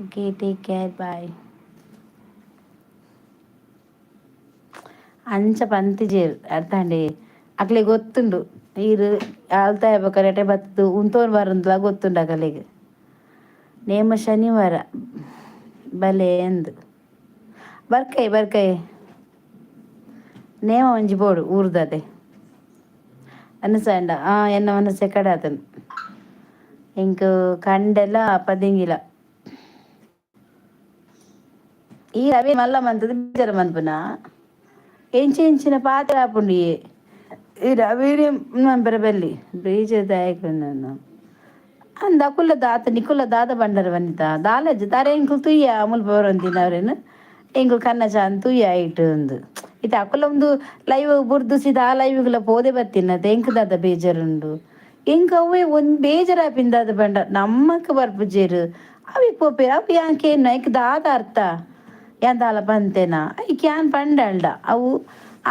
Okay, take care, bye. ಅಂಚ ಪಂತಿಜೇರ್ ಅರ್ಥಾಂಡೆ. ಅಕ್ಲೆಗ್ ಗೊತ್ತುಂಡು, ಈರ್ ಆಲ್ತಾಯ ಬೊಕ ಬತ್ತುದು ಉಂತೋನ್ ಬರಂದ್ಲ ಗೊತ್ತುಂಡು ಅಕಲೆಗ್. ನೇಮ ಶನಿವಾರ ಬಲೆ ಅಂದ್. ಬರ್ಕೈ ಬರ್ಕೈ. ನೇಮ ಒಂಜಿ ಬೋಡು ಊರ್ದತೆ ಅನಸಂಡ. ಆ ಎನ್ನ ಮನಸ್ಸೆ ಕಡೆ ಆತನು. ಎಂಕ್ ಕಂಡೆಲ ಪದಿಂಗಿಲ. ಈ ರವಿ ಮಲ್ಲ ಮಂತದ ಬೇಜಾರ ಮನ್ಪುನ ಎಂಚ ಎಂಚಿನ ಪಾತ್ರ ಆಪುಂಡು. ಈ ರವಿನೇ ಮನ್ಪರ ಬಲ್ಲಿ ಬೇಜಾರ್ ದಾಯಕ ಅಂದ. ಅಕುಲ ದಾತ ನಿಕುಲ ದಾದ ಬಂಡರ ವನಿತಾ ದಾಲಜ್ ತಾರೆ. ಎಂಕುಲು ತುಯ್ಯ ಮುಲ್ಪ ಬರೊಂದಿನ ಅವ್ರೇನು? ಎಂಕುಲು ಕನ್ನ ಚಾನ್ ತುಯ್ಯ ಐಟ್ ಉಂದು. ಇತ್ತೆ ಅಕುಲ ಒಂದು ಲೈವ್ ಬುರ್ದು ಸೀದಾ ಆ ಲೈವ್ಗಳ ಪೋದೆ ಬತ್ತಿನ. ಎಂಕ್ ದಾದ ಬೇಜಾರುಂಡು? ಎಂಕ್ ಅವೇ ಒಂದ್ ಬೇಜಾರಾಪಿನ ದಾದ ಪಂಡ, ನಮ್ಮಕ್ ಬರ್ಪುಜೆರ್, ಅವಿ ಪೋಪೆರ್. ಅವು ಯಾನ್ ಕೇನ್ನ ಐಕ್ ದಾದ ಅರ್ಥ? ಯಾನ್ ದಾಲ ಪಂತೇನಾ ಐಕ್? ಯಾನ್ ಪಂಡಲ್ಡ ಅವು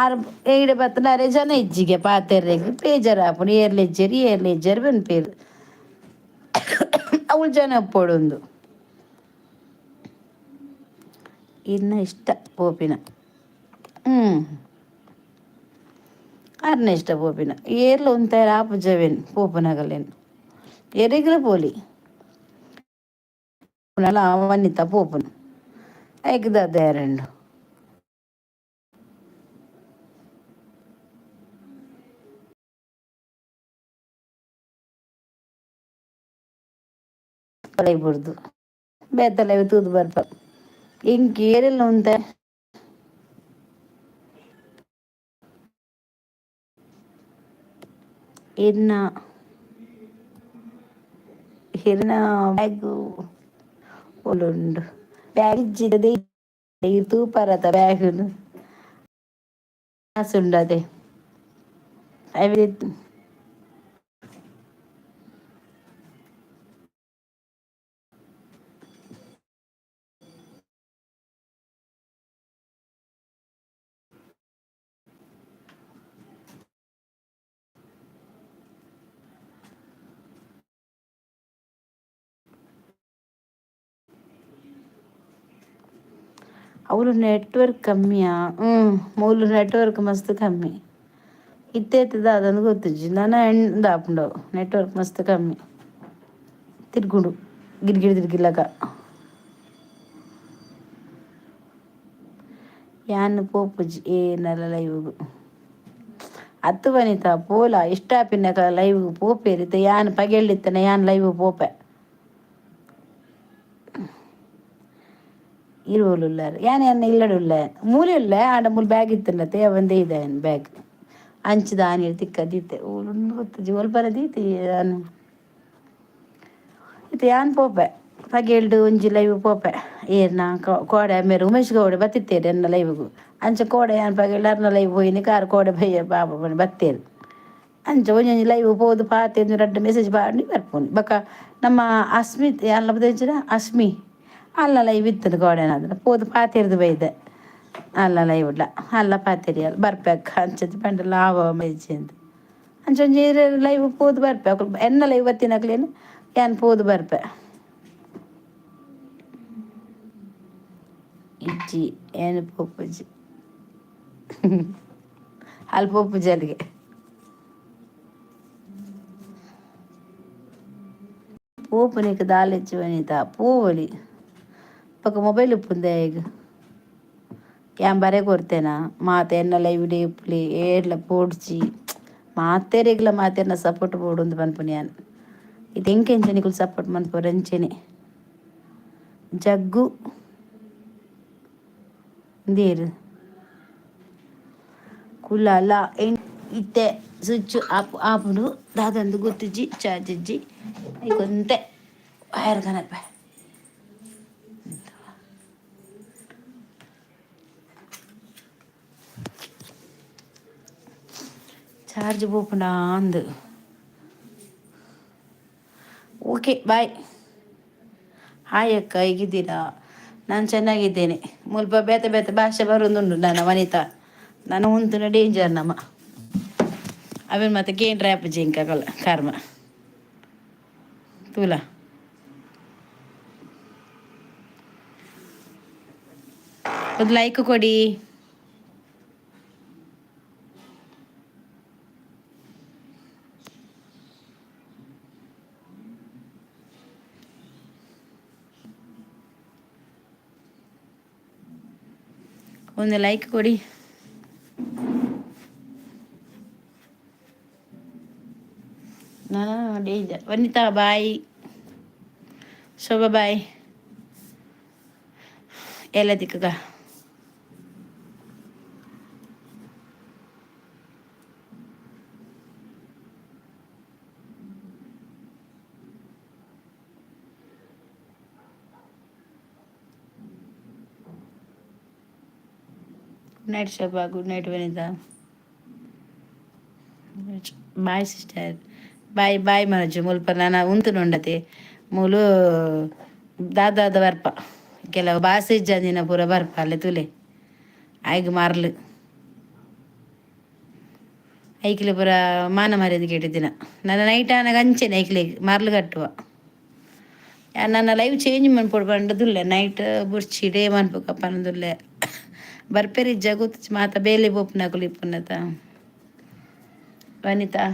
ಆರ್ ಏಡೆ ಬತ್ತಂಡ ಅರೆ ಜನ ಇಜ್ಜಿಗೆ ಪಾತೆರ್ರೆಗ್ ಬೇಜಾರಾಪುಂಡು. ಏರ್ಲ ಇಜ್ಜೆರ್, ಏರ್ಲ ಇಜ್ಜೆರ್ ಪನ್ಪೆರ್. ಅವ್ಲು ಜನ ಪೋಡುಂದು ಇನ್ನ ಇಷ್ಟ ಪೋಪಿನ. ಹ್ಞೂ, ಅರ್ನ ಇಷ್ಟ ಪೋಪಿನ. ಏರ್ಲ ಉಂತಾರ ಆಪುಜವೇನ್ ಪೋಪುನಗಲೇನು. ಎರೆಗ್ಲ ಪೋಲಿ ವನಿತ ಪೋಪುನು. ಐಕ್ ದಾದ ಎರಡು ಬುಡ್ದು ಬೇತಲೆ ತೂದು ಬರ್ಪ. ಇಂಕ್ ಏರೆಲ್ಲ ಉಂತೆ. ಇನ್ನ ಹಿರ್ನ ಬ್ಯಾಗ್ ಓಲುಂಡು? ಬ್ಯಾಗ್ ಇಜ್ಜಿಡ ತೂಪರತ ಬ್ಯಾಗ್ನು ಉಂಡದೆ ಅವೆ. ಅವ್ಲು ನೆಟ್ವರ್ಕ್ ಕಮ್ಮಿಯಾ? ಹ್ಞೂ, ಮೂಲು ನೆಟ್ವರ್ಕ್ ಮಸ್ತ್ ಕಮ್ಮಿ. ಇತ್ತೆ ಅದೊಂದು ಗೊತ್ತಿಜ್ಜಿ. ನನ ಎಂದಾಪುಂಡು. ನೆಟ್ವರ್ಕ್ ಮಸ್ತ್ ಕಮ್ಮಿ, ತಿರ್ಗುಂಡು ಗಿರ್ಗಿರ್ ತಿರ್ಗಿಲ್ಲಕ. ಯಾನ್ ಪೋಪುಜಿ ಏನಲ ಲೈವ್ಗು. ಅತ್ತು ವನಿತಾ, ಪೋಲ. ಇಷ್ಟ ಆಪಿನಕ ಲೈವ್ ಪೋಪೇರು. ಇತ್ತೆ ಯಾನ್ ಪಗೆಳ್ಳಿತ್ತನೆ ಯಾನ್ ಲೈವ್ ಪೋಪೆ. ಇರುವಲುಲ್ಲಾರು ಯಾನ್ ಎನ್ನ ಇಲ್ಲಡುಲ್ಲ ಮೂಲೆ ಉಲ್ಲ ಆಂಡ ಮೂಲು ಬ್ಯಾಗ್ ಇತ್ತುಂಡತೆ ಒಂದೇ ಇದೆ ಬ್ಯಾಗ್ ಅಂಚದ ಆನಿ ತಿಕ್ಕದಿತ್ತೆ ಓಲುಂಡು ಗೊತ್ತುಜಿ ಒಲ್ಪ ದೀತಿ ಯಾನ್ ಇತ್ತೆ ಯಾನ್ ಪೋಪೆ ಪಗೆಲ್ಡ್ ಒಂಜಿ ಲೈವ್ ಪೋಪೆ ಏರ್ನ ಕೋಡೆ ಮೇರು ಉಮೇಶ್ ಗೌಡೆ ಬತ್ತಿತ್ತೇರು ಎನ್ನ ಲೈವ್ಗು ಅಂಚ ಕೋಡೆ ಯಾನ್ ಪಗೆಲ್ಡ್ ಅರ್ನ ಲೈವ್ ಪೋಯಿನಿ ಕಾರ್ ಕೋಡೆ ಬಯ್ಯ ಬಾಬಾ ಬತ್ತೇರು. ಅಂಚ ಒಂಜೊಂಜಿ ಲೈವ್ ಪೋದು ಪಾತೆರ್ದು ರಡ್ಡ್ ಮೆಸೇಜ್ ಪಾಡ್ನಿ ಬರ್ಪುನಿ. ಬೊಕ ನಮ್ಮ ಅಸ್ಮಿತ್ ಅಲ್ಲ ಬತ್ತೇಂಚಿನ ಅಸ್ಮಿ ಅಲ್ಲ ಲೈವ್ ಇತ್ತುಂಡು ಗೋಡೆನಾದ್ರೆ ಪೋದು ಪಾತೆರ್ದು ಬೈದೆ ಅಲ್ಲ ಲೈವ್ ಡ್ಲ ಅಲ್ಲ ಪಾತೆರಿಯಲ್ ಬರ್ಪೆ ಅಕ್ಕ ಅಂಚದ ಪಂಡ ಲಾವ ಮೈಜಿ ಅಂದ್ ಅಂಚ ಒಂಜಿ ಲೈವ್ ಪೋದು ಬರ್ಪೆ ಅಕುಲು ಎನ್ನ ಲೈವ್ ಬತ್ತಿನಕ್ಲೇನು ಯಾನ್ ಪೋದು ಬರ್ಪೆ. ಇಜ್ಜಿ ಏನು ಪೋಪುಜಿ ಅಲ್ಪ ಪೋಪುಜಿ ಅಲ್ಲಿಗೆ. ಪೋಪುನಿಕ್ ದಾಲ ಇಜ್ಜಿ ವನಿತಾ ಪೋವೊಲಿ ಬೊಕ ಮೊಬೈಲ್ ಉಪ್ಪುಂದೆ ಈಗ ಯಾನ್ ಬರೆ ಕೊರ್ತೇನಾ ಮಾತ ಎನ್ನ ಲೈವ್ ಡೇ ಉಪ್ಪುಲಿ ಏರ್ಲ ಪೋಡ್ಚಿ ಮಾತೆರೆಗ್ಲ ಮಾತೆರ್ನ ಸಪೋರ್ಟ್ ಬೋಡುಂದು ಪನ್ಪುನಿ ಯಾನ್ ಇತ್ತೆ ಎಂಕೆಂಚ ನಿಕುಲು ಸಪೋರ್ಟ್ ಮನ್ಪುವರ್ ಅಂಚೆನೆ ಜಗ್ಗು ಉಂದೇರು ಕುಲಾಲ ಇತ್ತೆ ಸ್ವಿಚ್ ಆಪ್ ಆಪುಂಡು ದಾದಂದು ಗೊತ್ತಿಜ್ಜಿ ಚಾರ್ಜ್ ಇಜ್ಜಿ ಐಕೊಂತೆ ವೈರ್ ಕನಪೆ. ಚಾರ್ಜ್ ಪೋಪುಂಡಾ ಅಂದ್. Okay bye. ಹಾಯ್ ಅಕ್ಕ, ಹೇಗಿದ್ದೀರಾ? ನಾನು ಚೆನ್ನಾಗಿದ್ದೇನೆ. ಮುಲ್ಪ ಬೇತೆ ಬೇತೆ ಭಾಷೆ ಬರೋದುಂಡು ನನ್ನ ವನಿತಾ ನಾನು ಉಂತುನ ಡೇಂಜರ್ ನಮ್ಮ ಅವೇನು ಮತ್ತೆ ಕೇಂದ್ರ ಆಪುಜಿ ಇಂಕಗಲ ಕರ್ಮ ತೂಲ. ಒಂದು ಲೈಕ್ ಕೊಡಿ. ಒಂದು ಲೈಕ್ ಕೊಡಿ. ನಾನು ಡೇಂಜರ್ ವನಿತಾ ಬಾಯ್. ಶೋಭಾ ಬಾಯ್. ಎಲ್ಲ ದಿಕ್ಕಗ. Good night Shobha, good night Vanitha. Bye sister, bye bye Manoj. ಮುಲ್ಪ ನಾನು ಉಂತುನುಂಡತೆ ಮೂಲು ದಾದಾದ ಬರ್ಪ ಕೆಲವು ಬಾಸೆ ಇಜ್ಜಂದಿನ ಪೂರ ಬರ್ಪ ಅಲ್ಲೇ ತುಲೆ ಆಯ್ಗ್ ಮಾರ್ಲು ಐಕ್ಲೆ ಪೂರ ಮಾನ ಮರ್ಯಾದೆ ಕೆಟ್ಟಿದ್ದಿನ ನನ್ನ ನೈಟ್ ಆನಗ ಅಂಚೆನೆ ಐಕ್ಲೆಗ್ ಮರ್ಲು ಕಟ್ಟುವ. ನನ್ನ ಲೈವ್ ಚೇಂಜ್ ಮನ್ಪೊಡು ಪಂಡದುಲ್ಲೆ ನೈಟ್ ಬುರ್ಚಿ ಡೇ ಮನ್ಪುಕ ಪನೊಂದುಲ್ಲೆ ಬರ್ಪೆರ್ ಇಜ್ಜ ಗೊತ್ತಿಜ್ಜಿ ಮಾತ ಬೇಲೆ ಪೋಪುನಕುಲು ಇಪ್ಪುನತ. ವನಿತಾ.